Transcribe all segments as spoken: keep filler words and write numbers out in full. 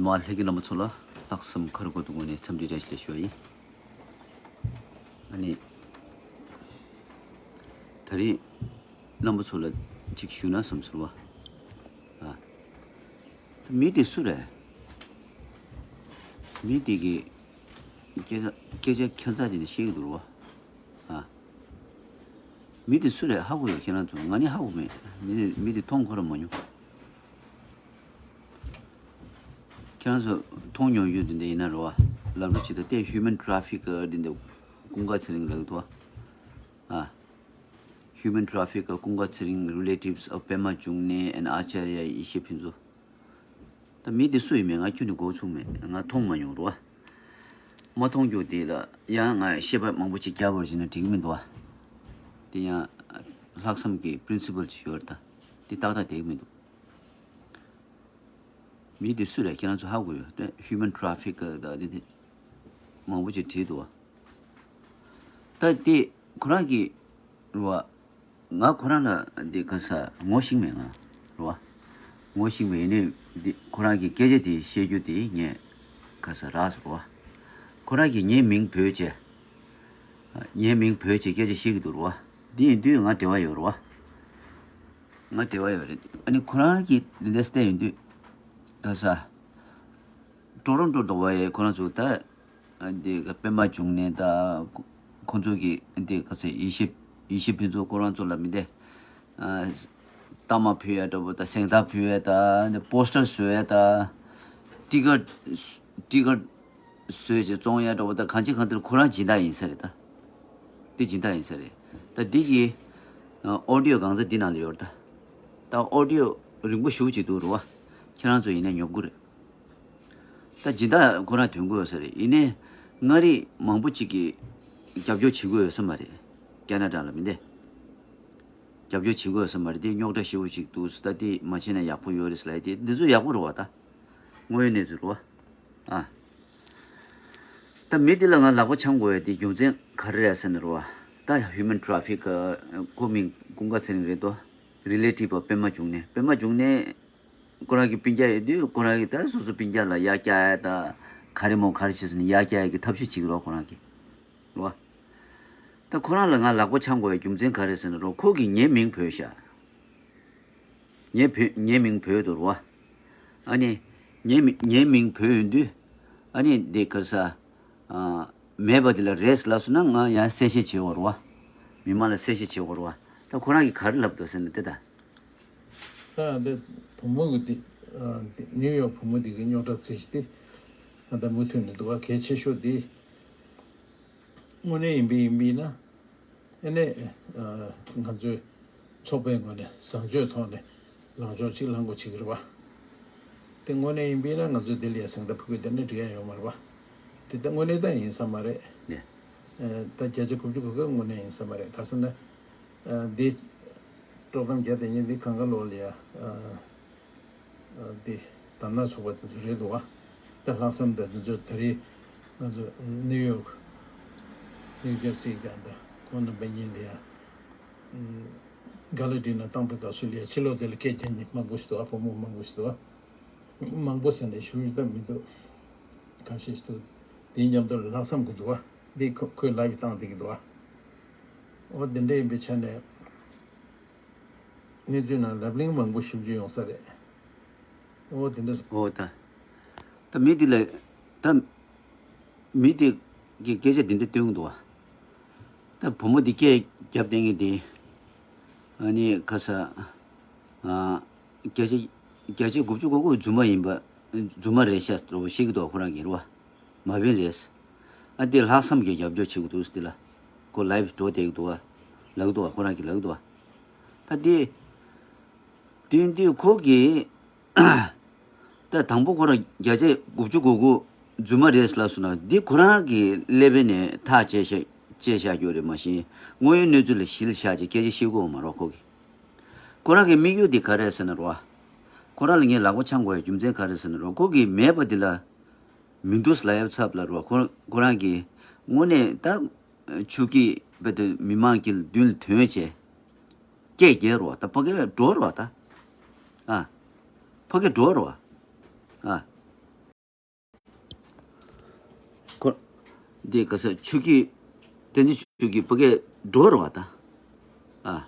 མ་ལྷན་རྒྱས་རྣམ་པ་ཚོ་ལ་ལྷག་བསམ་ཁ་རུ་གོ་ཏུ་ངོས་ནས་འཚམས་འདྲི་བཀྲ་ཤིས་བདེ་ལེགས་ཞུ་བ་ཡིན། ཨ་ནི། ད་རེས་རྣམ་པ་ཚོ་ལ་ཅིག་ཞུ་ན་བསམ་སོང་བ། ཨ། ད་མི་དེ་སུ་རེད། མི་དེ་གི་སྐད་ཆ་སྐད་ཆ་ཁྱད་མཚར་དེ་འདྲ་བཤད་ཀྱི་འདུག་རོ། ཨ། མི་དེ་སུ་རེད་ཧ་གོ་ཡོད་ཁྱེད་རང་ཚོ། ང་ནི་ཧ་གོ་མེད། མི་དེ་མི་དེ་མཐོང་ཁོ་རང་མ་མྱོང་། ཁྱེད་རང་ཚོ་མཐོང་མྱོང་ཡོད་དེ་འདྲ་ཡིན་ན་རོ། ལབ་རོགས་བྱེད་དང་། དེ་human trafficker དེ་འདྲ་ཀུན་དགའ་ཚེ་རིང་ལབ་ཀྱི་འདུག་བ། ཨ། human trafficker ཀུན་དགའ་ཚེ་རིང་relatives of པད་མ་འབྱུང་གནས and ཨ་ཅཱརྱ་ཡེ་ཤེས་ཕུན་ཚོགས། ད་མི་དེ་སུ་ཡིན་མིན་ང་ཁྱོན་ནས་གོ་ཚུགས་མེད། ང་མཐོང་མ་མྱོང་རོ། མ་མཐོང་རྒྱུ་དེ་ལ་ཡང་ང་བཤད་པ་མང་པོ་ཅིག་རྒྱག་དགོས་ཟེར་ན་འགྲིག་གི་མི་འདུག་བ། དེ་ཡང་ལྷག་བསམ་གྱི་principle ཅིག་ཡོད་རེད་ད། དེ་ཏག་ཏག་བསྡད་ཀྱི་མི་འདུག་མི་དེ་སུ་རེད་ཁྱེད་རང་ཚོ་ཧ་གོ་ཡོད། དེ་human trafficker ད་དེ་དེ་མང་པོ་ཅིག་བྲིས་འདུག་བ། ད་དེ་ཁོ་རང་གི་རོ། ང་ཁོ་རང་ལ་འདི་ག་ས་ངོ་ཤེས་མེད་ང་རོ། ངོ་ཤེས་མེད་ཡིན་ནའི་འདི་ཁོ་རང་གི་སྐད་ཆ་དེ་བཤད་རྒྱུ་དེ་ངས་ག་ས་རག་སོང་རོ། ཁོ་རང་གིས་ངའི་མིང་བོས་བྱས། ངའི་མིང་བོས་བྱས་སྐད་ཆ་བཤད་ཀྱི་འདུག་རོ། འདི་ཡིན་དུས་ང་འབྲེལ་བ་ཡོད་རོ། ང་འབྲེལ་བ་ཡོད་རེད། ཨ་ནི་ཁོ་རང་གིས་འདི་འདྲ་བལྟས་ཡོང་དུས་ག་ས། ཀྲོ་རོན་ཀྲོ་དུ་བ་ཡི་ཁོ་རང་ཚོ་ད། འདི་ག་པད་མ་འབྱུང་གནས་ད། ཁོ་ཚོ་གི་འདི་ག་ཚོད་ཡེ་ཤེས་ཡེ་ཤེས་ཕུན་ཚོགས་ཁོ་རང་ཚོ་ལ་མི་འདི། རྟགས་མ་ཕུལ་ཡ་འདྲ་པོ་ད། གཟེངས་རྟགས་ཕུལ་ཡ་ད། འདི་པོ་སི་ཊར་བཟོ་ཡ་ད། ཊི་ཀཊ་ཊི་ཀཊ་བཟོས་བྱས་བཙོང་ཡ་འདྲ་པོ་ད། གང་ཅི་གང་ལྟར་ཁོ་རང་སྦྱིན་བདག་ཡིན་ས་རེད་ད། འདི་སྦྱིན་བདག་ཡིན་ས་རེད། ད་འདི་གི་ཨོ་ཌི་ཡོ་གང་ཚ་འདི་ནང་ལ་ཡོད་རེད་ད། ད་ཨོ་ཌི་ཡོ་རིང་པོ་ཞེ་པོ་ཅིག་འདུག་རེད་བ། ཁྱེད་རང་ཚོ་ཡིན་ན་ཉོབ་གི་རེད། ད་སྦྱིན་བདག་ཁོ་རང་ཐོན་གྱི་ཡོད་ས་རེད། ཡིན་ནའི་མངའ་རིས་མང་པོ་ཅིག་གིས་རྒྱབ་སྐྱོར་བྱེད་ཀྱི་ཡོད་ས་མ་རེད། ཁེ་ན་ཌ་ལ་མི་འདི་རྒྱབ་སྐྱོར་བྱེད་ཀྱི་ཡོད་ས་མ་རེད། དེ་རྙོག་དྲ་ཞེ་པོ་ཅིག་འདུག་ད་དེ་མ་བྱས་ན་ཡག་པོ་ཡོད་རེད་ཟེར་ལབ་ཡ་དེ་འདི་ཚོ་ཡག་པོ་རེད་བ། ད་དངོས་ཡོད་གནས་ཚུལ་རེད་བ། ཨ། ད་མི་འདི་ལ་ང་ལག་པ་འཆང་དགོས་ཡ་དེ་རྒྱུ་མཚན་ག་རེ་རེད་ཟེར་ན་རེད་བ། ད་human trafficker ཁོ་མིང་ཀུན་དགའ་ཚེ་རིང་རེད་དོ། རི་ལེ་ཊིབ་པ་པད་མ་འབྱུང་གནས། པད་མ་འབྱུང་གནས། ཁོ་རང་གི་སྤུན་ཀྱག་ཡོད་དུས་ཁོ་རང་གིས་ད་སོ་སོ་སྤུན་ཀྱག་ལ་ཡར་བཀྱག་ཡ་ད། ག་རེ་མོ་ག་རེ་བྱས་སོང་ནས་ཡར་བཀྱག་ཡ་གི་ཐབས་ཤེས་བྱེད་ཀྱི་རོགས་ཁོ་རང་གིས། རོ། ད་ཁོ་རང་ལ་ང་ལག་པ་འཆང་དགོས་ཡ་རྒྱུ་མཚན་ག་རེ་ཟེར་ན་རོ། ཁོ་གིས་ངའི་མིང་བོས་ཤག་ངའི་བོས་ངའི་མིང་བོས་འདུག་རོ། ཨ་ནི། ངའི་མི་ངའི་མིང་བོས་ཡོང་དུས། ཨ་ནི་འདི་ག་རེ་ཟ། ཨ། མེད་པ་དེ་ལ་རེད་ལབ་སོང་ན་ང་ཡང་གསལ་བཤད་བྱེད་དགོས་རེད་བ། མི་མང་ལ་གསལ་བཤད་བྱེད་དགོས་རེད་བ། ད་ཁོ་རང་གིས་ག་རེ་ལབ་འདུག་ཟེར་ན་དེ་ད། ད་འདི་བུ་མོ་གི་དེ། ཨ། དེ་ནིའུ་ཡོག་བུ་མོ་དེ་གི་རྙོག་དྲ་རྩིས་གཞི་དེ། ཨ། ད་མུ་མཐུད་ནས་འདུག་བ། གལ་ཆེ་ཤོས་དེ། དངོས་གནས་ཡིན་པས་ཡིན་པས་ན། ཨ་ནི། ཨ། ང་ཚོའི་ཚོགས་པའི་ངོས་ནས་བཟང་སྤྱོད་ཐོག་ནས་ལངས་ཕྱོགས་གཅིག་བླང་དགོས་བྱེད་ཀྱི་རེད་བ། དེ་དངོས་གནས་ཡིན་པས་ན་ང་ཚོས་དེ་ལ་ཡ་གཟེངས་རྟགས་ཕུལ་དགོས་དེ་ནི་འགྲིག་ཡ་ཡོད་མ་རེད་བ། དེ་ལྟ་དངོས་གནས་ད་ཡིན་ས་མ་རེད། ནས། ཨ། ད་བརྒྱ་ཆ་དགུ་བཅུ་གོ་གཅིག་དངོས་གནས་ཡིན་ས་མ་རེད། ག་རེ་ཟེར་ན། ཨ། འདི་སྤྲོ་གཏམ་བརྒྱ་དེ་ཉིད་འདི་གང་ག་ལོག་ལ་ཡ། ཨ། ཨ། འདི་དར་ནག་ཚོགས་པ་དེ་ཚོ་རེད་འདུག་བ། ད་ལྷག་བསམ་དང་འདི་ཚོ་ད་རེས་ང་ཚོ་ནིའུ་ཡོག་ནིའུ་ཇར་སི་ག་ད་ཁོང་རྣམ་པ་གཉིས་ལ་ཡ། ཨ། ག་ལ་འགྲིག་ན་བཏང་པའི་སྐབས་སུ་ལ་ཡ་ཕྱི་ལོགས་དེ་ལ་སྐད་རྒྱག་མཁན་མང་པོ་ཞིག་འདུག་བ། བུ་མོ་མང་པོ་ཞིག་འདུག་བ། མང་པོ་ཟེར་ནས་ཞུ་ཡི་ད་མི་འདུག་ཁ་ཤས་ཤིག་འདུག་དེའི་མཉམ་དུ་ལ་ལྷག་བསམ་དགོས་འདུག་བ། འདི་ཁོ་ཁོས་ལའིབ་བཏང་བསྡད་ཀྱི་འདུག་བ། འོ་དེ་འདྲ་ཡིན་པའི་ཆ་ནས། གནས་ཚུལ་ནང་ལབ་གླེང་མང་པོ་ཞིབ་འཇུག་ཡོང་ས་རེད། འོ་དེ་འདྲ། འོ་ད། ད་མི་དེ་ལ། ད། མི་དེ་གི་སྐད་ཆ་དེ་འདྲ་སྟོན་གི་འདུག་བ། ད་བུ་མོ་དེ་སྐད་རྒྱབ་བསྡད་མཁན་དེ། ཨ་ནི་ག་ས། ཨ། བརྒྱ་ཆ། བརྒྱ་ཆ་དགུ་བཅུ་གོ་དགུ་རྫུན་མ་ཡིན་པ། རྫུན་མ་རེད་ཤག་འདྲ་པོ་བཤད་ཀྱི་འདུག་ཁོ་རང་གིས་རེད་བ། མ་བིན་རེད། ཨ་དེ་ལྷག་བསམ་གྱིས་རྒྱབ་སྐྱོར་བྱེད་ཀྱི་འདུག་ཟེར་དེ་ལ། ཁོ་ལའིབ་འགྲོ་བསྡད་ཀྱི་འདུག་བ། ལབ་ཀྱི་འདུག་བ། ཁོ་རང་གིས་ལབ་ཀྱི་འདུག་བ། ད་དེ། དེ་དུས་ཁོ་གིས། ད་དང་པོ་ཁོ་རང་བརྒྱ་ཆ་དགུ་བཅུ་གོ་དགུ་རྫུན་མ་རེད་ལབ་སོང་ན། འདི་ཁོ་རང་གི་ཀླད་པའི་ནས་ཐག་བཅད་བཞག་བཅད་བཞག་རྒྱུ་རེད། མ་གཞི་དངོས་ཡོད་གནས་ཚུལ་ལ་གཞི་ལ་བཞག་བྱས་སྐད་ཆ་བཤད་ཀྱི་ཡོད་མ་རེད་ཁོ་གིས། ཁོ་རང་གི་དམིགས་ཡུལ་འདི་ག་རེ་རེད་ཟེར་ན་རོ། ཁོ་རང་ལ་ངས་ལག་པ་འཆང་དགོས་ཡ་རྒྱུ་མཚན་ག་རེ་རེད་ཟེར་ན་རོ། ཁོ་གིས་མེད་པ་འདི་ལ་མི་འདུག་ལབ་ཡ་ཚབ་ལ་རོ། ཁོ་ཁོ་རང་གིས་དངོས་གནས་ད་ཆུ་སྐྱིད་བེ་དེ་མི་མང་གི་མདུན་ལ་ཐོན་བྱས་སྐད་རྒྱག་རོ། ད་ཕ་གི་འགྲོ་རོ་ད། ཨ། ཕ་གི་འགྲོ་རོ། ཨ། འདི་ག་ས་ཆུ་སྐྱིད། བསྟན་འཛིན་ཆུ་སྐྱིད་ཕ་གིར་འགྲོ་རོགས་ད། ཨ།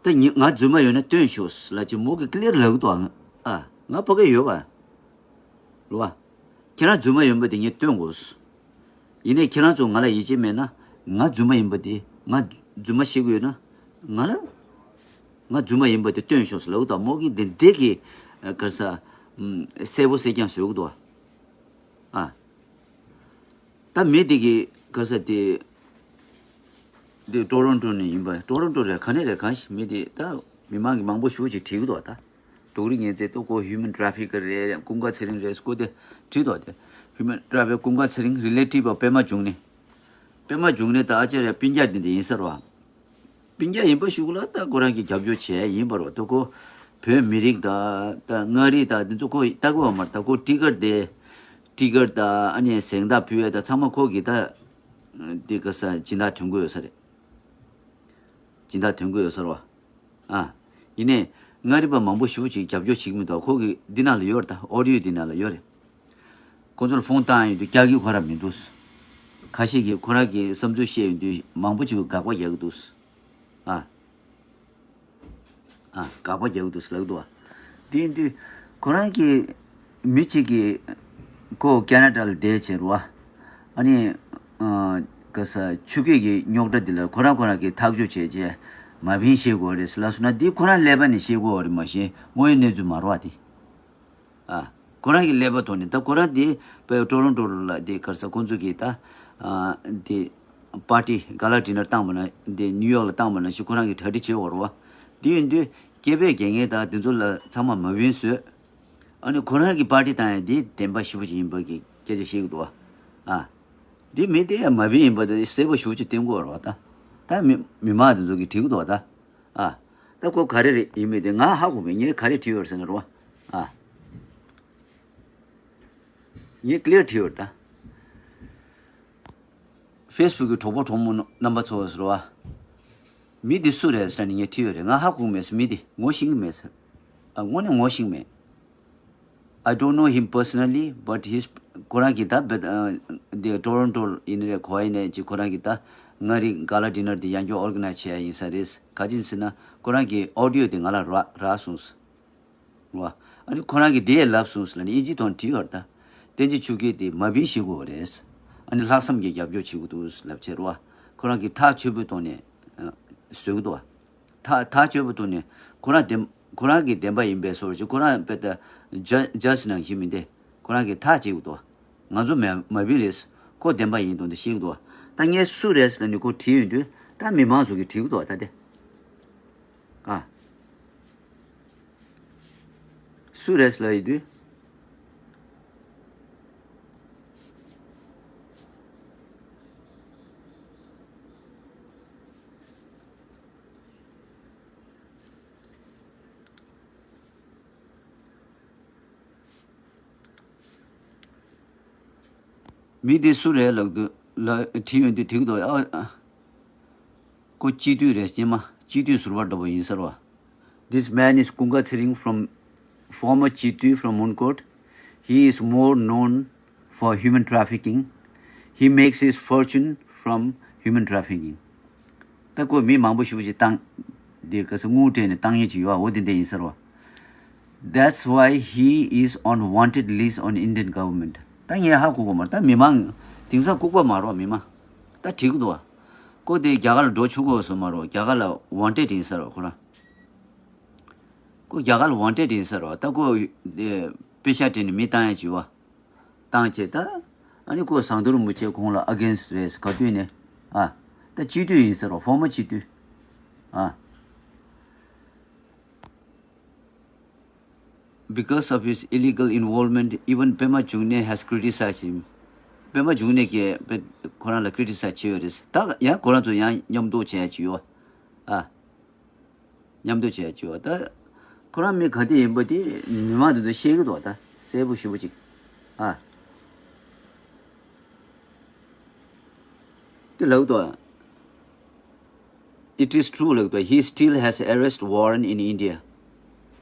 ད་ཉི་ང་རྫུན་མ་ཡོད་ན་སྟོན་ཤོག་ལ་ཅི་མོ་གི་ཀི་ལེར་ལབ་གི་འདུག་ཨ། ང་ཕ་གིར་ཡོད་པ། རེད་བ། ཁྱེད་རང་རྫུན་མ་ཡིན་པ་དེ་ངས་སྟོན་དགོས། ཡིན་ནའི་ཁྱེད་རང་ཚོ་ང་ལ་ཡིད་ཆེས་མེད་ན། ང་རྫུན་མ་ཡིན་པ་དེ། ང་རྫུན་མ་བཤད་གི་ཡོད་ན། ང་ལ། ང་རྫུན་མ་ཡིན་པ་དེ་སྟོན་ཤོག་ཟེར་ལབ་གི་འདུག་མོ་གིས་འདི་འདི་གི་ག་ས་གསལ་པོ་གསལ་རྐྱང་བཟོ་གི་འདུག་ཨ། ད་མི་དེ་གི་ག་ས་དེ། དེ་ཊོ་རོན་ཊོ་ནས་ཡིན་པ། ཊོ་རོན་ཊོ་རེད། ག་ནས་རེད། གང་ཞིག་མི་དེ་ད་མི་མང་གི་མང་པོ་ཞེ་པོ་ཅིག་བྲིས་གི་འདུག་ད། དུག་རིགས་ངན་རྩིས་ཏོ་ཀོ་ཧིའུ་མན་ཊ་རེ་ཕི་ཀར་རེད། ཀུན་དགའ་ཚེ་རིང་རེད། ཀོ་དེ་བྲིས་འདུག་དེ་ཧིའུ་མན་ཊ་རེ་ཕི་ཀར། ཀུན་དགའ་ཚེ་རིང་རི་ལེ་ཊིབ་པ་པད་མ་འབྱུང་གནས། པད་མ་འབྱུང་གནས་ད་ཨ་ཅེ་རེད། སྤུན་ཀྱག་དེ་འདྲ་ཡིན་ས་རེད་བ། སྤུན་ཀྱག་ཡིན་པ་ཞིག་ལ་ད་ཁོ་རང་གིས་རྒྱབ་སྐྱོར་བྱས་ཡིན་པ་རེད་བ། ད་ཁོ་བོད་མི་རིགས་ད་ད་མངའ་རིས་ད་འདི་ཚོ་ཁོ་ལྟ་གི་ཡོད་མ་རེད། ད་ཁོ་ཊི་ཀར་དེ། ཊི་ཀར་ད་ཨ་ནི་གཟེངས་རྟགས་ཕུལ་ཡས་ད་ཚང་མ་ཁོ་གིས་ད། འདི་ག་ས་སྦྱིན་བདག་ཐོན་གི་ཡོད་ས་རེད། སྦྱིན་བདག་ཐོན་གི་ཡོད་ས་རེད་བ། ཨ། ཡིན་ནའི་མངའ་རིས་པ་མང་པོ་ཞེ་པོ་ཅིག་རྒྱབ་སྐྱོར་བྱེད་ཀྱི་མི་འདུག་ཁོ་གི་འདི་ནང་ལ་ཡོད་རེད། ད་ཨོ་ཌི་ཡོ་འདི་ནང་ལ་ཡོད་རེད། ཁོ་ཚོར་ཕོན་བཏང་ཡོང་དུས་རྒྱག་གི་ཁོ་རང་མི་འདུག་ཁ་ཤས་ཀྱིས་ཁོ་རང་གི་བསམ་ཚུལ་བཤད་ཡོང་དུས་མང་པོ་ཅིག་དགག་པ་རྒྱག་གི་འདུག་ཨ། ཨ། དགག་པ་རྒྱག་གི་འདུག་ལབ་གི་འདུག་བ། དེ་ཡིན་དུས་ཁོ་རང་གི་མི་གཅིག་གིས་ཁོ་ཁེ་ན་ཌ་ལ་བསྡད་བྱས་རེད་བ། ཨ་ནི། ཨ། ག་ས་ཆུ་སྐྱིད་ཀྱི་རྙོག་དྲ་འདི་ལ་ཁོ་རང་ཁོ་རང་གིས་ཐག་གཅོད་བྱས་རྗེས་མ་ཕན་ཤེས་དགོས་རེད་ལབ་སོང་ན། འདི་ཁོ་རང་ཀླད་པ་ནས་ཤེས་དགོས་རེད། མ་གཞི་དངོས་ཡོད་གནས་ཚུལ་མ་རེད་བ་དེ། ཨ། ཁོ་རང་གི་ཀླད་པ་ཐོག་ནས་ད་ཁོ་རང་དེ་པའི་ཊོ་རོན་ཊོ་ལ་དེ་ག་རེ་ཟེར་ཁོང་ཚོ་གིས་ད། ཨ། དེ་པར་ཊི་ག་ལ་ཌི་ནར་བཏང་བ་ན། དེ་ནིའུ་ཡོག་ལ་བཏང་བ་ནང་བཞིན་ཁོ་རང་གིས་གྲ་སྒྲིག་བྱེད་དགོས་རེད་བ། དེ་ཡིན་དུས་སྐྱེས་པའི་རྒན་ངེས་དང་དེ་ཚོ་ལ་ཚང་མ་མ་བིན་བཟོས། ཨ་ནི་ཁོ་རང་གི་པར་ཊི་བཏང་ཡ་དེ་བདེན་པ་ཞེ་པོ་ཅིག་ཡིན་པ་གི་སྐད་ཆ་བཤད་ཀྱི་འདུག་བ། ཨ། དེ་མི་དེ་ཡ་མ་བིན་ཡིན་པ་དེ་གསལ་པོ་ཞེ་པོ་ཅིག་བསྟན་དགོས་རེད་བ། ད་ད་མི་མི་མང་དེ་ཚོ་གིས་བྲིས་ཀྱི་འདུག་བ་ད། ཨ། ད་ཁོ་ག་རེ་རེད་ཡིན་མིན་དེ་ང་ཧ་གོ་མེད། ངས་ག་རེ་བྲིས་ཡོད་རེད་ཟེར་ན་རེད་བ། ཨ། ངས་ཀི་ལེར་བྲིས་ཡོད་རེད་ད། ཕེ་སི་བུག་གི་གྲོགས་པོ་གྲོགས་མོ་རྣམ་པ་ཚོ་ཟེར་བ། མི་འདི་སུ་རེད་ཟེར་ནས་ངས་བྲིས་ཡོད་རེད། ང་ཧ་གོ་མེད་ཟེར། མི་འདི་ངོ་ཤེས་ཀྱི་མེད་ཟེར། ཨ། དངོས་གནས་ངོ་ཤེས་ཀྱི་མེད། I don't know him personally, but his ཁོ་རང་གིས་ད་བེད་ཨ། འདི་ཊོ་རོན་ཊོ་ཡིན་ནའི་རེད། ག་པར་ཡིན་ནའི་ཅིག་ཁོ་རང་གིས་ད་མངའ་རིས་ག་ལ་ཌི་ནར་འདི་ཡང་བསྐྱར་ཨོར་ག་ནའི་ཛི་བྱས་ཡ་ཡིན་ས་རེད། ག་ཅི་ཡིན་ཟེར་ན་ཁོ་རང་གིས་ཨོ་ཌི་ཡོ་དེ་ང་ལ་རག་རག་སོང་ཟེར། རེད་བ། ཨ་ནི་ཁོ་རང་གིས་དེ་ལབ་སོང་ཟེར་ལབ་ནས་དབྱིན་ཇིའི་ཐོག་ནས་བྲིས་ཡོད་རེད་ད། བསྟན་འཛིན་ཆོས་སྐྱིད་དེ་མ་བིན་ཤེས་དགོས་པ་རེད། ཨ་ནི་ལྷག་བསམ་གྱིས་རྒྱབ་སྐྱོར་བྱེད་དགོས་འདུག་ལབ་བྱས་རེད་བ། ཁོ་རང་གིས་ཐག་ཆོད་པོའི་ཐོག་ནས་བཟོས་ཀྱི་འདུག་བ། ཐག་ཐག་ཆོད་པོའི་ཐོག་ནས་ཁོ་རང་བདེན་ཁོ་རང་གིས་བདེན་པ་ཡིན་པའི་བཟོ་འདྲ་ཅིག་ཁོ་རང་དཔེ་ད་ཇ་ཇ་ཇི་ནང་བཞིན་མིན་ཏེ། ཁོ་རང་གིས་ཐག་བཅད་ཀྱི་འདུག་བ། ང་ཚོ་མ་མ་བིན་རེད། ཁོ་བདེན་པ་ཡིན་དོན་དེ་ཤེས་ཀྱི་འདུག་བ། ད་ངས་སུ་རེད་ཟེར་ནས་ཁོ་བྲིས་ཡོང་དུས་ད་མི་མང་ཚོ་གིས་བྲིས་ཀྱི་འདུག་བ་ད་དེ། ཨ། སུ་རེད་ལབ་ཡོང་དུས། མི་དེ་སུ་རེད་ལབ་དུས་ལ་བྲིས་ཡོང་དུས་བྲིས་ཀྱི་འདུག་ཨ། ཨ། ཁོ་སྤྱི་འཐུས་རེད། སྐྱེས་མ་སྤྱི་འཐུས་ཟུར་པ་འདྲ་པོ་ཡིན་ས་རེད་བ། This man is Kunga Tsering, from former Chief Tui from Monkot. He is more known for human trafficking. He makes his fortune from human trafficking. ད་ཁོས་མི་མང་པོ་ཞེ་པོ་ཅིག་བཏང་། དེ་ག་ས་དངུལ་སྤྲད་ནས་བཏང་མཁན་ཅིག་ཡོད་པ། འོ་དེ་འདྲ་ཡིན་ས་རེད་བ། That's why he is on wanted list on Indian government. ད་ངས་ཧ་གོ་གི་མ་རེད། ད་མི་མང་དེང་སང་ལྐུགས་པ་མ་རེད་བ། མི་མང་ད་བྲིས་ཀྱི་འདུག་བ། ཁོ་དེ་རྒྱ་གར་ལ་འགྲོ་ཆོག་གི་ཡོད་ས་མ་རེད་བ། རྒྱ་གར་ལ་ཝན་ཊེཌ་ཡིན་ས་རེད་བ་ཁོ་རང་། ཁོ་རྒྱ་གར་ལ་ཝན་ཊེཌ་ཡིན་ས་རེད་བ། ད་ཁོ་དེ་པེ་ཤག་སྤྲད་ནས་མི་བཏང་ཡ་ཅིག་ཡོད་བ། བཏང་བྱས་ད། ཨ་ནི་ཁོ་ཟམ་གདོང་རིན་པོ་ཆེ་ཁོང་ལ་ཨ་གེན་སི་ཊི་རེད། ག་དུས་ནས། ཨ། ད་སྤྱི་འཐུས་ཡིན་ས་རེད་བ། ཕོར་མར་སྤྱི་འཐུས། ཨ། Because of his illegal involvement, even Pema Chungne has criticized him. པད་མ་འབྱུང་གནས་ཀྱིས་པད་ཁོ་རང་ལ་ཀི་རི་ཊི་སའི་ཛི་བྱས་ཡོད་རེད། ད་ཡང་ཁོ་རང་ཚོ་ཡང་མཉམ་དུ་བྱས་ཡ་ཅིག་ཡོད། ཨ། མཉམ་དུ་བྱས་ཡ་ཅིག་ཡོད། ད་ཁོ་རང་མི་ག་དེ་ཡིན་པ་དེ་མི་མང་དེ་ཚོ་ཤེས་ཀྱི་འདུག་ད་གསལ་པོ་ཞེ་པོ་ཅིག་ཨ། དེ་ལབ་འདུག It is true, like, he still has arrest warrant in India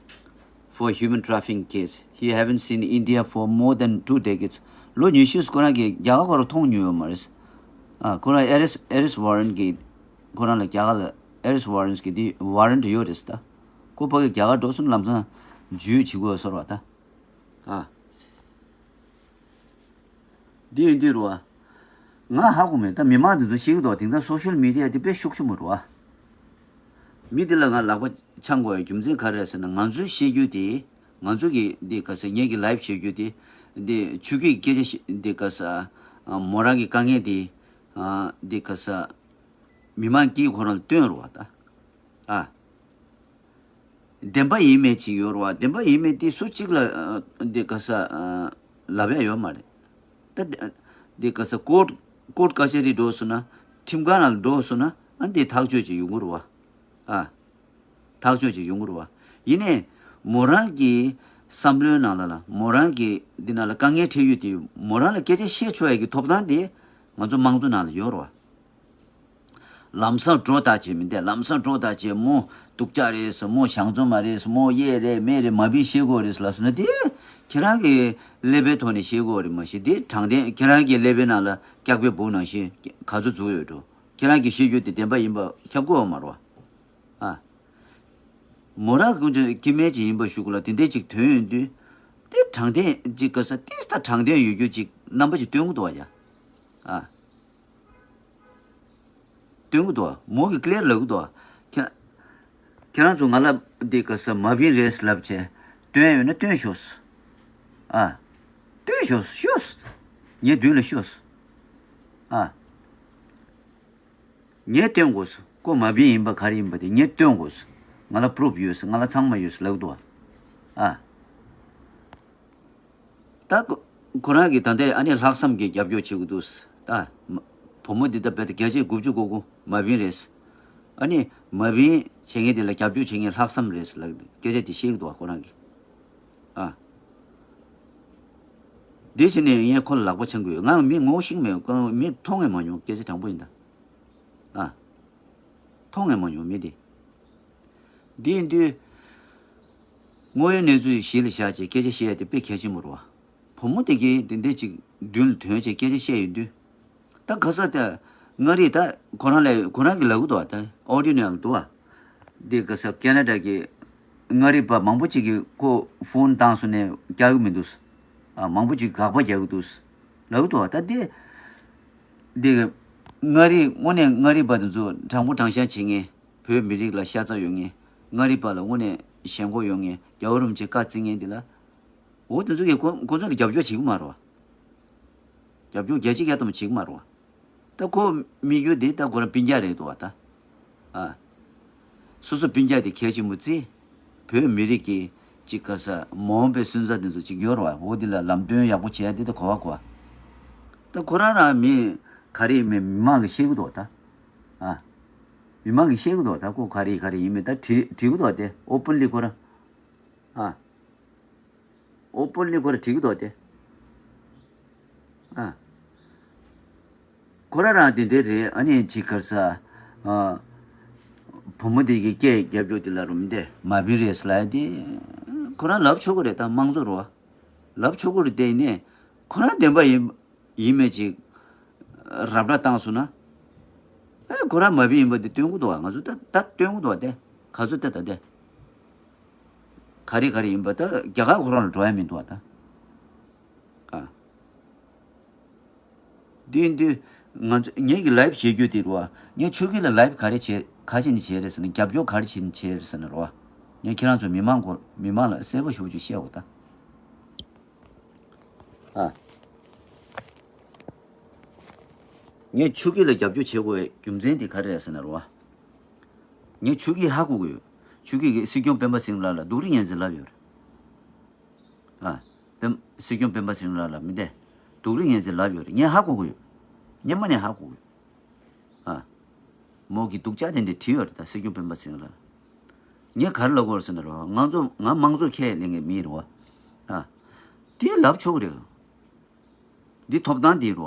for human trafficking case. He haven't seen India for more than two decades. ལོ་ཉི་ཤུ་ཁོ་རང་གིས་རྒྱ་གར་ཁོ་རང་མཐོང་མྱོང་ཡོད་མ་རེད། ཨ་ཁོ་རང་ཨེ་རིས་ཨེ་རིས་ཝ་རན་གྱིས་ཁོ་རང་ལ་རྒྱ་གར་ལ་ཨེ་རིས་ཝ་རན་གྱིས་དེ་ཝ་རན་ཡོད་རེད་ད། ཁོ་ཕ་གི་རྒྱ་གར་འགྲོ་སོང་ལམ་སང་འཇུས་བྱེད་དགོས་སོར་བ་ད། ཨ། འདི་ཡིན་དུས་རུ་བ། ང་ཧ་གོ་མེད་ད། མི་མང་དེ་ཚོ་ཤེས་ཀྱི་འདུག་དེང་སང་སོ་ཤལ་མི་ཌི་ཡ་དེ་དཔེ་ཤུགས་ཆེན་པོ་རུ་བ། མི་དེ་ལ་ང་ལག་པ་འཆང་དགོས་ཡ་རྒྱུ་མཚན་ག་རེ་རེད་ཟེར་ན། ང་ཚོའི་བཤད་རྒྱུ་དེ། ང་ཚོ་གི་འདི་ག་ས་ངེད་ཀྱི་ལའིབ་བྱེད་རྒྱུ་དེ། འདི་ཆོས་བརྒྱུད་སྐད་ཆ་བཤད་འདི་ག་ས། མོ་རང་གི་དཀའ་ངལ་དེ། འདི་ག་ས། མི་མང་གིས་ཁོ་རང་ལ་སྟོན་རུ་བ་ད། ཨ། བདེན་པ་ཡིན་མེད་ཅིག་ཡོད་རེད་བ། བདེན་པ་ཡིན་མེད་དེ་སུ་གཅིག་ལ་ཨ་འདི་ག་ས་ཨ་ལབ་ཡ་ཡོད་མ་རེད། ད་འདི་ག་ས་ཀོར་ཀོར་ཀ་ཆ་རི་འགྲོ་སོང་ན། ཁྲིམས་ཁང་ནང་ལ་འགྲོ་སོང་ན། ཨ་འདི་ཐག་གཅོད་ཅིག་ཡོང་གི་རེད་བ། ཨ། ཐག་གཅོད་ཅིག་ཡོང་གི་རེད་བ། ཡིན་ནའི་མོ་རང་གི་བསམ་བློའི་ནང་ལ་ལ་མོ་རང་གི་འདི་ནང་ལ་དཀའ་ངལ་འཕྲད་ཡུལ་དེ་མོ་རང་ལ་སྐད་ཆ་བཤད་ཆོག་ཡ་གི་ཐོབ་ཐང་དེ་ང་ཚོ་དམངས་གཙོ་ནང་ལ་ཡོད་རེད་བ། ལམ་སང་འགྲོ་ད་བྱེད་མི་འདས། ལམ་སང་འགྲོ་ད་བྱེད། མོ་སྡུག་ཅག་རེད་ཟེར། མོ་ཞང་ཚོ་མ་རེད་ཟེར། མོ་གཡས་རེད་མེད་རེད་མ་བིན་ཤེས་དགོས་རེད་ཟེར་ལབ་སོང་ན། དེ་ཁྱེད་རང་གི་ཀླད་པའི་ཐོག་ནས་ཤེས་དགོས་རེད་མ་གཞི། དེ་དྲང་བདེན་ཁྱེད་རང་གི་ཀླད་པའི་ནང་ལ་སྐྱག་པའི་སྦུག་ནང་བཞིན་ག་ཚོད་འཛུལ་ཡོད་འགྲོ། ཁྱེད་རང་གི་ཤེས་རྒྱུ་དེ་བདེན་པ་ཡིན་པ་ཁྱབ་དགོས་པ་མ་རེད་བ། ཨ། མོ་རང་ཀུན་གྱི་སྐྱེ་དམན་ཅིག་ཡིན་པ་ཞུ་དགོས་ལ་དེ་འདྲས་ཅིག་ཐོན་ཡོང་དུས། དེ་དྲང་བདེན་ཅིག་ག་ས་ཏིས་ད་དྲང་བདེན་ཡོད་རྒྱུ་ཅིག་རྣམ་པ་ཅིག་སྟོན་གི་འདུག་བ་ཡ། ཨ། སྟོན་གི་འདུག་བ། མོ་གི་ཀླེར་ལབ་གི་འདུག་བ། ཁྱེད་ཁྱེད་རང་ཚོ་ང་ལ་འདི་ག་ས་མ་བིན་རེད་ལབ་བྱས་སྟོན་ཡོད་ན་སྟོན་ཤོག་ཨ། སྟོན་ཤོག་ཤོག་ངའི་མདུན་ལ་ཤོག་ཨ། ངས་སྟོན་དགོས། ཁོ་མ་བིན་ཡིན་པ་ག་རེ་ཡིན་པ་དེ་ངས་སྟོན་དགོས། ང་ལ་པུ་རུབ་ཡོད། ང་ལ་ཚང་མ་ཡོད་ལབ་འདུག་བ། ཨ། ད་ཁོ་ཁོ་རང་གིས་ད་ལྟའི་ཨ་ནི་ལྷག་བསམ་གྱི་རྒྱབ་སྐྱོར་བྱེད་དགོས་འདུག་ད་མ་བུ་མོ་འདི་ད་བེད་བརྒྱ་ཆ་དགུ་བཅུ་གོ་དགུ་མ་བིན་རེད། ཨ་ནི་མ་བིན་བྱེད་མཁན་དེ་ལ་རྒྱབ་སྐྱོར་བྱེད་མཁན་ལྷག་བསམ་རེད་ལབ་སྐད་ཆ་དེ་བཤད་ཀྱི་འདུག་བ་ཁོ་རང་གིས། ཨ། དེ་བྱས་ནས་ངས་ཁོ་ལ་ལག་པ་འཆང་གི་ཡོད། ང་མི་ངོ་ཤེས་མེད། ཁོ་མི་མཐོང་ངས་མ་མྱོང་། སྐད་ཆ་དྲང་པོ་ཡིན་ད། ཨ། མཐོང་ངས་མ་མྱོང་མི་དེ། འདི་ཡིན་དུས། དངོས་ཡོད་གནས་ཚུལ་གཞི་ལ་བཞག་བྱས་སྐད་ཆ་བཤད་ཡ་དེ་དཔེ་གལ་ཆེན་པོ་རེད་བ། བུ་མོ་དེ་གིས་དེ་འདྲས་ཅིག་མདུན་ལ་ཐོན་བྱས་སྐད་ཆ་བཤད་ཡོང་དུས། ད་ག་ས་ད་མངའ་རིས་ད་ཁོ་རང་ལ་ཁོ་རང་གིས་ལབ་གི་འདུག་བ། ད་ཨོ་ཌི་ཡོ་ནང་ལ་འདུག་བ། འདི་ག་ས་ཁེ་ན་ཌ་གི་མངའ་རིས་པ་མང་པོ་ཅིག་གིས་ཁོ་ཕོན་བཏང་སོང་ནས་རྒྱག་གི་མི་འདུག་ཨ། མང་པོ་ཅིག་དགག་པ་རྒྱག་གི་འདུག་ལབ་གི་འདུག་བ། ད་དེ་འདི་མངའ་རིས་དངོས་གནས་མངའ་རིས་པ་དེ་ཚོ་དྲང་པོ་དྲང་བཞག་བྱེད་མཁན། བོད་མི་རིགས་ལ་ཤ་ཚ་ཡོད་མཁན། མངའ་རིས་པ་ལ་དངོས་གནས་ཞེན་ཁོག་ཡོད་མཁན། རྒྱལ་བ་རིན་པོ་ཆེ་བཀའ་བརྩི་མཁན་དེ་ལ། འོ་དེ་ཚོ་གིས་ཁོ་ཁོ་ཚོ་ལ་རྒྱབ་སྐྱོར་བྱེད་ཀྱི་མ་རེད་བ། རྒྱབ་སྐྱོར་རྒྱལ་སྤྱི་རྒྱལ་དམ་བྱེད་ཀྱི་མ་རེད་བ། ད་ཁོ་དམིགས་ཡུལ་དེ་ད་ཁོ་རང་སྤུན་ཀྱག་རེད་འདུག་བ་ད། ཨ། སོ་སོ་སྤུན་ཀྱག་དེ་གལ་ཆེན་པོ་བརྩི། བོད་མི་རིགས་ཀྱི་ཅིག་ག་ས་མ་འོངས་པའི་སོན་རྩ་དེ་ཚོ་ཅིག་ཡོད་རེད་བ། འོ་དེ་ལ་ལམ་སྟོན་ཡག་པོ་བྱས་ཏེ་ད་གོ་བ་གོ་བ། ད་ཁོ་རང་རང་མི་ག་རེ་མི་མི་མང་གིས་ཤེས་ཀྱི་འདུག་བ་ད། ཨ། མི་མང་གིས་ཤེས་ཀྱི་འདུག་བ་ད། ཁོ་ག་རེ་ག་རེ་ཡིན་མིན་ད་བྲིས་བྲིས་ཀྱི་འདུག་བ་དེ་ཨོ་པན་ལི་ཁོ་རང་། ཨ། ཨོ་པོ་ནི་ཁོ་ར་བྲིས་ཀྱི་འདུག་སྟེ། ཨ། ཁོ་ར་རང་དེ་འདྲ་རེད། ཨ་ནི་ཅིག་ག་རེ་ཟ། ཨ། བུ་མོ་དེ་གི་སྐད་རྒྱབ་སྐྱོར་དེ་ལ་རུམ་དེ་མ་བིན་རེད་ཟེར་ལབ་ཡ་དེ། ཁོ་རང་ལབ་ཆོག་གི་རེད། ད་དམངས་གཙོ་རེད་བ། ལབ་ཆོག་གི་རེད་དེ། ཡིན་ནའི་ཁོ་རང་བདེན་པ་ཡིན། ཡིན་མེད་ཅིག་རབ་ར་བཏང་སོང་ན། ཨ་ནི་ཁོ་རང་མ་བིན་ཡིན་པ་དེ་སྟོན་གྱི་འདུག་བ། ང་ཚོ་ད་ད་སྟོན་གྱི་འདུག་བ་དེ། ག་ཚོད་ལྟ་ད་དེ། ག་རེ་ག་རེ་ཡིན་པ་ད་རྒྱ་གར་ཁོ་རང་ལ་འགྲོ་ཡ་མི་འདུག་བ་ད། ཨ། དེ་ཡིན་དུས་ང་ཚོ་ངེད་ཀྱི་ལའིབ་བྱེད་རྒྱུ་དེ་རེད་བ། ངས་ཆོས་སྐྱིད་ལ་ལའིབ་ག་རེ་བྱེད་ག་བྱེད་ནས་བྱེད་རེད་ཟེར་ན། རྒྱབ་སྐྱོར་ག་རེ་བྱེད་ནས་བྱེད་རེད་ཟེར་ན་རེད་བ། ངས་ཁྱེད་རང་ཚོ་མི་མང་སྐོར་མི་མང་ལ་གསལ་པོ་ཞེ་པོ་ཅིག་བཤད་འོ་ད། ཨ། ངས་ཆོས་སྐྱིད་ལ་རྒྱབ་སྐྱོར་བྱེད་དགོས་པའི་རྒྱུ་མཚན་དེ་ག་རེ་རེད་ཟེར་ན་རེད་བ། ངས་ཆོས་སྐྱིད་ཧ་གོ་གི་ཡོད། ཆོས་སྐྱིད་ཀྱིས་སྲིད་སྐྱོང་སྤེན་པ་ཚེ་རིང་ལགས་ལ་སྡུག་རུས་ངོས་འཛིན་ལབ་ཡོད་རེད། ཨ། སྤེན་སྲིད་སྐྱོང་སྤེན་པ་ཚེ་རིང་ལགས་ལ་མི་དེ་སྡུག་རུས་ངོས་འཛིན་ལབ་ཡོད་རེད། ངས་ཧ་གོ་གི་ཡོད། སྔོན་མ་ནས་ཧ་གོ་གི་ཡོད། ཨ། མོ་གིས་སྡུག་ཅག་དེ་འདྲ་བྲིས་ཡོད་རེད་ད་སྲིད་སྐྱོང་སྤེན་པ་ཚེ་རིང་ལགས་ལ། ངས་ག་རེ་ལབ་དགོས་རེད་ཟེར་ན་རེད་བ། ང་ཚོ་ང་དམངས་གཙོ་ཁས་ལེན་མཁན་མི་རེད་བ། ཨ། དེ་ལབ་ཆོག་གི་རེད། འདི་ཐོབ་ཐང་འདི་རུ་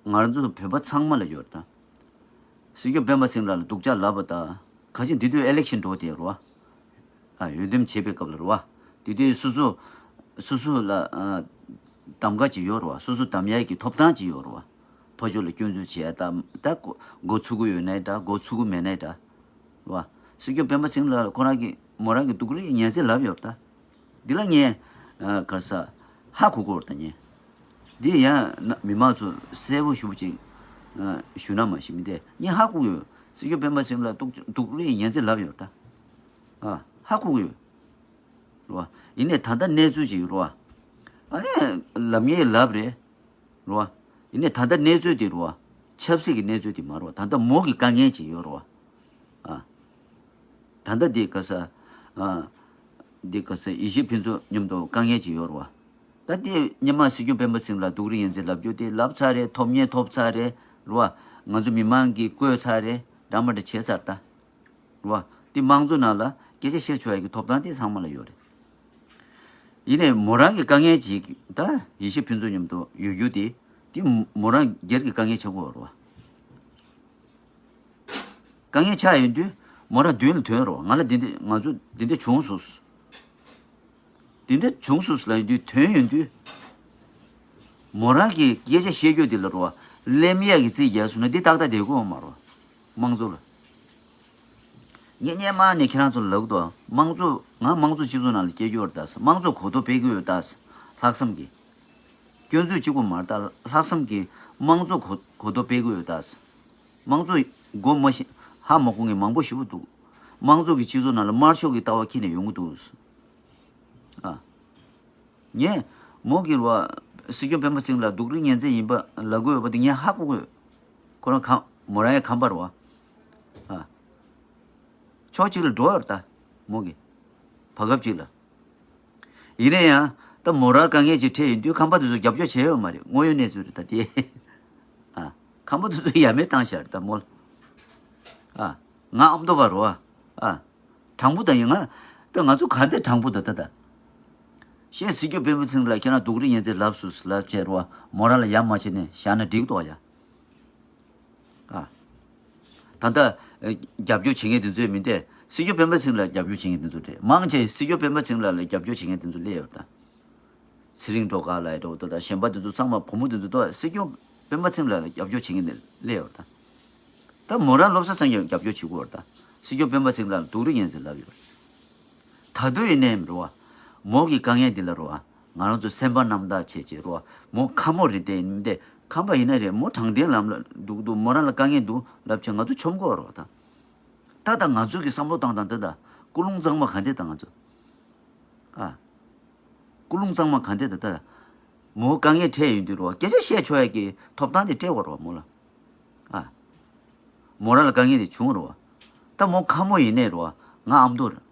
ང་རང་ཚོ་བོད་པ་ཚང་མ་ལ་ཡོད་རེད་ད། སྲིད་སྐྱོང་སྤེན་པ་ཚེ་རིང་ལགས་ལ་སྡུག་ཅག་ལབ་པ་དང་། ཁ་ཅིག་འདི་དུས་ཨི་ལེག་ཤན་འགྲོ་དེ་རུ། ཨ། འོས་འདེམས་བྱེད་པའི་སྐབས་ལ་རུ། འདི་དུས་སོ་སོ་སོ་སོ་ལ། ཨ། གདམ་ག་ཅིག་ཡོད་རེད་བ། སོ་སོ་གདམ་ཡས་ཀྱི་ཐོབ་ཐང་ཅིག་ཡོད་རེད་བ། ཕར་ཕྱོགས་ལ་སྐྱོན་འཛུགས་བྱས་ད་ད་མགོ་མགོ་ཚོད་ཀྱི་ཡོད་ནའི་འདྲ། མགོ་ཚོད་ཀྱི་མེད་ནའི་འདྲ་རེད་བ། སྲིད་སྐྱོང་སྤེན་པ་ཚེ་རིང་ལགས་ཁོ་རང་གིས་མོ་རང་གི་སྡུག་རུས་ཉེན་ཚད་ལབ་ཡོད་རེད་ད། འདི་ལ་ངས་ཨ་ག་རེ་ཟ་ཧ་གོ་གི་ཡོད་རེད་ད་ངས། འདི་ཡང་ན་མི་མང་ཚོ་གསལ་པོ་ཞེ་པོ་ཅིག་ཨ་ཞུ་ན་མ་ཤེས་མི་འདི་ངས་ཧ་གོ་གི་ཡོད། སྲིད་སྐྱོང་སྤེན་པ་ཚེ་རིང་ལགས་སྡུག་སྡུག་རུས་ཉེན་ཚད་ལབ་ཡོད་རེད་ད། ཨ་ཧ་གོ་གི་ཡོད། རེད་བ། ཡིན་ནའི་ད་ལྟ་གནས་ཚུལ་ཅིག་རེད་བ། ཨ་ནི་ལབ་ངེས་ལབ་རེད། རེད་བ། ཡིན་ནའི་ད་ལྟ་གནས་ཚུལ་དེ་རེད་བ། ཆབ་སྲིད་ཀྱི་གནས་ཚུལ་དེ་མ་རེད་བ། ད་ལྟ་མོ་གི་དཀའ་ངལ་ཅིག་ཡོད་རེད་བ། ཨ། ད་ལྟ་དེ་ག་ས། ཨ། དེ་ག་ས་ཡེ་ཤེས་ཕུན་ཚོགས་མཉམ་དུ་དཀའ་ངལ་ཅིག་ཡོད་རེད་བ། ད་དེ་སྔོན་མ་སྲིད་སྐྱོང་སྤེན་པ་ཚེ་རིང་ལགས་སྡུག་རུས་ཉེན་ཚད་ལབ་རྒྱུ་དེ་ལབ་ཚར་རེད། ཐོབ་མཁན་ཐོབ་ཚར་རེད། རེད་བ། ང་ཚོ་མི་མང་གིས་བཀོད་ཚར་རེད། འདྲ་མི་འདྲ་བྱས་ཚར་ད། རེད་བ། དེ་དམངས་གཙོ་ནང་ལ་སྐད་ཆ་བཤད་ཆོག་ཡ་གི་ཐོབ་ཐང་དེ་ཚང་མ་ལ་ཡོད་རེད། ཡིན་ནའི་མོ་རང་གི་དཀའ་ངལ་ཅིག་ད་ཡེ་ཤེས་ཕུན་ཚོགས་མཉམ་དུ་ཡོད་རྒྱུ་དེ། དེ་མོ་རང་སྒེར་གྱི་དཀའ་ངལ་ཆགས་ཀྱི་ཡོད་རེད་བ། དཀའ་ངལ་ཆགས་ཡོང་དུས་མོ་རང་མདུན་ལ་ཐོན་རེད་བ། ང་ལ་འདི་འདྲ་ང་ཚོ་འདི་འདྲ་བྱུང་སོང་། དེ་འདྲ་བྱུང་སོང་ལབ་ཡོང་དུས་ཐོན་ཡོང་དུས། མོ་རང་གིས་སྐད་ཆ་བཤད་རྒྱུ་དེ་ལ་རོ། ལེམ་ཡག་གི་རྩིས་རྒྱག་སོང་ན་འདི་ཏག་ཏག་བསྡད་དགོས་མ་རོ། དམངས་གཙོ་ལ། ངས་སྔོན་མ་ནས་ཁྱེད་རང་ཚོ་ལ་ལབ་ཀྱི་འདུག་དམངས་གཙོ་ང་དམངས་གཙོ་སྤྱི་ཚོགས་ནང་ལ་སྐྱེས་རྒྱུ་ཡོད་རེད་ད། དམངས་གཙོ་གོ་རྟོགས་སྤེལ་གྱི་ཡོད་ད། ལྷག་བསམ་གྱིས། སྐྱོན་འཛུགས་གཅིག་པོ་མ་རེད་ད། ལྷག་བསམ་གྱིས་དམངས་གཙོ་གོ་གོ་རྟོགས་སྤེལ་གྱི་ཡོད་ད། དམངས་གཙོ་མགོ་མ་ཤེས་ཧ་མ་གོ་མཁན་མང་པོ་ཞེ་པོ་འདུག་དམངས་གཙོ་གི་སྤྱི་ཚོགས་ནང་ལ་དམར་ཤོག་གི་ལྟ་བ་འཁྱེར་ནས་ཡོང་གི་འདུག་ཨ། ངས་མོ་གི་རོ། སྲིད་སྐྱོང་སྤེན་པ་ཚེ་རིང་ལགས་སྡུག་རུས་ཉེན་ཚད་ཡིན་པ་ལབ་དགོས་ཡོད་པ་དེ་ངས་ཧ་གོ་གི་ཡོད། ཁོ་རང་ཁམས་མོ་རང་ཡང་ཁམས་པ་རེད་བ། ཨ། ཕྱོགས་གཅིག་ལ་འགྲོ་ཡོད་རེད་ད། མོ་གི། བར་སྐབས་གཅིག་ལ། ཡིན་ན་ཡང་ད་མོ་རང་དཀའ་ངལ་ཅིག་འཕྲད་ཡོང་དུས་ཁམས་པ་དེ་ཚོ་རྒྱབ་སྐྱོར་བྱས་ཡོད་མ་རེད། དངོས་ཡོད་གནས་ཚུལ་རེད་ད་དེ། ཨ། ཁམས་པ་དེ་ཚོ་ཡ་མེད་བཏང་ཤག་རེད་ད་མོ་ལ། ཨ། ང་ཨ་མདོ་པ་རེད་བ། ཨ། དྲང་པོ་ད་ཡིན་ང་། ད་ང་ཚོ་ག་འདྲ་དྲང་པོ་ད་ད་ད། གཞན་སྲིད་སྐྱོང་སྤེན་པ་ཚེ་རིང་ལགས་ཁྱེད་རང་སྡུག་རུས་ཉེན་ཚད་ལབ་སོང་ལབ་བྱས་རོ། མོ་རང་ལ་ཡ་མ་བྱས་ནས་བཞག་ན་འགྲིག་འདུག་ཡ། ཨ། ད་ལྟ་རྒྱབ་སྐྱོར་བྱེད་མཁན་དེ་ཚོའི་མི་འདས་སྲིད་སྐྱོང་སྤེན་པ་ཚེ་རིང་ལགས་རྒྱབ་སྐྱོར་བྱེད་མཁན་དེ་ཚོ་རེད། མང་ཆེ་སྲིད་སྐྱོང་སྤེན་པ་ཚེ་རིང་ལགས་ལ་རྒྱབ་སྐྱོར་བྱེད་མཁན་དེ་ཚོ་སླེབས་ཡོད་ད། ཚེ་རིང་སྒྲོལ་དཀར་ལགས་འགྲོ་ད་གཞན་པ་དེ་ཚོ་ཚང་མ་བུ་མོ་དེ་ཚོ་ད་སྲིད་སྐྱོང་སྤེན་པ་ཚེ་རིང་ལགས་ལ་རྒྱབ་སྐྱོར་བྱེད་མཁན་དེ་སླེབས་ཡོད་ད། ད་མོ་རང་བློ་བཟང་སེང་གེ་རྒྱབ་སྐྱོར་བྱེད་དགོས་རེད་ད། སྲིད་སྐྱོང་སྤེན་པ་ཚེ་རིང་ལགས་ལ་སྡུག་རུས་ཉེན་ཚད་ལབ་ཡོད་རེད། ད་དུང་ཡིན་ནའི་རོ། མོ་གི་དཀའ་ངལ་འདི་ལ་རོ། ང་རང་ཚོ་སེམས་པ་རྣམ་དག་བྱས་བྱས་རོ། མོ་ཁམས་པ་རེད་དེ་ཡིན་དེ་ཁམས་པ་ཡིན་ན་རེད། མོ་དྲང་བདེན་ལམ་ལ་འདུག་འདུག་མོ་རང་ལ་དཀའ་ངལ་འདུག་ལབ་བྱས་ང་ཚོ་མཆོམ་དགོས་རོ་ད། ད་ད་ང་ཚོ་གི་བསམ་བློ་བཏང་སྟངས་དེ་ད་ཀུན་སློང་གཙང་མ་ག་འདྲ་ད་ང་ཚོ། ཨ། ཀུན་སློང་གཙང་མ་ག་འདྲ་ད་ད། མོ་དཀའ་ངལ་འཕྲད་ཡོང་དུས་རོ་སྐད་ཆ་བཤད་ཆོག་ཡ་གི་ཐོབ་ཐང་དེ་སྤྲད་དགོས་རོ་མོ་ལ། ཨ། མོ་རང་ལ་དཀའ་ངལ་དེ་བྱུང་རོ། ད་མོ་ཁམས་པ་ཡིན་ནའི་རོ་ང་ཨ་མདོ་རེད།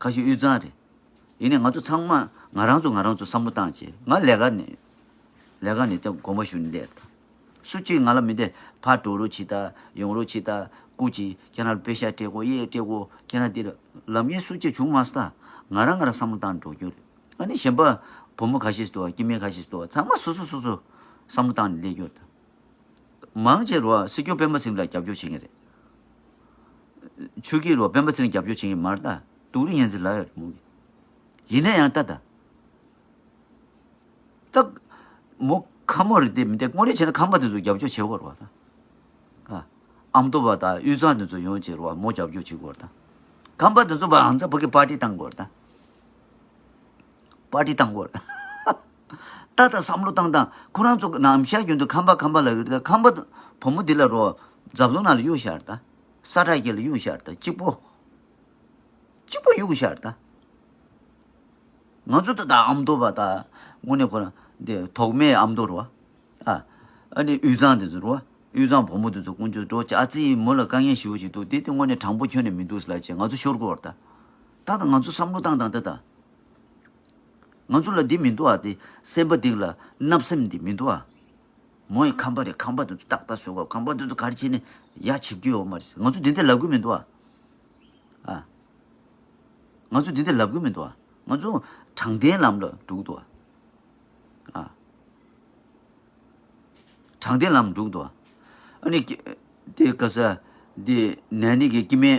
ཁ་ཤས་དབུས་གཙང་རེད། ཡིན་ནའི་ང་ཚོ་ཚང་མ་ང་རང་ཚོ་ང་རང་ཚོ་བསམ་བློ་བཏང་བྱས་ང་ལས་ཀ་ནས། ལས་ཀ་ནས་ད་དགོངས་པ་ཞུ་ནས་བསྡད་ད། སུ་གཅིག་ང་ལ་མི་བདེ་ཕར་འགྲོ་རོགས་བྱེད་ད་ཡོང་རོགས་བྱེད་ད་སྐུ་མཁྱེན་ཁྱེད་རང་ལ་པེ་ཤག་སྤྲད་དགོས་གཡས་སྤྲད་དགོས་ཁྱེད་རང་འདི་ལ་ལབ་མཁན་སུ་གཅིག་བྱུང་མ་སོང་ད། ང་རང་ང་རང་བསམ་བློ་བཏང་འགྲོ་རྒྱུ་རེད། ཨ་ནི་གཞན་པ་བུ་མོ་ཁ་ཤས་ཤིག་འདུག་བ་སྐྱེ་དམན་ཁ་ཤས་ཤིག་འདུག་བ་ཚང་མ་སོ་སོ་སོ་སོ་བསམ་བློ་བཏང་ནས་སླེབས་རྒྱུ་རེད་ད། མང་ཆེ་རུ་བ་སྲིད་སྐྱོང་སྤེན་པ་ཚེ་རིང་ལ་རྒྱབ་སྐྱོར་བྱེད་མཁན་རེད། ཆོས་སྐྱིད་རུ་བ་སྤེན་པ་ཚེ་རིང་རྒྱབ་སྐྱོར་བྱེད་མཁན་མ་རེད་ད། སྡུག་རུས་ཉེན་ཚད་ལབ་ཡོད་རེད་མོ་གི། ཡིན་ན་ཡང་ད་ད། ད། མོ་ཁམས་པ་རེད་དེ་མི་དེ་དངོས་གནས་བྱས་ན་ཁམས་པ་དེ་ཚོ་རྒྱབ་སྐྱོར་བྱེད་དགོས་རེད་བ་ད། ཨ། ཨ་མདོ་པ་དང་དབུས་གཙང་དེ་ཚོ་ཡོང་བྱས་རེད་བ་མོ་རྒྱབ་སྐྱོར་བྱེད་དགོས་རེད་ད། ཁམས་པ་དེ་ཚོ་བ་ཧང་ཚ་ཕ་གི་པར་ཊི་བཏང་དགོས་རེད་ད། པར་ཊི་བཏང་དགོས་རེད། ད་ད་བསམ་བློ་བཏང་སྟངས་ཁོ་རང་ཚོ་ནམ་ཞག་རྒྱུན་དུ་ཁམས་པ་ཁམས་པ་ལབ་ཡོད་རེད་ད། ཁམས་པ་བུ་མོ་འདི་ལ་རོ། འཛམ་གླིང་ནང་ལ་གཡུག་བཞག་རེད་ད། ས་ཁྲ་རྒྱལ་ལ་གཡུག་བཞག་རེད་ད་གཅིག་པོ། གཅིག་པོ་གཡུག་བཞག་རེད་ད། ང་ཚོ་ད་ལྟ་ཨ་མདོ་པ་དང་དངོས་གནས་ཁོ་རང་འདི་ཐོག་མའི་ཨ་མདོ་རེད་བ། ཨ། ཨ་ནི་དབུས་གཙང་དེ་ཚོ་རེད་བ། དབུས་གཙང་བུ་མོ་དེ་ཚོ་དཀོན་མཆོག་འགྲོ་ཅི་ཨ་ཙི་མོ་ལ་དཀའ་ངལ་ཞེ་པོ་ཅིག་འདུག་དེ་དེ་དངོས་གནས་དྲང་པོ་ཁྱོན་ནས་མི་འདུག་ཟེར་ལབ་བྱས་ང་ཚོ་ཤོར་གི་ཡོད་རེད་ད། ད་ད་ང་ཚོ་བསམ་བློ་བཏང་སྟངས་དེ་ད། ང་ཚོ་ལ་འདི་མི་འདུག་ཨ་དེ་སེམས་པ་འདི་ལ་བརྣབ་སེམས་འདི་མི་འདུག་ཨ། མོ་ཡི་ཁམས་པ་རེད། ཁམས་པ་དེ་ཚོ་ཏག་ཏག་བཟོ་དགོས། ཁམས་པ་དེ་ཚོ་ག་རེ་བྱས་ནས་ཡ་བྱེད་རྒྱུ་ཡོད་མ་རེད། ང་ཚོ་འདི་འདྲ་ལབ་གི་མི་འདུག་ཨ། ཨ། ང་ཚོ་འདི་འདྲ་ལབ་གི་མི་འདུག་ཨ། ང་ཚོ་དྲང་བདེན་ལམ་ལ་འགྲོ་གི་འདུག་ཨ། ཨ། དྲང་བདེན་ལམ་འགྲོ་གི་འདུག་ཨ། ཨ་ནི་དེ་ག་ས་འདི་ན་ནིང་གི་སྐྱེ་དམན་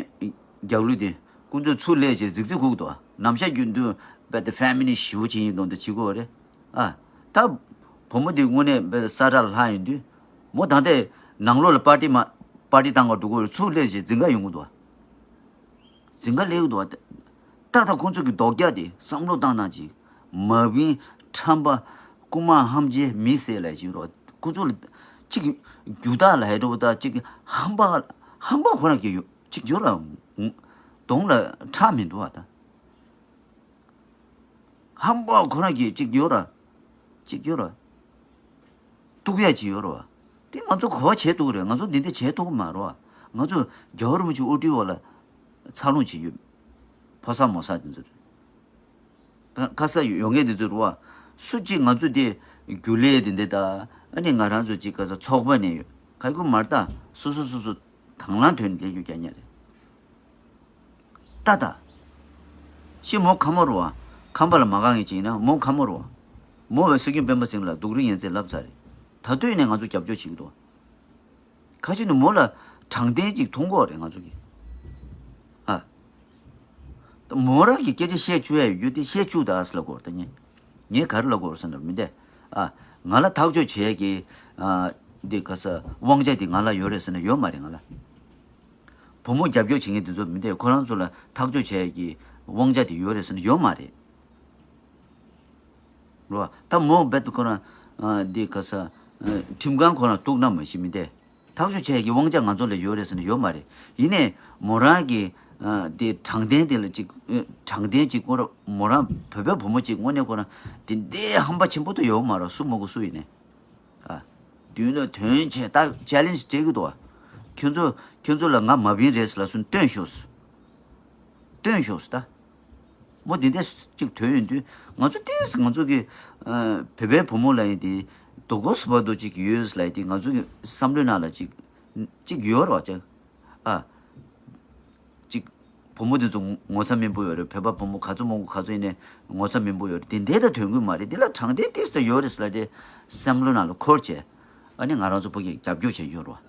རྒྱག་ལུགས་དེ་ཁོང་ཚོ་ཚུར་སླེབས་བྱས་རྫིག་རྫིག་སྒུག་འདུག་ཨ། ནམ་ཞག་རྒྱུན་དུ་རྦད་དེ་ཕེ་མི་ནི་སི་ཊི་ཞེ་པོ་ཅིག་ཡིན་མདོག་འདྲ་བྱེད་ཀྱི་ཡོད་རེད། ཨ། ད་བུ་མོ་དེ་དངོས་གནས་ས་ཁྲ་ལ་ལྷག་ཡོང་དུས། མོ་ད་ལྟའི་ནང་ལོགས་ལ་པར་ཏི་མ་པར་ཏི་བཏང་ག་འགྲོ་གི་ཡོད་རེད། ཚུར་སླེབས་བྱས་འཛིང་ག་ཡོང་གི་འདུག་བ། འཛིང་ག་སླེབས་ཀྱི་འདུག་བ། ད་ད་ཁོང་ཚོ་གི་རྡོག་རྒྱག་དེ་བསམ་བློ་བཏང་སྟངས་ཅིག་མ་བིན་ཁྲམ་པ་རྐུ་མ་ཧམ་བྱེད་མི་ཟེར་ལ་ཅིག་རོ། ཁོང་ཚོ་ལ་ཅིག་རྒྱུ་དག་ལ་ཧེ་འགྲོ་ད་ཅིག་ཧམ་པ་ཧམ་པ་ཁོ་རང་གི་ཡོད་ཅིག་ཡོད་ར། གདོང་ལ་ཁྲག་མི་འདུག་བ་ད། ཧམ་པ་ཁོ་རང་གི་ཅིག་ཡོད་ར། ཅིག་ཡོད་ར། གཏུག་ཡ་ཅིག་ཡོད་ར་བ། དེ་ང་ཚོ་གོ་བ་བྱེད་ཐུབ་ཀྱི་རེད། ང་ཚོ་འདི་འདྲ་བྱེད་ཐུབ་ཀྱི་མ་རེད་བ། ང་ཚོ་རྒྱལ་བ་རིན་པོ་ཆེ་དབུ་ཁྲིད་འོག་ལ་འཚར་ལོངས་བྱེད་ཀྱི་ཡོད། ཕོ་གསར་མོ་གསར་དེ་ཚོ་རེད། ད་ཁ་ས་ཡོད་མཁན་དེ་ཚོ་རེད་བ། སུ་གཅིག་ང་ཚོ་དེ་རྒྱུན་ལས་དེ་འདྲ་ད་ཨ་ནི་ང་རང་ཚོ་གཅིག་ག་ས་ཚོགས་པ་ནས་ཡོད་ག་གུ་མར་ད་སོ་སོ་སོ་སོ་དང་བླངས་ཐོག་ནས་ལས་འགུལ་རྒྱག་མཁན་རེད། ཏ་ཏ། ཤི་མོ་ཁ་མོ་རུ་བ། ཁམས་པ་ལ་མ་གང་ངེས་ཅིག་ཡིན་ན་མོ་ཁ་མོ་རུ་བ། མོ་བས་སྲོལ་རྒྱུན་སྤེན་པ་སེང་ལ་སྡུག་རུས་ཡན་ཚད་ལབ་ཚར་རེད། ད་དུས་ནས་ང་ཚོ་རྒྱབ་སྐྱོར་བྱེད་ཀྱི་འདུག་ཁ་ཅིག་ནི་མོ་ལ་དྲང་བདེན་ཅིག་མཐོང་གི་རེད་ང་ཚོ་གི། ཨ། མོ་རང་གི་སྐད་ཆ་བཤད་བཅུག་ཡ་ཡོད་རྒྱུ་དེ་བཤད་བཅུག་ད་ཨ་སི་ལ་གོ་རེད་ད་ངས། ངས་ག་རེ་ལབ་དགོས་རེད་ཟེར་ན་མི་འདས། ཨ། ང་ལ་ཐག་གཅོད་བྱེད་ཡས་ཀྱི། ཨ། འདི་ག་ས་དབང་ཆ་འདི་ང་ལ་ཡོད་རེད་ཟེར་ན་ཡོད་མ་རེད་ང་ལ། བུ་མོ་རྒྱབ་སྐྱོར་བྱེད་མཁན་འདི་ཚོ་མི་འདས་ཁོ་རང་ཚོ་ལ་ཐག་གཅོད་བྱེད་ཡས་ཀྱི་དབང་ཆ་འདི་ཡོད་རེད་ཟེར་ན་ཡོད་མ་རེད། རོ། ད་མོ་རྦད་དེ་ཁོ་རང་། ཨ། འདི་ག་ས། ཨ། ཁྲིམས་ཁང་ཁོ་རང་གཏུག་ན་མ་ཤི་མི་འདས། ཐག་གཅོད་བྱེད་ཀྱི་དབང་ཆ་ང་ཚོ་ལ་ཡོད་རེད་ཟེར་ན་ཡོད་མ་རེད། ཡིན་ནའི་མོ་རང་གི། ཨ། དེ་དྲང་བདེན་དེ་ལ་ཅིག་ཨ། དྲང་བདེན་ཅིག་ཁོ་རང་མོ་རང་བོད་པའི་བུ་མོ་ཅིག་དངོས་གནས་ཁོ་རང་དེ་འདྲའི་ཧམ་པ་ཆེན་པོ་དུ་ཡོད་མ་རེད། སུ་མོ་གོ་སུ་ཡིན་ནའི། ཨ། མདུན་ལ་དོན་བྱས་ད་ཅེ་ལེན་ཇི་སྤྲད་ཀྱི་འདུག་བ། ཁྱོད་ཚོ་ཁྱོད་ཚོ་ལ་ང་མ་བིན་རེད་ཟེར་ལབ་སོང་སྟོན་ཤོག་སྟོན་ཤོག་ད། མོ་འདི་འདྲ་ཅིག་ཐོན་ཡོང་དུས་ང་ཚོ་ཏིས་ང་ཚོ་གི། ཨ། བོད་པའི་བུ་མོ་ལ་ཡིན་ཏེ་དོ་གོ་སུ་བ་དོ་ཅིག་ཡོད་ལ་ཡིན་ཏེ་ང་ཚོ་གི་བསམ་བློའི་ནང་ལ་ཅིག་ཅིག་ཡོད་རོགས་ཅིག་ཨ། ཅིག་བུ་མོ་དེ་ཚོ་ངོ་ཚ་མིན་པོ་ཡོད་རེད། བོད་པ་བུ་མོ་ག་ཚོད་མང་པོ་ག་ཚོད་ཡིན་ནའི་ངོ་ཚ་མིན་པོ་ཡོད་རེད། དེ་འདྲ་ད་ཐོན་གི་མ་རེད། དེ་ལ་དྲང་བདེན་ཏིས་ད་ཡོད་རེད་ལ་དེ་བསམ་བློ་ནང་ལ་འཁོར་བྱས་ཨ་ནི་ང་རང་ཚོ་ཕ་གིར་རྒྱབ་སྐྱོར་བྱས་ཡོད་རོགས།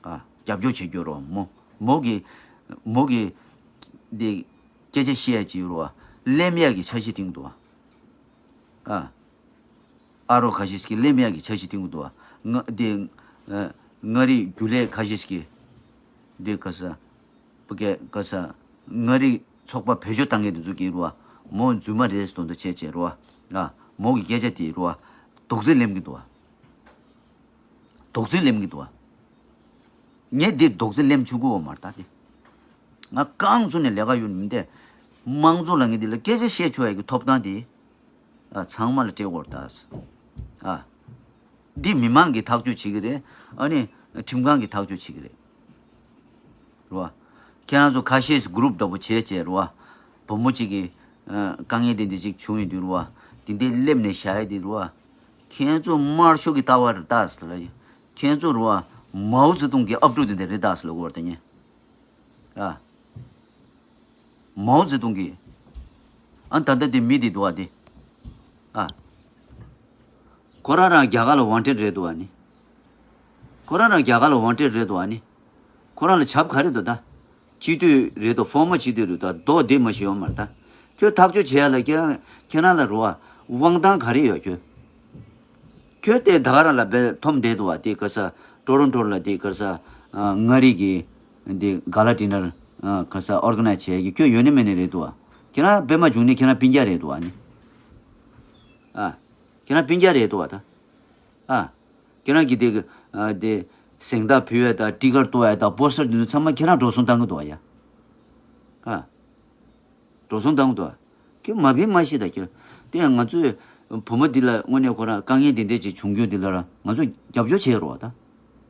ཨ། རྒྱབ་སྐྱོར་བྱེད་རྒྱུ་རོ། མོ་མོ་གི་མོ་གི་འདི་སྐད་ཆ་བཤད་ཡ་ཅིག་རོ། གླེམ་ཡ་གི་འཆར་གཞི་བཏིང་འདུག་ཨ། ཨ་རོགས་ཁ་ཤས་ཀྱིས་གླེམ་ཡ་གི་འཆར་གཞི་བཏིང་འདུག་ཨ། ང་འདི་ཨ། མངའ་རིས་རྒྱུན་ལས་ཁ་ཤས་ཀྱིས་འདི་ག་ས་བུ་གས་ག་ས་མངའ་རིས་ཚོགས་པ་བེད་སྤྱོད་བཏང་མཁན་དེ་ཚོ་གིས་རོ། མོ་རྫུན་མ་རེད་ཟེར་དོན་དུ་བྱས་བྱས་རོ། ཨ། མོ་གི་སྐད་ཆ་དེ་རོ། རྡོག་རྫིས་གླེམ་གི་འདུག་ཨ། རྡོག་རྫིས་གླེམ་གི་འདུག་བ། ངས་འདི་རྡོག་རྫིས་གླེམ་ཆོག་གི་ཡོད་མ་རེད་ད་དེ། ང་རྐང་བཙུགས་ནས་ལས་ཀ་ཡོད་མི་འདས། དམངས་གཙོ་ལ་ངས་འདི་ལ་སྐད་ཆ་བཤད་ཆོག་ཡ་གི་ཐོབ་ཐང་དེ། ཨ། ཚང་མ་ལ་སྤྲད་དགོས་རེད་ད། ཨ། འདི་མི་མང་གིས་ཐག་གཅོད་བྱེད་ཀྱི་རེད། ཨ་ནི་ཁྲིམས་ཁང་གིས་ཐག་གཅོད་བྱེད་ཀྱི་རེད། རེད་བ། ཁྱེད་རང་ཚོ་ཁ་ཤས་གུ་རུབ་འདྲ་པོ་བྱས་བྱས་རེད་བ། བུ་མོ་གཅིག་གིས་ཨ། དཀའ་ངལ་དེ་འདྲ་ཅིག་བྱུང་ཡོང་དུས་རེད་བ། དེ་འདྲའི་སླེབས་ནས་བཞག་ཡ་དེ་རེད་བ། ཁྱེད་ཚོ་དམར་ཤོག་གི་ལྟ་བ་རེད་ད་ཟེར་ལ། ཁྱེད་ཚོ་རེད་བ། མའོ་ཙེ་ཏུང་གི་ཨབ་ཕྲུག་དེ་འདྲ་རེད་ད་ཟེར་ལ་གོ་བར་དེ་ཉན། ཨ། མའོ་ཙེ་ཏུང་གི། ཨ། ད་ལྟ་དེ་མི་དེ་འདུག་བ་དེ། ཨ། ཁོ་རང་རང་རྒྱ་གར་ལ་ཝན་ཊེཌ་རེད་འདུག་བ་ནི། ཁོ་རང་རང་རྒྱ་གར་ལ་ཝན་ཊེཌ་རེད་འདུག་བ་ནི། ཁོ་རང་ལ་ཆབ་ག་རེ་འདུག་ད། སྤྱི་འཐུས་རེད་འདུག་ཕོར་མར་སྤྱི་འཐུས་རེད་འདུག་ད། མདོག་བདེ་མ་ཞིག་ཡོད་མ་རེད་ད། ཁྱོད་ཐག་གཅོད་བྱེད་ཡ་ལ་ཁྱེད་རང་ཁྱེད་རང་ལ་རེད་བ། དབང་ཐང་ག་རེ་ཡོད་ཁྱོད། ཁྱོད་དེ་ད་ག་རང་ལ་བས་འཐོམ་བསྡད་འདུག་བ། དེ་ག་ས་ཊོ་རོན་ཊོ་ལ་དེ་ག་ས་ཨ། མངའ་རིས་ཀྱི་དེ་ག་ལ་ཌི་ནར་ཨ། ག་ས་ཨོར་ག་ནའི་ཛི་བྱེད་ཀྱི་ཁྱོད་ཡོད་ནི་མེད་ནི་རེད་འདུག་བ། ཁྱེད་རང་པད་མ་འབྱུང་གནས་ཁྱེད་རང་སྤུན་ཀྱག་རེད་འདུག་བ་ནི། ཨ། ཁྱེད་རང་སྤུན་ཀྱག་རེད་འདུག་བ་ད། ཨ། ཁྱེད་རང་གི་དེ་ག་ཨ། དེ་གཟེངས་རྟགས་ཕུལ་ཡ་དང་ཊི་ཀར་གཏོར་ཡ་དང་པོ་སི་ཊར་དེ་ཚོ་ཚང་མ་ཁྱེད་རང་འགྲོ་སོང་བཏང་གི་འདུག་བ་ཡ། ཨ། འགྲོ་སོང་བཏང་འདུག་ཁྱོད་མ་བིན་མ་ཤི་ད་ཁྱོད། དེ་ཡང་ང་ཚོས་བུ་མོ་འདི་ལ་དངོས་གནས་ཁོ་རང་དཀའ་ངལ་འདི་འདྲས་ཅིག་བྱུང་རྒྱུ་འདི་ལ་ར་ང་ཚོ་རྒྱབ་སྐྱོར་བྱེད་རོགས་ད།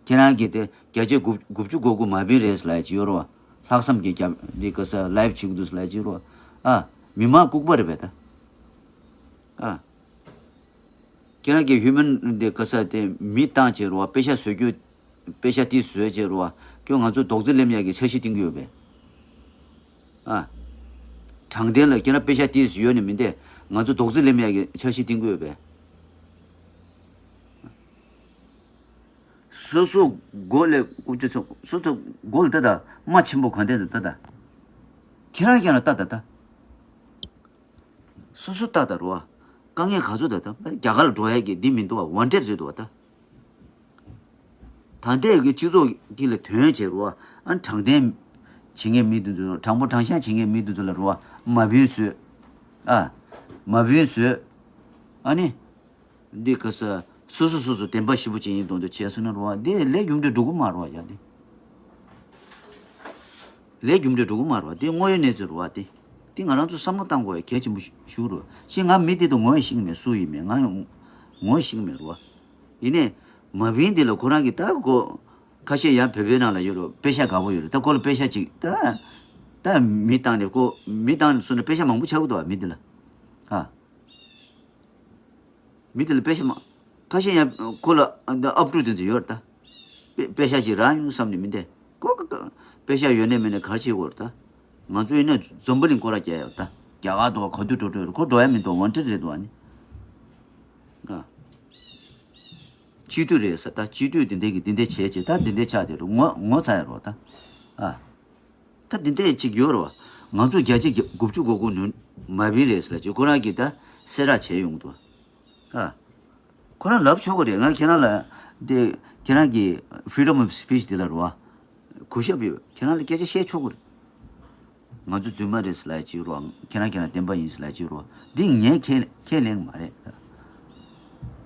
ཁྱེད་རང་གིས་དེ་བརྒྱ་ཆ་དགུ་དགུ་བཅུ་གོ་དགུ་མ་བིན་རེད་ལབ་ཡ་ཅིག་ཡོད་རོགས། ལྷག་བསམ་གྱིས་རྒྱབ་འདི་ག་ས་ལའེབ་བྱེད་ཀྱི་འདུག་ལབ་ཡ་ཅིག་ཡོད་རོགས། ཨ། མི་མང་ལྐུགས་པ་རེད་པས་ད། ཨ། ཁྱེད་རང་གིས་ཧིའུ་མན་དེ་ག་ས་དེ་མི་བཏང་བྱས་རོགས། པེ་ཤ་བཟོ་རྒྱུ། པེ་ཤ་དེ་བཟོས་བྱས་རོགས། ཁྱོད་ང་ཚོ་རྡོག་རྫིས་ལེམ་ཡག་གི་འཆར་གཞི་བཏིང་གི་ཡོད་པས། ཨ། དྲང་བདེན་ལ་ཁྱེད་རང་པེ་ཤ་དེ་ཡོད་ནི་མིན་ཏེ། ང་ཚོ་རྡོག་རྫིས་ལེམ་ཡག་གི་འཆར་གཞི་བཏིང་གི་ཡོད་པས། སོ་སོ་མགོ་ལས་ཀུ་ཅི་ཚོ་སོ་སོ་མགོ་ལ་ལྟ་ད། རྨ་ཆེན་པོ་གང་དེ་ལ་ལྟ་ད། ཁྱེད་རང་ཁྱེད་རང་ལྟ་ད་ད། སོ་སོ་ལྟ་ད་རོ། དཀའ་ངལ་ག་ཚོད་ད་ད་རྒྱ་གར་ལ་འགྲོ་ཡ་གི་འདི་མི་འདུག་བ། ཝན་ཊེཌ་རེད་འདུག་བ་ད། ད་ལྟའི་གི་སྤྱི་ཚོགས་ཀྱི་ལ་དོན་བྱེད་རོགས། ཨ་དྲང་བདེན་བྱེད་མཁན་མི་དེ་ཚོ། དྲང་པོ་དྲང་བཞག་བྱེད་མཁན་མི་དེ་ཚོ་ལ་རོགས། མ་བུན་བཟོས། ཨ་མ་བུན་བཟོས། ཨ་ནི་འདི་ག་ས་སོ་སོ་སོ་སོ་བདེན་པ་ཞེ་པོ་ཅིག་ཡིན་མདོག་མདོག་བྱས་སོང་ན་རོགས། འདི་ལས་རྒྱུ་འབྲས་འགྲོ་གི་མ་རོགས་ཡ། འདི་ལས་རྒྱུ་འབྲས་འགྲོ་གི་མ་རོགས། འདི་དངོས་ཡོད་གནས་ཚུལ་རོགས། འདི་འདི་ང་རང་ཚོ་བསམ་བློ་བཏང་དགོས་ཡ་གལ་ཆེན་པོ་ཞིག་རོགས། ཤི་ང་མི་དེ་དང་ངོ་ཡང་ཤེས་ཀྱི་མེད། སུ་ཡིན་མེད་ང་ཡང་ངོ་ཡང་ཤེས་ཀྱི་མེད་རོགས། ཡིན་ནའི་མ་བུན་འདི་ལ་ཁོ་རང་གིས་ད་གོ་ཁ་ཤས་ཡང་བོད་པའི་ནང་ལ་ཡོད་རོགས། པེ་ཤ་དགའ་པོ་ཡོད་རོགས། ད་ཁོ་ལ་པེ་ཤ་ཅིག་ད་ད་མི་བཏང་ནས་ཁོ་མི་བཏང་ནས་སོང་ན་པེ་ཤ་མང་པོ་ཆགས་ཀྱི་འདུག་བ། མི་འདི་ལ་ཨ། མི་དེ་ལ་པེ་ཤ་མ། ཁ་ཤས་ཡང་ཁོ་ལ་ཨ་ཨབ་ཕྲུག་དེ་ཚོ་ཡོད་རེད་ད། པེ་པེ་ཤ་ཞིག་རག་ཡོང་བསམ་ནས་མི་འདས་ཁོ། ཀ་ཀ་པེ་ཤ་ཡོད་ནས་མེད་ནས་ག་རེ་བྱེད་དགོས་རེད་ད། ང་ཚོ་ཡིན་ན་འཛམ་བུ་གླིང་སྐོར་ར་རྒྱག་ཡོད་ད། རྒྱ་གར་དུ་བ་ག་དུས་འགྲོ་འགྲོ་ཡོད་རེད། ཁོ་འགྲོ་ཡ་མི་འདུག་ཝན་ཊེཌ་རེད་འདུག་ཨ་ནི། ཨ། སྤྱི་འཐུས་རེད་ཟེར་ད། སྤྱི་འཐུས་དེ་འདྲས་ཀྱི་དེ་འདྲས་བྱས་བྱས་ད་དེ་འདྲས་ཆགས་བསྡད་རེད། ངོ་ངོ་ཚ་ཡ་རོགས་ད། ཨ། ད་འདི་འདྲས་ཅིག་ཡོད་རེད་བ། ང་ཚོ་བརྒྱ་ཆ་དགུ་བཅུ་གོ་དགུ་ནུས་མ་བིན་རེད་ཟེར་ལ་ཅིག་ཁོ་རང་གིས་ད་གསལ་བསྒྲགས་བྱས་ཡོང་འདུག་ཨ། ཁོ་རང་ལབ་ཆོག་གི་རེད། ང་ཁྱེད་རང་ལ་འདི་ཁྱེད་རང་གི་Freedom of Speech འདི་ལ་རེད་བ། གུས་ཞབས་ཡོད། ཁྱེད་རང་ལ་སྐད་ཆ་བཤད་ཆོག་གི་རེད། ང་ཚོ་རྫུན་མ་རེད་ཟེར་ལ་ཅིག་རེད་བ། ཁྱེད་རང་ཁྱེད་རང་བདེན་པ་ཡིན་ཟེར་ལ་ཅིག་རེད་བ། འདི་ངས་ཁས་ཁས་ལེན་གི་མ་རེད།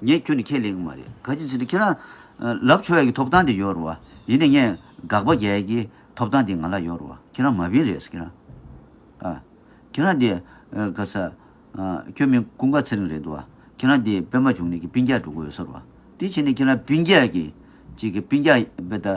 ངས་ཁྱོན་ནས་ཁས་ལེན་གི་མ་རེད། ག་ཅི་ཟེར་ན་ཁྱེད་རང་ལབ་ཆོག་ཡ་གི་ཐོབ་ཐང་དེ་ཡོད་རེད་བ། ཡིན་ནའི་ངས་དགག་པ་རྒྱག་ཡ་གི་ཐོབ་ཐང་དེ་ང་ལ་ཡོད་རེད་བ། ཁྱེད་རང་མ་བིན་རེད་ཟེར། ཁྱེད་རང་ཨ། ཁྱེད་རང་དེ་ག་ས་ཁྱོད་མིང་ཀུན་དགའ་ཚེ་རིང་རེད་འདུག་བ། ཁྱེད་རང་དེ་པད་མ་འབྱུང་གནས་ཀྱི་སྤུན་ཀྱག་འགྲོ་གི་ཡོད་ས་རེད་བ། དེ་བྱས་ནས་ཁྱེད་རང་སྤུན་ཀྱག་གི་ཅིག་གི་སྤུན་ཀྱག་བེ་ད་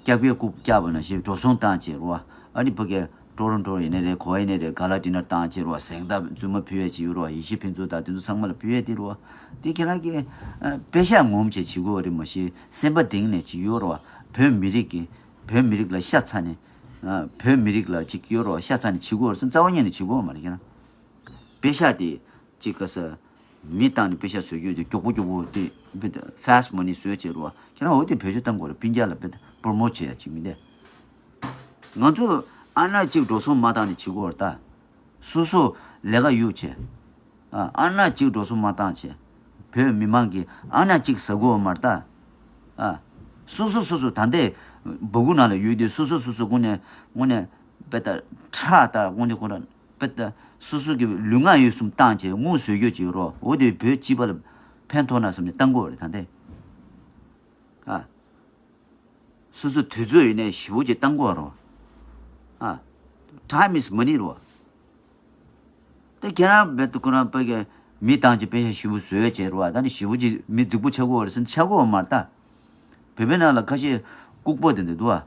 སྐྱག་པའི་རྐུབ་བཀྱག་པ་ནང་བཞིན་འགྲོ་སོང་བཏང་བྱས་རེད་བ། ཨ་ནི་ཕ་གི་ཀྲོ་རོན་ཀྲོ་ཡིན་ནའི་རེད། གོ་བ་ཡིན་ནའི་རེད། ག་ལ་ཌི་ནར་བཏང་བྱས་རེད་བ། གཟེངས་རྟགས་རྫུན་མ་ཕུལ་ཡས་ཅིག་ཡོད་རེད་བ། ཡེ་ཤེས་ཕུན་ཚོགས་དང་དེ་ཚོ་ཚང་མ་ལ་ཕུལ་ཡས་དེ་རེད་བ། དེ་ཁྱེད་རང་གིས་ཨ་པེ་ཤག་ངོམ་བྱས་བྱེད་དགོས་བ་རེད། མ་གཞི་སེམས་པ་གཏིང་ནས་ཅིག་ཡོད་རེད་བ། བོད་མི་རིགས་ཀྱི་བོད་མི་རིགས་ལ་ཤ་ཚ་ནས་ཨ་བོད་མི་རིགས་ལ་ཅིག་ཡོད་རེད་བ། ཤ་ཚ་ནས་བྱེད་དགོས་བ་རེད་བསམ་རྩ་བ་ཉིད་ནས་བྱེད་དགོས་བ་མ་རེད། ཁྱེད་རང་པེ་ཤག་དེ་ཅིག་ག་ས་མི་བཏང་ནས་པེ་ཤག་བཟོ་རྒྱུ་དེ་མགྱོགས་པོ་མགྱོགས་པོ་དེ་ཕེ་སི་ཊི་མ་ནི་བཟོས་བྱས་རེད་བ། ཁྱེད་རང་འོ་དེ་བེད་སྤྱོད་བཏང་དགོས་རེད། སྤུན་ཀྱག་ལ་ཕེ་པོ་རོ་མོ་ཊི་བྱེད་ཡ་ཅིག་མི་འདས། ང་ཚོ་ཨ་ན་གཅིག་འགྲོ་སོང་མ་བཏང་ནས་བྱེད་དགོས་རེད་ད། སོ་སོ་ལས་ཀ་གཡུག་བྱས། ཨ་ཨ་ན་གཅིག་འགྲོ་སོང་མ་བཏང་བྱས། བོད་མི་མང་གིས་ཨ་ན་གཅིག་ཟ་དགོས་བ་མ་རེད་ད། ཨ། སོ་སོ་སོ་སོ་ད་ལྟའི་སྦུ་གུ་ནང་ལ་ཡོད་དུས་སོ་སོ་སོ་སོ་དངོས་གནས་དངོས་གནས་དཔེ་ལྟར་ཁྲག་ད་དངོས་གནས་ཁོ་རང་དཔེ་ལྟར་སོ་སོ་གི་ལུས་ངག་ཡིད་གསུམ་བཏང་བྱས་དངུལ་བཟོས་རྒྱུ་ཅིག་རོགས། འོ་དེ་བོད་སྤྱི་པ་ལ་ཕན་ཐོགས་ན་བསམ་ནས་བཏང་དགོས་རེད་ད་ལྟའི། ཨ། སོ་སོ་དུས་ཚོད་ཡིན་ནའི་ཞེ་པོ་ཅིག་བཏང་དགོས་རོགས། ཨ། Time is money རོགས། དེ་ཁྱེད་རང་བེད་དུ་ཁོ་རང་པ་གི་མི་བཏང་ཅིག་པེ་ཤག་ཞེ་པོ་བཟོས་བྱས་རོགས། ད་ནི་ཞེ་པོ་ཅིག་མི་རྫིག་པོ་ཆགས་ཀྱི་ཡོད་རེད་ཟེར་ན་ཆགས་ཀྱི་ཡོད་མ་རེད་ད། བོད་པའི་ནང་ལ་ཁ་ཤས་ལྐུགས་པ་དེ་འདྲ་འདུག་ཨ།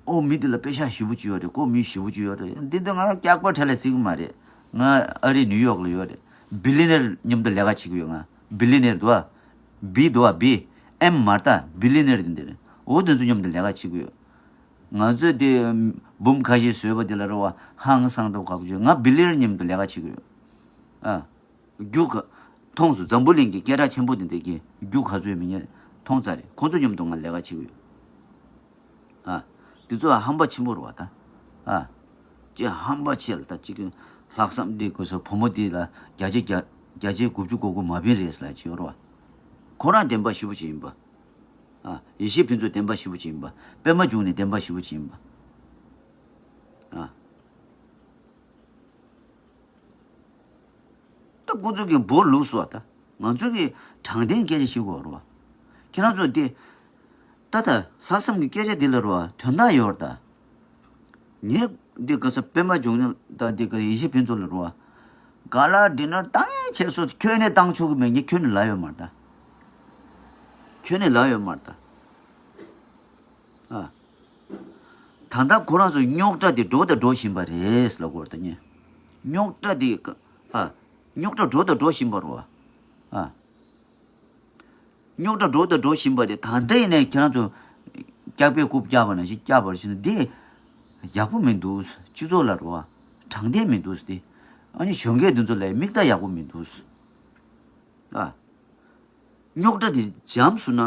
ཨོ་མི་དེ་ལ་པེ་ཤག་ཞེ་པོ་ཅིག་ཡོད་རེད། ཁོ་མི་ཞེ་པོ་ཅིག་ཡོད་རེད། འདི་འདི་ང་སྐྱག་པ་ཁྲལ་ལ་བརྩི་གི་མ་རེད། ང་ཨ་རི་ནིའུ་ཡོག་ལ་ཡོད་རེད། བི་ལི་ནེར་མཉམ་དུ་ལས་ཀ་བྱེད་ཀྱི་ཡོད། ང་བི་ལི་ནེར་འདུག་ཨ། བི་འདུག་ཨ། བི་ཨེམ་མ་རེད་ད། བི་ལི་ནེར་དེ་འདྲ་རེད། ཨོ་དེ་ཚོ་མཉམ་དུ་ལས་ཀ་བྱེད་ཀྱི་ཡོད། ང་ཚོས་དེ་འབུམ་ཁ་ཤས་བཟོས་པ་དེ་ལ་རེད་བ། ཧང་སང་སྟབས་ཁག་པོ་བྱུང་། ང་བི་ལི་ནེར་མཉམ་དུ་ལས་ཀ་བྱེད་ཀྱི་ཡོད། ཨ། རྒྱུ་ག་མཐོང་སོང་། འཛམ་བུ་གླིང་གི་སྐད་གྲགས་ཆེན་པོ་དེ་འདྲ་གི་རྒྱུ་ག་ཚོད་མི་ཉན་མཐོང་ཚར་རེད། ཁོ་ཚོ་མཉམ་དུ་ང་ལས་ཀ་བྱེད་ཀྱི་ཡོད། ཨ། དེ་ཚོ་ཧམ་པ་ཆེན་པོ་རེད་བ་ད། ཨ། ཅེ་ཧམ་པ་ཆེ་ལ་ད་ཅིག་ལྷག་བསམ་དེ་དགོས་སོ། བུ་མོ་དེ་ལ་བརྒྱ་ཆ་བརྒྱ་བརྒྱ་ཆ་དགུ་བཅུ་གོ་དགུ་མ་བིན་རེད་ཟེར་ལ་ཅིག་ཡོད་རེད་བ། ཁོ་རང་བདེན་པ་ཞེ་པོ་ཅིག་ཡིན་པ། ཨ། ཡེ་ཤེས་ཕུན་ཚོགས་བདེན་པ་ཞེ་པོ་ཅིག་ཡིན་པ། པད་མ་འབྱུང་གནས་བདེན་པ་ཞེ་པོ་ཅིག་ཡིན་པ། ཨ། ད་ཁོ་ཚོ་གི་འབོར་ལུགས་སུ་བ་ད། ང་ཚོ་གི་དྲང་བདེན་སྐད་ཆ་ཞིག་གོ་རེད་བ། ཁྱེད་རང་ཚོ་དེ། ད་ད་ལྷག་བསམ་གྱི་སྐད་ཆ་འདི་ལ་རོ་དོན་དག་ཡོད་རེད་ད། ངས་འདི་ག་ས་པད་མ་འབྱུང་གནས་དང་འདི་ག་ཡེ་ཤེས་ཕུན་ཚོགས་ལ་རོ། ག་ལ་ཌི་ནར་བཏང་ཡས་བྱས་སོ། ཁྱོན་ནས་བཏང་ཆོག་གི་མེད། ངས་ཁྱོན་ནས་ལབ་ཡོད་མ་རེད་ད། ཁྱོན་ནས་ལབ་ཡོད་མ་རེད་ད། ཨ། ད་ལྟ་ཁོ་རང་ཚོ་རྙོག་དྲ་འདི་འགྲོ་དང་འགྲོ་བཞིན་པ་རེད་ལབ་དགོས་རེད་ད་ངས། རྙོག་དྲ་འདི་ཨ། རྙོག་དྲ་འགྲོ་དང་འགྲོ་བཞིན་པ་རེད་བ། ཨ། རྙོག་དྲ་འགྲོ་དང་འགྲོ་བཞིན་པ་རེད། ད་ལྟ་ཡིན་ནའི་ཁྱེད་རང་ཚོ་སྐྱག་པའི་རྐུབ་བཀྱག་པ་ནང་བཞིན་བཀྱག་པར་བྱས་ན་འདི་ཡག་པོ་མི་འདུག། སྤྱི་ཚོགས་ལ་རེད་བ། དྲང་བདེན་མི་འདུག་སྟེ། ཨ་ནི་གཞོན་སྐྱེས་འདི་ཚོ་ལ་མིག་ལྟ་ཡག་པོ་མི་འདུག། ཨ། རྙོག་དྲ་འདི་འཇམ་སོང་ན།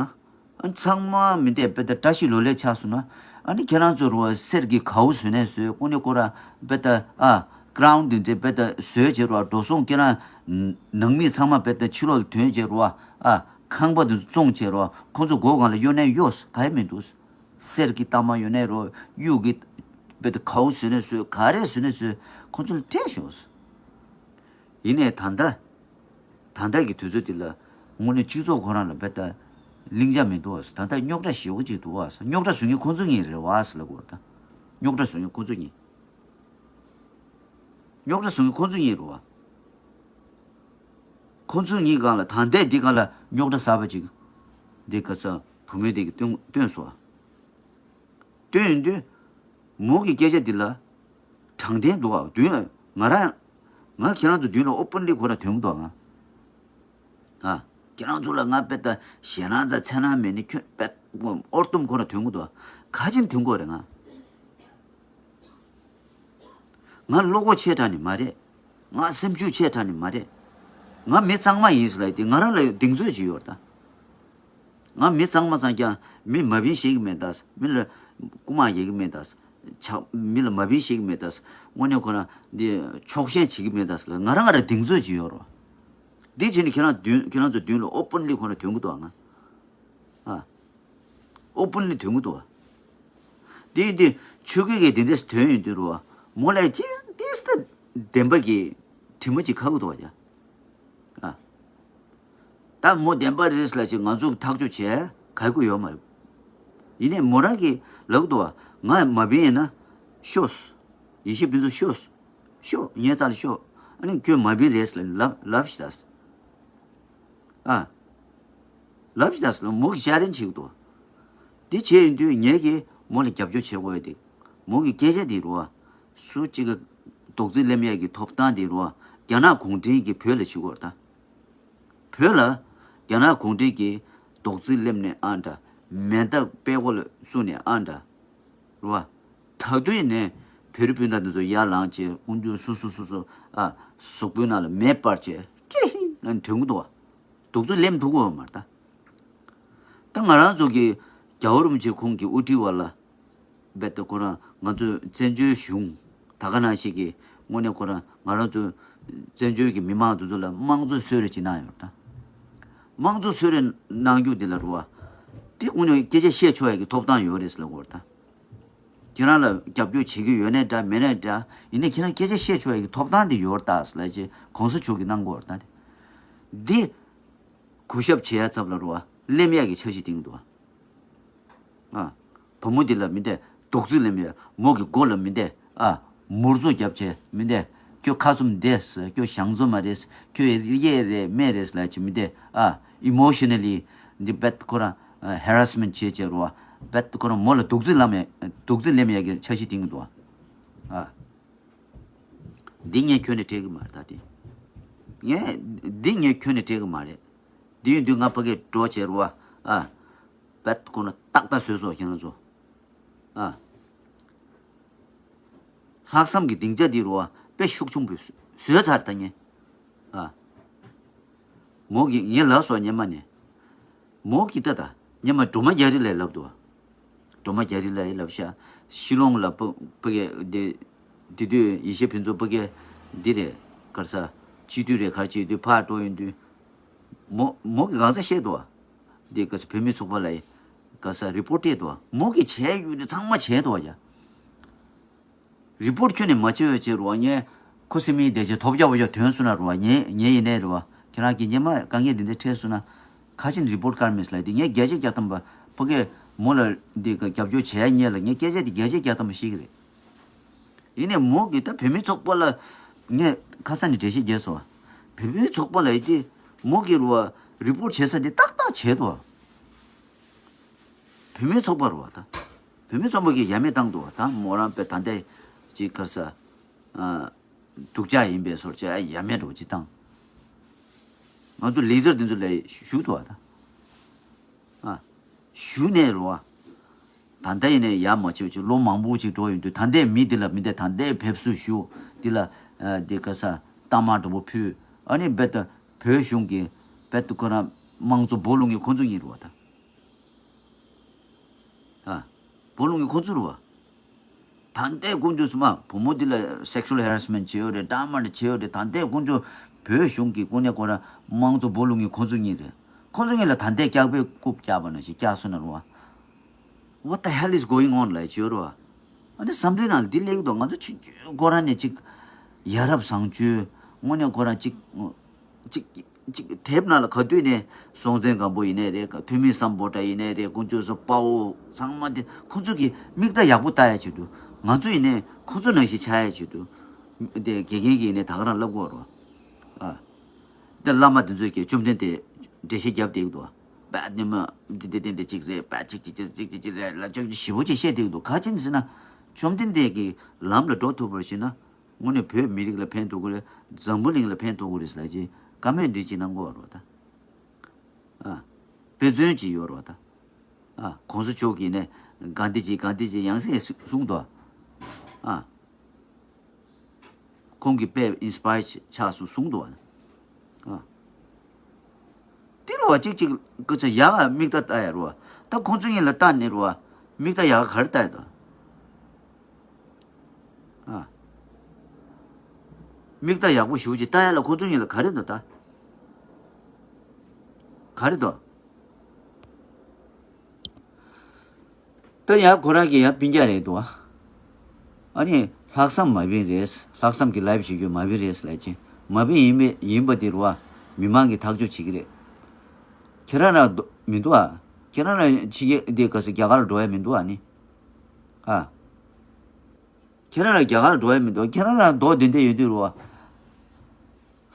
ཨ་ནི་ཚང་མ་མི་འདས་དཔེ་ལྟ་བཀྲ་ཤིས་ལོ་ལེགས་ཆགས་སོང་ན། ཨ་ནི་ཁྱེད་རང་ཚོ་རུ་བ་གསེར་གྱི་གའུ་བཟོས་ནས་བཟོས། ཀུན་ནས་ཀོ་ར་དཔེ་ལྟ་ཨ། ཀྲའུན་དེ་ཚོ་དཔེ་ད་བཟོས་བྱས་རོ། འགྲོ་སོང་ཁྱེད་རང་ནང་མི་ཚང་མ་དཔེ་ད་ཕྱི་ལོགས་ལ་ཐོན་བྱས་རོ། ཨ། ཁང་པ་དེ་ཚོ་བཙོངས་བྱས་རོ། ཁོ་ཚོ་སྒོ་སྒང་ལ་གཡོ་ནས་གཡོ་ག་ཡེ་མི་འདུག་གསེར་གྱི་གཏའ་མ་གཡོ་ནས་རོ། གཡུ་གི་དཔེ་ད་གའུ་བཟོས་ནས་བཟོས། ག་རེ་བཟོས་ནས་བཟོས། ཁོ་ཚོ་ལ་སྤྲད་ཤོག་ཡིན་ནའི་ད་ལྟ། ད་ལྟ་གི་དུས་ཚོད་འདི་ལ་དངོས་གནས་སྤྱི་ཚོགས་ཁོ་རང་ལ་དཔེ་ད་ལྷིང་འཇགས་མི་འདུག་བ། ད་ལྟ་རྙོག་དྲ་ཞེ་པོ་ཅིག་འདུག་བ། རྙོག་དྲ་བཟོ་མཁན་ཁོ་ཚོ་གཉིས་རེད་བ་ཟེར་ལབ་དགོས་རེད་ད། རྙོག་དྲ་བཟོ་མཁན་ཁོ་ཚོ་གཉིས། རྙོག་དྲ་བཟོ་མཁན་ཁོ་ཚོ་གཉིས་རེད་བ། ཁོ་ཚོ་གཉིས་སྒང་ལ་ད་ལྟའི་འདི་སྒང་ལ་རྙོག་དྲ་གསར་པ་ཅིག་འདི་ག་ས་བུ་མོ་དེ་གིས་བཏོན་བཏོན་སོང་བ། བསྟན་ཡོང་དུས། མོ་གི་སྐད་ཆ་འདི་ལ་དྲང་བདེན་འདུག་ཨ། མདུན་ལ་ང་རང་། ང་ཁྱེད་རང་ཚོ་མདུན་ལ་ཨོ་པན་ལི་ཁོ་རང་ཐོན་གྱི་འདུག་ཨ། ང་། ཨ། ཁྱེད་རང་ཚོ་ལ་ང་དཔེ་ད་ཞེད་སྣང་ཙམ་འཚེར་སྣང་མེད་ནི་ཁྱོད་དཔེ་ཨོར་ཏུམ་ཁོ་རང་ཐོན་གྱི་འདུག་ཨ། ག་ཅིན་ཐོན་གྱི་རེད་ང་། ང་བློ་ཁོག་ཆེ་དྲགས་ནི་མ་རེད། ང་སེམས་ཤུགས་ཆེ་དྲགས་ནི་མ་རེད། ང་མི་གཙང་མ་ཡིན་ཟེར་ལབ་དེ་ང་རང་ལ་གདེང་ཚོད་ཅིག་ཡོད་རེད་ད། ང་མི་གཙང་མ་ཙང་ཀྱང་མི་མ་བིན་ཤེས་ཀྱི་མེད་ད། མི་ལ་རྐུ་མ་ཡེ་གི་མེད་ད། ཆག་མི་ལ་མ་བིན་ཤེས་ཀྱི་མེད་ད། དངོས་གནས་ཁོ་རང་འདི་ཕྱོགས་ཞེན་བྱེད་ཀྱི་མེད་ད་ཟེར་ལབ་ང་རང་ང་རང་གདེང་ཚོད་ཅིག་ཡོད་རེད། འདི་བྱས་ནས་ཁྱེད་རང་མདུན་ཁྱེད་རང་ཚོ་མདུན་ལ་ཨོ་པན་ལི་ཁོ་རང་ཐོན་གྱི་འདུག་ཨ་ང་། ཨ། ཨོ་པན་ལི་ཐོན་གྱི་འདུག་བ། དེ་ཡིན་དུས་ཆོས་སྐད་ཀྱི་དེ་འདྲས་ཐོན་ཡོང་དུས་རུ་བ། མོ་ལ་ཅི་ཏིས་ད་བདེན་པ་གི་དྲི་མ་ཅིག་ཁ་གི་འདུག་བ་ཡ། ཨ། ད་མོ་བདེན་པ་རེད་ལབ་ཅིག་ང་ཚོ་ཐག་གཅོད་བྱས་ག་གི་ཡོད་མ་རེད། ཡིན་ནའི་མོ་རང་གིས་ལབ་གི་འདུག་བ། ང་མ་བིན་ཡིན་ན་ཤོག་ཡེ་ཤེས་ཕུན་ཚོགས་ཤོག་ཤོག་ངའི་རྩ་ལ་ཤོག་ཨ་ནི་ཁྱོད་མ་བིན་རེད་ལབ་ལབ་ཤི་ད། ཨ། ལབ་ཤི་ད་ཟེར་ལ་མོ་གིས་ཤ་རན་བྱེད་ཀྱི་འདུག་དེ་བྱས་ཡིན་དུས་ངེད་ཀྱིས་མོ་ལ་རྒྱབ་སྐྱོར་བྱེད་དགོས་ཡོད་དེ། མོ་གི་སྐད་ཆ་དེ་རུ་བ། སུ་གཅིག་གི་རྡོག་རྫིས་ལེན་ཡས་ཀྱི་ཐོབ་ཐང་དེ་རུ་བ། རྒྱ་ནག་གུང་ཁྲན་གྱིས་བོད་ལ་བྱེད་དགོས་རེད་ད། བོད་ལ་རྒྱ་ནག་གུང་ཁྲན་གྱིས་རྡོག་རྫིས་ལེན་ནས་ཨ་འདྲ། མེ་མདའ་པད་གོ་ལ་བཙུགས་ནས་ཨ་འདྲ། རུ་བ། ད་དུང་ནས་བོད་རིགས་སྤུན་ཟླ་འདི་ཚོ་ཡར་ལངས་བྱས་དབུ་འཇུག་སུ་སུ་སུ་སུ་ཨ་གཟུགས་པོའི་ནང་ལ་མེ་སྤར་བྱས་ཀེ་ཧི་ལ་ཐོན་གི་འདུག་བ། རྡོག་རྫིས་ལེན་ཐུབ་ཀྱི་ཡོད་མ་རེད་ད། ད་ང་རང་ཚོ་གི་རྒྱལ་བ་རིན་པོ་ཆེ་ཁོང་གི་དབུ་ཁྲིད་བ་ལ་རྦད་དེ་ཁོ་རང་ང་ཚོའི་བཙན་བྱོལ་གཞུང་ད་ག་ནང་བཞིན་གྱི་དངོས་གནས་ཁོ་རང་ང་རང་ཚོའི་བཙན་བྱོལ་གྱི་མི་མང་དེ་ཚོ་ལ་དམངས་གཙོ་གསོལ་རས་ཅིག་གནང་ཡོད་རེད་ད། དམངས་གཙོ་གསོལ་རས་གནང་རྒྱུ་དེ་ལ་རུ་བ། དེ་དངོས་གནས་སྐད་ཆ་བཤད་ཆོག་ཡ་གི་ཐོབ་ཐང་ཡོད་རེད་ཟེར་ལབ་ཀྱི་ཡོད་རེད་ད། ཁྱེད་རང་ལ་རྒྱབ་སྐྱོར་བྱེད་ཀྱི་ཡོད་ནའི་འདྲ་མེད་ནའི་འདྲ་ཡིན་ནའི་ཁྱེད་རང་སྐད་ཆ་བཤད་ཆོག་ཡ་གི་ཐོབ་ཐང་དེ་ཡོད་རེད་ད་ཟེར་ལབ་ཅེས་གོང་ས་མཆོག་གིས་གནང་གི་ཡོད་རེད་ད་དེ། འདི་གུས་ཞབས་བྱེད་ཡ་ཚབ་ལ་རུ་བ་གླེམ་ཡ་གི་འཆར་གཞི་བཏིང་འདུག་བ། ཨ། བུ་མོ་འདི་ལ་མི་འདེད་རྡོག་རྫིས་ལེན་མི་མོ་གི་མགོ་ལ་མི་འདེད་ཨ། མུར་ཚོ་རྒྱབ་བྱས་མི་འདེད་ཁྱོད་ཁ་བཙུམ་བསྡད་ཟེར་ཁྱོད་ཞང་བཙོ་མ་རེད་ཁྱོད་གཡས་རེད་སྨད་རེད་ལབ་བྱས་མི་འདེད་ཨ། ཨི་མོ་ཤི་ན་ལི་འདི་རྦད་ཁོ་རང་ཧེ་ར་སི་མེན་ཊི་བྱས་བྱས་རུ་བ་རྦད་ཁོ་རང་མོ་ལ་རྡོག་རྫིས་ལམ་ཡ་རྡོག་རྫིས་ལེན་ཡ་གི་འཆར་གཞི་བཏིང་གི་འདུག་ཨ། འདི་ངས་ཁྱོན་ནས་སྤྲད་གི་མ་རེད་ད་དེ། ངས་འདི་ངས་ཁྱོན་ནས་སྤྲད་གི་མ་རེད། འདི་ཡིན་དུས་ང་ཕ་གིར་འགྲོ་བྱས་རུ་བ་ཨ། རྦད་ཁོ་ན་ཏག་ཏག་བཟོས་སོ་ཁྱེད་རང་ཚོ། ཨ། ལྷག་བསམ་གྱི་སྡིངས་ཆ་འདི་རུ་བ་དཔེ་ཤུགས་ཆུང་པོས་བཟོས་ཚར་ད་ངས། ཨ། མོ་གིས་ངས་ལབ་སོ་སྔོན་མ་ནས། མོ་གིས་ད་ད་སྔོན་མ་སྒྲོལ་མ་རྒྱ་རི་ལ་ལབ་འདུག་བ། སྒྲོལ་མ་རྒྱ་རི་ལ་ཡི་ལབ་ཤག་ཤི་ལོང་ལ་ཕ་ཕ་གི་དེ་དེ་དུས་ཡེ་ཤེས་ཕུན་ཚོགས་ཕ་གི་འདི་རེད་གར་ས་སྤྱི་འཐུས་རེད་གར་སྤྱི་འཐུས་ཕར་འགྲོ་ཡོང་དུས། མོ་མོ་གིས་གང་ས་བཤད་འདུག་བ། འདི་ག་ས་བོད་མི་ཚོགས་པ་ལ་ཡི་ག་ས་རི་པོར་ཊི་སྤྲད་འདུག་བ། མོ་གིས་བྱས་ཡོད་དེ་ཚང་མ་བྱས་འདུག་བ་ཡ། རི་པོར་ཊི་ཁྱོན་ནས་མ་བྱས་པའི་ཕྱིར་རོ། ངས་ཁུ་སིམ་མེའི་བདེ་སྐྱིད་ཐོབ་རྒྱག་པ་ཡོད་དོན་སུ་ན་རོ། ངས་ངས་ཡིན་ནའི་རོ། ཁྱེད་རང་གིས་སྔོན་མ་དཀའ་ངལ་འདི་འདྲ་འཕྲད་སོང་ན་ཁ་ཆེན་རི་པོར་ཊི་དཀར་མེད་ལ་དེ་ངས་རྒྱལ་གཅེས་རྒྱལ་དམ་པ་ཕ་གི་མོ་ལ་འདི་ག་རྒྱབ་སྐྱོར་བྱས་ཉེ་ལ་ངས་སྐད་ཆ་དེ་རྒྱལ་གཅེས་རྒྱལ་དམ་པ་ཤེས་ཀྱི་རེད། ཡིན་ནའི་མོ་གིས་ད་བོད་མི་ཚོགས་པ་ལ་ངས་ཁ་ས་ནས་འགྲེལ་བཤད་རྒྱག་སོང་། བོད་མི་ཚོགས་པ་ལ་ཡི་དེ་མོ་གིས་རོ་རི་པོར་ཊི་བྱེད་ས་དེ་ཏག་ཏག་བྱས་འདུག་བོད་མི་ཚོགས་པ་རུ་བ་ད། བོད་མི་ཚོགས་པ་གིས་ཡ་མེད་བཏང་འདུག་བ་ད་མོ་རང་པའི་ད་ལྟའི་ཅིག་ག་ས། ཨ། སྡུག་ཅག་ཡིན་པའི་སོར་ཅིག་ཡ་མེད་འགྲོ་ཅི་བཏང་། ང་ཚོ་ལི་ཌར་འདི་ཚོ་ལ་ཞུ་འདུག་བ་ད། ཨ། ཞུ་ནས་རུ་བ། ད་ལྟ་ཡིན་ནའི་ཡ་མ་བྱེད་ཅིག་ལོ་མང་པོ་ཅིག་འགྲོ་ཡོང་དུས་ད་ལྟའི་མི་འདི་ལ་མི་འདི་ད་ལྟའི་ཕེབས་བསུ་ཞུ་འདི་ལ། ཨ། འདི་ག་ས་རྟགས་མ་འདྲ་པོ་ཕུལ་ཨ་ནི་རྦད་དེ་བོད་གཞུང་གིས་རྦད་དེ་ཁོ་རང་དམངས་གཙོ་སྦོ་ལུང་གི་ཁོ་ཚོ་ཡིན་རུ་བ་ད། ཨ། སྦོ་ལུང་གི་ཁོ་ཚོ་རུ་བ། ད་ལྟའི་དཀོན་མཆོག་སུ་མ་བུ་མོ་འདི་ལ་sexual harassment་བྱེད་ཡོད་རེད། ཌི་མན་ཌི་བྱེད་ཡོད་རེད། ད་ལྟའི་དཀོན་མཆོག་བོད་གཞུང་གི་དཀོན་གཉེར་ཁོ་རང་དམངས་གཙོ་སྦོ་ལུག་ངི་ཁོ་ཚོ་གཉིས་རེད། ཁོ་ཚོ་གཉིས་ལ་ད་ལྟའི་སྐྱག་པའི་རྐུབ་བཀྱག་པ་ནང་བཞིན་བཀྱག་སོང་ན་རུ་བ། What the hell is going on ལ་བྱེད་རུ་བ། ཨ་ནི་བསམ་བློའི་ནང་ལ་འདི་སླེབས་འདུག་ང་ཚོ་ཆུང་ཆུང་ཁོ་རང་ནས་ཅིག་ཡ་རབས་བཟང་སྤྱོད་དངོས་གནས་ཁོ་རང་ཅིག་ཅིག་ཅིག་དེབ་ནང་ལ་ག་དུས་ནས་སྲོང་བཙན་སྒམ་པོ་ཡིན་ནའི་རེད། ཐོན་མི་སམ་བྷོ་ཊ་ཡིན་ནའི་རེད། དཀོན་མཆོག་གསུམ་དཔའ་བོ་ཚང་མ་དེ་ཁོ་ཚོ་གི་མིག་ལྟ་ཡག་པོ་ལྟ་ཡ་ཆེད་དུ། ང་ཚོ་ཡིན་ནའི་ཁོ་ཚོ་ནང་བཞིན་ཆགས་ཡ་ཆེད་དུ། དེ་དགེ་རྒན་གྱིས་ནས་ད་ག་རང་བསླབ་དགོས་རོ། ཨ། དེ་བླ་མ་དེ་ཚོས་ཀྱི་བཅོམ་ལྡན་འདས་འགྲེལ་བཤད་རྒྱབ་བསྡད་ཀྱི་འདུག་པད་ནི་མ་འདི་འདི་འདི་འདི་གཅིག་རེད། པད་གཅིག་གཅིག་གཅིག་གཅིག་གཅིག་གཅིག་རེད་ལ་ཅོག་ཅིག་ཞིབ་པོ་ཅིག་བཤད་བསྡད་ཀྱི་འདུག་ག་ཅི་ནས་ཟེར་ན། བཅོམ་ལྡན་འདས་ཀྱི་ལམ་ལ་འགྲོ་ཐུབ་པར་བྱེད་ན། དངོས་གནས་བོད་མི་རིགས་ལ་ཕན་ཐོགས་ཀྱི་རེད། འཛམ་བུ་གླིང་ལ་ཕན་ཐོགས་ཀྱི་རེད་ཟེར་ལ་ཅིག་བཀའ་མོལ་འདི་ཅིག་གནང་དགོས་རོགས་ད། ཨ། དཔེ་མཚོན་ཅིག་ཡོད་རོགས་ད། ཨ། གོང་ས་མཆོག་གིས་ནས་གྷན་དྷི་ཇི་གྷན་དྷི་ཇི་ཡང་སེ་གསུངས་འདུག་ཨ། ཁོང་གི་དཔེ་ཨིན་སི་པ་ཡར་ཆགས་སོང་གསུངས་འདུག་ཨ། དེ་རུ་བ་གཅིག་གཅིག་སྐུ་ཚེ་ཡག་མིག་ལྟ་ལྟ་ཡ་རུ་བ། ད་ཁོང་ཚོ་གཉིས་ལ་ལྟ་ནས་རུ་བ། མིག་ལྟ་ཡག་ག་རེ་ལྟ་ཡ་དོ། ཨ། མིག་ལྟ་ཡག་པོ་ཞེ་པོ་ཅིག་ལྟ་ཡ་ལ་ཁོང་ཚོ་གཉིས་ལ་ག་རེ་འདུག་ད། ག་རེ་འདུག་ད་ཡང་ཁོ་རང་གིས་ཡང་སྤུན་ཀྱག་རེད་འདུག་ཨ། ཨ་ནི་ལྷག་བསམ་མ་བིན་རེད། ལྷག་བསམ་གྱི་ལའིབ་བྱེད་རྒྱུ་མ་བིན་རེད་ལབ་ཅིང་མ་བིན་ཡིན་པའི་ཡིན་པ་དེ་རུ་བ། མི་མང་གིས་ཐག་གཅོད་བྱེད་ཀྱི་རེད། ཁྱེད་རང་རང་རྡོ་མི་འདུག་ཨ། ཁྱེད་རང་རང་ཕྱི་རྒྱལ་འདི་ག་ས་རྒྱ་གར་ལ་འགྲོ་ཡ་མི་འདུག་ཨ་ནི། ཨ། ཁྱེད་རང་རང་རྒྱ་གར་ལ་འགྲོ་ཡ་མི་འདུག་ཁྱེད་རང་རང་རྡོ་འདི་འདྲ་ཡོད་དུས་རུ་བ།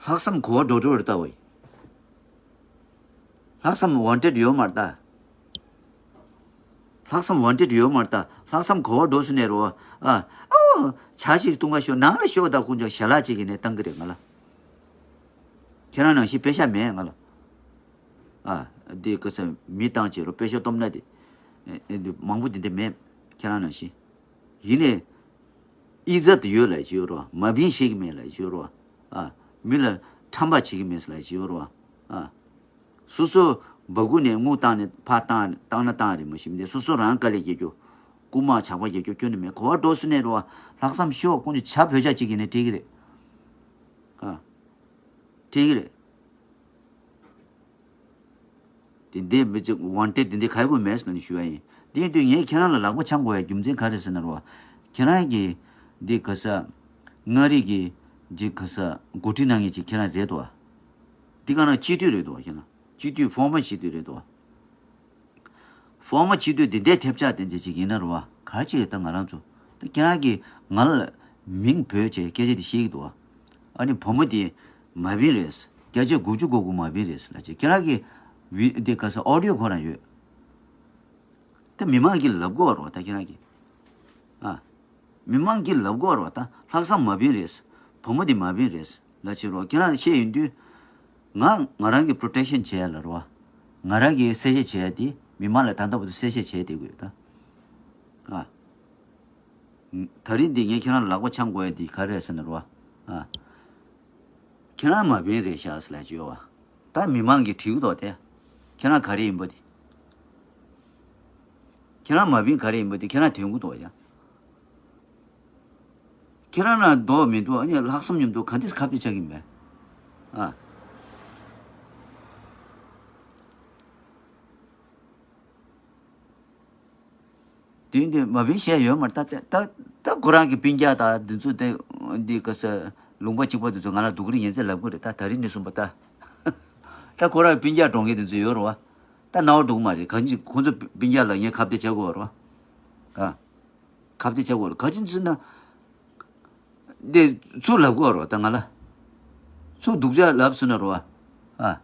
ལྷག་བསམ་གོ་བ་འགྲོ་འགྲོ་རེད་ལྟ་བ་ཡིན། ལྷག་བསམ་ཝན་ཊེཌ་ཡོད་མ་རེད་ད། ལྷག་བསམ་ཝན་ཊེཌ་ཡོད་མ་རེད་ད། ལྷག་བསམ་གོ་བ་འགྲོ་སོང་ནས་རོ། ཨ། ཨོ། ཇ་ཞིག་བཏུང་ག་ཤོག་ནང་ལ་ཤོག་ད་དཀོན་མཆོག་ཞལ་ལག་ཅིག་གིས་ནས་བཏང་གི་རེད་ང་ལ། ཁྱེད་རང་ནང་བཞིན་པེ་ཤ་མེད་ང་ལ། ཨ། འདི་ཀ་ས་མི་བཏང་བྱེད་རོ་པེ་ཤ་སྟོབས་ན་དེ། ཨེ་འདི་མང་པོ་དེ་འདྲ་མེད། ཁྱེད་རང་ནང་བཞིན། ཡིན་ནས། ཨི་ཛད་ཡོད་ལ་ཞུ་རོ། མ་བིན་ཤེས་ཀྱི་མེད་ལ་ཞུ་རོ། ཨ། མི་ལ་ཁྲམ་པ་བྱེད་ཀྱི་མེད་ལ་ཞུ་རོ། ཨ། སོ་སོ་སྦ་ཁུག་ནས་དངུལ་བཏང་ནས་ཕར་བཏང་བཏང་ན་བཏང་རེད་མ་ཤེས་མི་དེ་སོ་སོ་རང་དཀའ་ལས་རྒྱག་རྒྱུ། རྐུ་མ་ཇག་པ་རྒྱག་རྒྱུ་ཁྱོན་ནས་མེད་གོ་བ་འགྲོ་སོང་ནས་རོ། ལྷག་བསམ་ཤོག་ཀུན་གྱི་ཇ་བོད་ཇ་གཅིག་ཡིན་ནས་འགྲིག་གི་རེད། ཨ། འགྲིག་གི་རེད། དེ་འདྲའི་མི་གཅིག་ཝན་ཊེཌ་དེ་འདྲའི་ག་ཡེ་དགོས་མེད་ཟེར་ནས་ཞུ་ཡ་ཡིན། དེ་ཡིན་དུས་ངས་ཁྱེད་རང་ལ་ལག་པ་འཆང་དགོས་ཡ་རྒྱུ་མཚན་ག་རེ་ཟེར་ན་རོ། ཁྱེད་རང་གིས་འདི་ག་ས་མངའ་རིས་ཀྱི་འདི་ག་ས་འགོ་ཁྲིད་གནང་མཁན་ཅིག་ཁྱེད་རང་རེད་དོ། འདི་ག་ན་སྤྱི་འཐུས་རེད་དོ་ཁྱེད་རང་། སྤྱི་འཐུས་ཧྥོར་མར་སྤྱི་འཐུས་རེད་དོ། ཧྥོར་མར་སྤྱི་འཐུས་འདི་འདྲའི་ཐེབས་ཆག་དེ་འདྲ་ཅིག་ཡིན་ན་རོ། ག་རེ་ཅིག་ད་ང་རང་ཚོ་ད་ཁྱེད་རང་གིས་ང་ལ་མིང་བོས་བྱས་སྐད་ཆ་དེ་བཤད་ཀྱི་འདུག་ཨ་ནི་བུ་མོ་དེ་མ་བིན་རེད། བརྒྱ་ཆ་དགུ་བཅུ་གོ་དགུ་མ་བིན་རེད་ལབ་བྱས་ཁྱེད་རང་གིས་བི་དེ་ག་ས་ཨོ་ཌི་ཡོ་ཁོ་རང་ཡོད། ད་མི་མང་གིས་ལབ་དགོས་རོགས་ད་ཁྱེད་རང་གིས། ཨ། མི་མང་གིས་ལབ་དགོས་རོགས་ད་ལྷག་བསམ་མ་བིན་རེད། བུ་མོ་དེ་མ་བིན་རེད་ལབ་བྱས་རོགས་ཁྱེད་རང་བཤད་ཡོང་དུས། ང་ང་རང་གི་པོ་རོ་ཊེག་ཤན་བྱས་ལ་རོགས། ང་རང་གི་གསལ་བཤད་བྱས་དེ་མི་མང་ལ་ད་ལྟ་བར་དུ་གསལ་བཤད་བྱས་བསྡད་དགོས་ད། ཨ། ད་རིང་འདི་ངས་ཁྱེད་རང་ལ་ལག་པ་འཆང་དགོས་ཡ་འདི་ག་རེ་རེད་ཟེར་ན་རོ། ཨ། ཁྱེད་རང་མ་བིན་རེད་ཤག་ཟེར་ལབ་ཀྱི་ཡོད་བ། ད་མི་མང་གིས་དྲིས་འདུག་སྟེ། ཁྱེད་རང་ག་རེ་ཡིན་པ་འདི། ཁྱེད་རང་མ་བིན་ག་རེ་ཡིན་པ་འདི་ཁྱེད་རང་དྲན་གྱི་འདུག་ཡ། ཁྱེད་རང་ན་འདོགས་མི་འདུག་ཨ་ནི་ལྷག་བསམ་མཉམ་དུ་ག་འདྲས་ཁ་གཏད་བཅག་གི་མེད། ཨ། དུས་འདི་མ་བིན་བཤད་ཡོད་མ་རེད་ད། ད་ད་ཁོ་རང་གི་སྤུན་ཀྱག་དང་འདི་ཚོ་དེ་འདི་ག་ས་ལུང་པ་གཅིག་པ་འདི་ཚོ་ང་ལ་སྡུག་རུས་ཡིན་ཚད་ལབ་གི་རེད་ད། ད་རིང་ནས་བཟུང་པ་ད། ད་ཁོ་རང་སྤུན་ཀྱག་གྲོངས་མཁན་འདི་ཚོ་ཡོད་རེད་བ། ད་རྣ་བ་འགྲོ་གི་མ་རེད། གང་ཅི་ཁོ་ཚོ་སྤུན་ཀྱག་ལ་ངས་ཁ་གཏད་བྱ་དགོས་རེད་བ། ཨ། ཁ་གཏད་བྱ་དགོས་རེད། ག་ཅི་ཟེར་ན། འདི་ཚུར་ལབ་དགོས་རེད་བ་ད་ང་ལ། ཚུར་སྡུག་ཅག་ལབ་སོང་ན་རེད་བ། ཨ།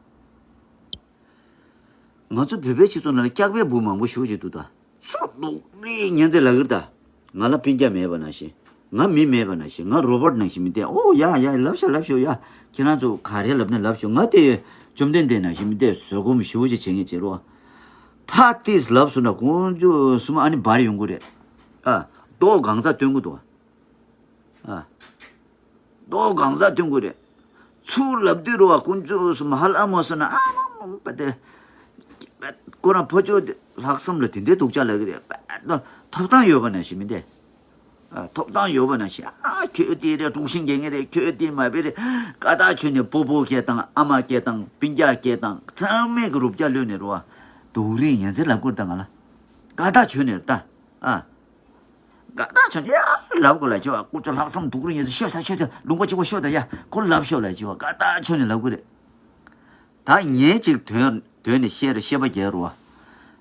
ང་ཚོ་བོད་པའི་སྤྱི་ཚོགས་ནང་ལ་སྐྱག་པའི་འབུ་མང་པོ་ཞེ་པོ་ཅིག་འདུག་ད། ཚུར་སྡུག་རུས་ཉན་ཚད་ལབ་གི་རེད་ད། ང་ལ་སྤུན་ཀྱག་མེད་པ་ནང་བཞིན། ང་མི་མེད་པ་ནང་བཞིན། ང་རོ་བོ་ཊི་ནང་བཞིན་མི་བསྡད། ཨོ་ཡ་ཡ་ལབ་ཤོག་ལབ་ཤོག་ཡ། ཁྱེད་རང་ཚོ་ག་རེ་ལབ་ན་ལབ་ཤོག་ང་དེ་བཅོམ་ལྡན་འདས་ནང་བཞིན་མི་བསྡད། བཟོད་སྒོམ་ཞེ་པོ་ཅིག་བྱེད་མཁན་བྱེད་རོགས། ཕ་ཏིས་ལབ་སོང་ན་དཀོན་མཆོག་གསུམ་ཨ་ནི་འབར་ཡོང་གི་རེད། ཨ། རྡོ་གང་ས་སྟོན་གི་འདུག་ཨ། རྡོ་གང་ས་སྟོན་དགོས་རེད། ཚུར་ལབ་དུས་རོ་བ་དཀོན་མཆོག་གསུམ་ཧ་ལམ་མ་སོང་ན་ཨ་མ་མ་པ་དེ། ཁོ་རང་ཕོ་ཅོ་དེ་ལྷག་བསམ་ལ་དེ་འདྲའི་སྡུག་ཅག་ལབ་གི་རེད། ཐོབ་ཐང་ཡོད་པ་ནང་བཞིན་མི་འདུག་ཐོབ་ཐང་ཡོད་པ་ན་ཤ་ཁྱོད་དེ་རེད། དཀྲུག་ཤིང་རྒྱག་མཁན་རེད། ཁྱོད་དེ་མ་བེ་རེད། ཀ་དག་ཁྱོད་ནས་སྤོ་བོ་སྐད་བཏང་། ཨ་མ་སྐད་བཏང་། སྤུན་ཀྱག་སྐད་བཏང་། ཚང་མས་གི་རུབ་རྒྱག་ལོས་ནས་རོ། སྡུག་རིགས་ཡན་ཚེ་ལབ་དགོས་ད་ང་ལ། ཀ་དག་ཁྱོད་ནས་རེད་ད། ཨ། ཀ་དག་ཁྱོད་ནས་ཡ་ལབ་དགོས་ལ་ཅི་བ། ཀུ་ཅོ་ལྷག་བསམ་སྡུག་རིགས་ཡན་ཚེ་ཤོད་ད་ཤོད་ད། ལུང་པ་གཅིག་པ་ཤོད་ད་ཡ། ཁོ་ལབ་ཤོད་ལ་ཅི་བ། ཀ་དག་ཁྱོད་ནས་ལབ་དགོས་རེད། ད་ངས་ཅིག་དོན་དོན་ནས་བཤད་རེད། བཤད་པ་རྒྱལ་རོ།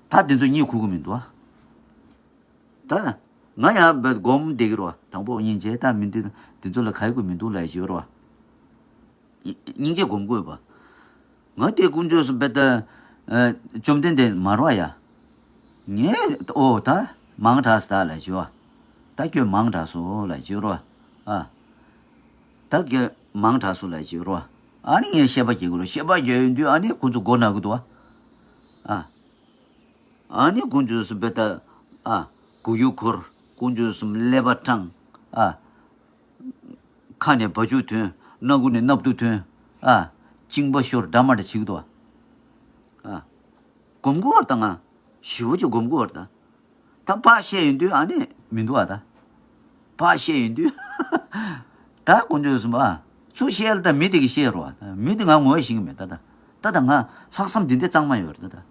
ད་དེ་ཚོ་གཉིད་ཁུག་གི་མི་འདུག་ཨ། ད། ང་ཡང་བས་སྒོམ་བསྡད་ཀྱི་རོ། དང་པོ་སྙིང་རྗེ་ད་མི་འདི་འདི་ཚོ་ལ་ག་ཡི་དགོས་མི་འདུག་ལབ་ཞིག་རོ། སྙིང་རྗེ་སྒོམ་དགོས་པ། ང་དེ་དཀོན་མཆོག་གསུམ་བེ་ད། བཅོམ་ལྡན་འདས་མ་རོ་ཡ། ངས་ཨོ་ད་མང་དྲགས་སོ་ད་ལབ་ཞིག་རོ། ད་ཁྱོད་མང་དྲགས་སོ་ལབ་ཞིག་རོ། ཨ། ད་ཁྱོད་མང་དྲགས་སོ་ལབ་ཞིག་རོ། ཨ་ནི་ངས་བཤད་པ་བྱེད་དགོས་རོ། བཤད་པ་བྱེད་ཡོང་དུས་ཨ་ནི་ཁོ་ཚོ་མགོ་ན་གི་འདུག་ཨ། ཨ། ཨ་ནི་དཀོན་མཆོག་གསུམ་བེ་ད། ཨ། གུ་ཡུ་འཁོར། དཀོན་མཆོག་གསུམ་ཀླད་པ་སྐྲངས། ཨ། ཁ་ནས་བ་ཕྱུགས་ཐོན། སྣ་ཁུག་ནས་སྣབས་དུ་ཐོན། ཨ། གཅིན་པ་ཤོར། འདྲ་མ་འདྲ་བྱེད་ཀྱི་འདུག་ཨ། ཨ། སྒོམ་དགོས་བར་ད་ང་། ཞི་བོ་ཅིག་སྒོམ་དགོས་བར་ད། ད་ཕར་བཤད་ཡོང་དུས་ཨ་ནི་མི་འདུག་ཨ་ད། ཕར་བཤད་ཡོང་དུས། ད་དཀོན་མཆོག་གསུམ་པ། ཚུར་བཤད་ལ་ད་མི་དེ་གིས་བཤད་རོགས། ད་མི་དེ་ང་ངོ་ཤེས་ཀྱི་མེད་ད་ད། ད་ད་ང་ལྷག་བསམ་འདི་འདྲ་གཙང་མ་ཡོད་རེད་ད་ད།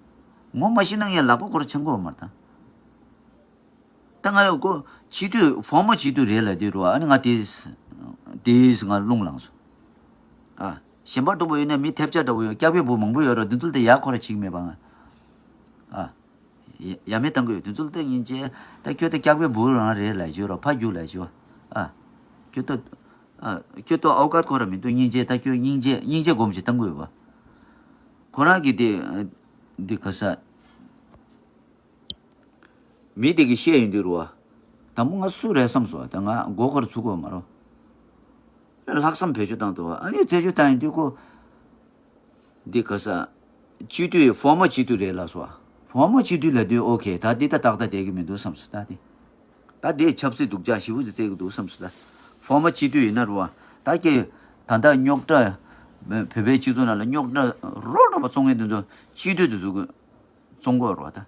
ངོ་མ་ཤེས་ན་ངས་ལག་པ་ཁོ་ར་འཆང་གི་ཡོད་མ་རེད་ད། ད་ང་ཡོད་ཀོ་སྤྱི་འཐུས་ཕོ་མོ་སྤྱི་འཐུས་རེད་ལབ་དུས་རོ། ཨ་ནི་ང་དེས་དེས་ང་རླུང་ལངས་སོང་། ཨ། གཞན་པ་འདྲ་པོ་ཡིན་ན་མི་ཐེབས་ཆག་འདྲ་པོ་ཡོད། སྐྱག་པའི་བུ་མང་པོ་ཡོད་རོ། འདི་ཚོ་ལ་ད་ཡག་ཁོ་ར་ཆིག་མེད་པ་ང་། ཨ། ཡ་ཡ་མེད་བཏང་གི་ཡོད། དེ་ཚོ་ལ་ད་སྙིང་རྗེ། ད་ཁྱོད་ད་སྐྱག་པའི་བུ་རང་རེད་ལབ་ཞུ་རོ། ཕ་རྒྱུག་ལབ་ཞུ། ཨ། ཁྱོད་ད། ཨ། ཁྱོད་ད་ཨོ་ཀ་ཁོ་ར་མི་འདུག་སྙིང་རྗེ། ད་ཁྱོད་སྙིང་རྗེ་སྙིང་རྗེ་སྒོམ་ཞིག་བཏང་གི་ཡོད་པ། ཁོ་རང་གིས་དེ། འདི་ག་ས། མི་དེ་གིས་བཤད་ཡོང་དུས་རུ་བ། དང་པོ་ང་སུ་རེད་བསམ་སོང་། ད་ང་མགོ་སྐོར་ཚུགས་གོ་མ་རོ། ལྷག་བསམ་བེད་སྤྱོད་བཏང་འདུག་བ། ཨ་ནི་རྩད་གཅོད་བཏང་ཡོང་དུས་ཁོ། འདི་ག་ས། སྤྱི་འཐུས་ཕོ་མོ་སྤྱི་འཐུས་རེད་ལབ་སོང་། ཕོ་མོ་སྤྱི་འཐུས་ལབ་དུས་ཨོ་ཁེ། ད་འདི་ད་ཏག་ཏག་བསྡད་ཀྱི་མི་འདུག་བསམ་སོང་ད་དེ། ད་དེ་ཆབ་སྲིད་སྡུག་ཅག་ཞེ་པོ་ཅིག་བརྩི་གི་འདུག་བསམ་སོང་ད། ཕོ་མོ་སྤྱི་འཐུས་ཡིན་ན་རུ་བ། ད་ཀྱེ། ད་ལྟ་རྙོག་དྲ། བོད་པའི་སྤྱི་ཚོགས་ནང་ལ་རྙོག་དྲ་རོ་འདྲ་པོ་བཙོང་མཁན་དེ་ཚོ་སྤྱི་འཐུས་དེ་ཚོ་གི་བཙོང་གི་ཡོད་རེད་བ་ད།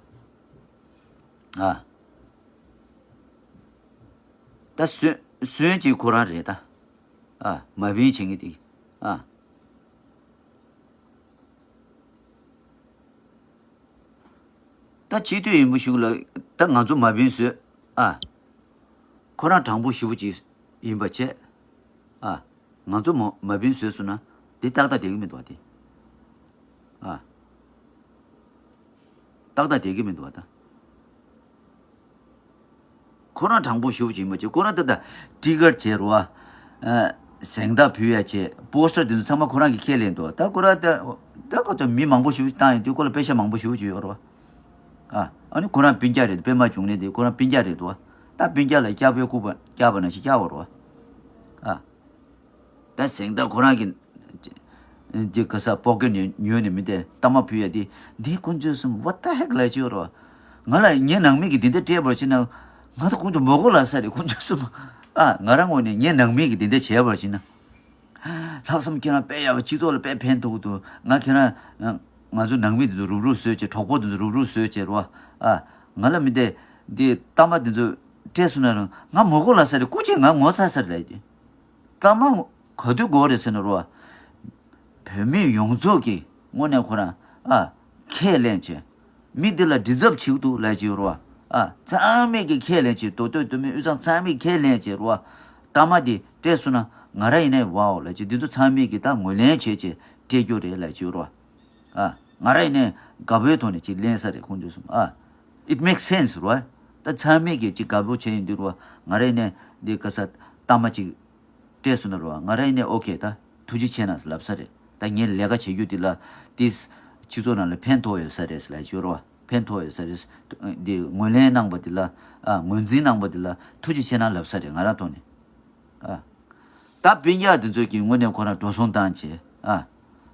ཨ། ད་སོན་སོན་གཅིག་ཁོ་རང་རེད་ད། ཨ། མ་བིན་བྱེད་མཁན་དེ། ཨ། ད་སྤྱི་འཐུས་ཡིན་པོ་ཞིག་ལ་ད་ང་ཚོ་མ་བིན་བཟོས། ཨ། ཁོ་རང་དྲང་པོ་ཞེ་པོ་ཅིག་ཡིན་པ་བྱས། ཨ། ང་ཚོ་མ་མ་བིན་བཟོས་སོང་ན་དེ་ཏག་ཏག་བསྡད་ཀྱི་མི་འདུག་བ་དེ། ཨ། ཏག་ཏག་བསྡད་ཀྱི་མི་འདུག་བ་ད། ཁོ་རང་དྲང་པོ་ཞེ་པོ་ཅིག་ཡིན་པ་བྱས། ཁོ་རང་ད་ད་ཊི་ཀེ་ཊི་བྱས་རོ་བ། ཨ། གཟེངས་རྟགས་ཕུལ་ཡ་བྱས། པོ་སི་ཊར་དེ་ཚོ་ཚང་མ་ཁོ་རང་གིས་ཁས་ལེན་འདུག་ད་ཁོ་རང་ད་ད་ཁོ་ད་མི་མང་པོ་ཞེ་པོ་ཅིག་བཏང་ཡོང་དུས་ཁོ་ལ་པེ་ཤ་མང་པོ་ཞེ་པོ་ཅིག་ཡོད་རོ་བ། ཨ། ཨ་ནི་ཁོ་རང་སྤུན་ཀྱག་རེད། པད་མ་འབྱུང་གནས་དེ་ཁོ་རང་སྤུན་ཀྱག་རེད་འདུག་བ། ད་སྤུན་ཀྱག་ལ་སྐྱག་པའི་སྐུད་པ་སྐྱག་པ་ནང་བཞིན་སྐྱག་པ་རོ་བ། ཨ། ད་གཟེངས་རྟགས་ཁོ་རང་གི་འདི་ག་ས་པོ་ཀེ་ཊི་ནས་ཉོས་ནས་མི་དེ་གཏའ་མ་ཕུལ་ཡ་དེ། འདི་དཀོན་མཆོག་གསུམ། What the heck ལབ་ཀྱི་ཡོད་རོ། ང་ལ་ངའི་ནང་མི་གིས་འདི་འདྲ་སྤྲད་པར་བྱས་ན་ང་ད་དཀོན་མཆོག་མོ་གོ་ལ་ས་རེད། དཀོན་མཆོག་གསུམ། ཨ། ང་རང་ངོས་ནས་ངའི་ནང་མི་གིས་འདི་འདྲ་བྱས་པར་བྱས་ན། ལྷག་བསམ་ཁྱེད་རང་དཔེ་ཡག་པོ། སྤྱི་ཚོགས་ལ་དཔེ་ཕན་ཐོགས་འདུག་ང་ཁྱེད་རང་། ང་ཚོ་ནང་མི་འདི་ཚོ་རུབ་རུབ་བཟོས་བྱས། གྲོགས་པོ་འདི་ཚོ་རུབ་རུབ་བཟོས་བྱས་རོ། ཨ། ང་ལ་མི་དེ་འདི་གཏའ་མ་འདི་ཚོ་སྤྲད་སོང་ན་རང་ང་མོ་གོ་ལ་ས་རེད། སྐུ་མཁྱེན། ང་ངོ་ཚ་ས་རེད་ལབ་ཀྱི། གཏའ་མ་ག་དུས་དགོས་རེད་ཟེར་ན་རོ། བོད་མི་ཡོངས་རྫོགས་ཀྱི་ངོས་ནས་ཁོ་རང་། ཨ། ཁས་ལེན་བྱས། མི་འདི་ལ་ཌི་ཛརབ་བྱེད་ཀྱི་འདུག་ལབ་ཀྱི་ཡོད་རེད་བ། ཨ། ཚང་མས་ཀྱི་ཁས་ལེན་བྱས། མདོ་སྟོད་མདོ་སྨད་དབུས་གཙང་ཚང་མས་ཁས་ལེན་བྱས་རེད་བ། གཏའ་མ་འདི་སྤྲད་སོང་ན་ང་རང་ཡིན་ནའི་ཝའོ་ལབ་ཀྱི། འདི་ཚོ་ཚང་མས་ཀྱི་ད་ངོས་ལེན་བྱས་བྱས་སྤྲད་རྒྱུ་རེད་ལབ་ཀྱི་ཡོད་རེད་བ། ཨ། ང་རང་ཡིན་ནའི་དགའ་པོའི་ཐོག་ནས་ཅིག་ལེན་ས་རེད། ཁོང་ཚོས་སོང་། ཨ། It makes sense རེད་བ། ད་ཚང་མས་ཀྱི་ཅིག་དགའ་པོ་བྱས་ཡིན་དུས་རེད་བ། ང་རང་ཡིན་ནའི་འདི་ག་ས་གཏའ་མ་ཅིག་སྤྲད་སོང་ན་རོ། ང་རང་ཡིན་ནའི་ཨོ་ཁེ། ད་ཐུགས་རྗེ་ཆེ་གནང་ལབ་ས་རེད། ད་ངས་ལས་ཀ་བྱེད་རྒྱུ་འདི་ལ་ཏིས་སྤྱི་ཚོགས་ནང་ལ་ཕན་ཐོགས་ཡོད་ས་རེད་ལབ་ཀྱི་ཡོད་རེད་བ། ཕན་ཐོགས་ཡོད་ས་རེད། འདི་ངོས་ལེན་གནང་པ་འདི་ལ། ཨ། ངོས་འཛིན་གནང་པ་འདི་ལ་ཐུགས་རྗེ་ཆེ་གནང་ལབ་ས་རེད། ང་རང་ཐོག་ནས། ཨ། ད་སྤུན་ཀྱག་འདི་ཚོ་གི་ངོས་ནས་ཁོ་རང་འགྲོ་སོང་བཏང་བྱས། ཨ།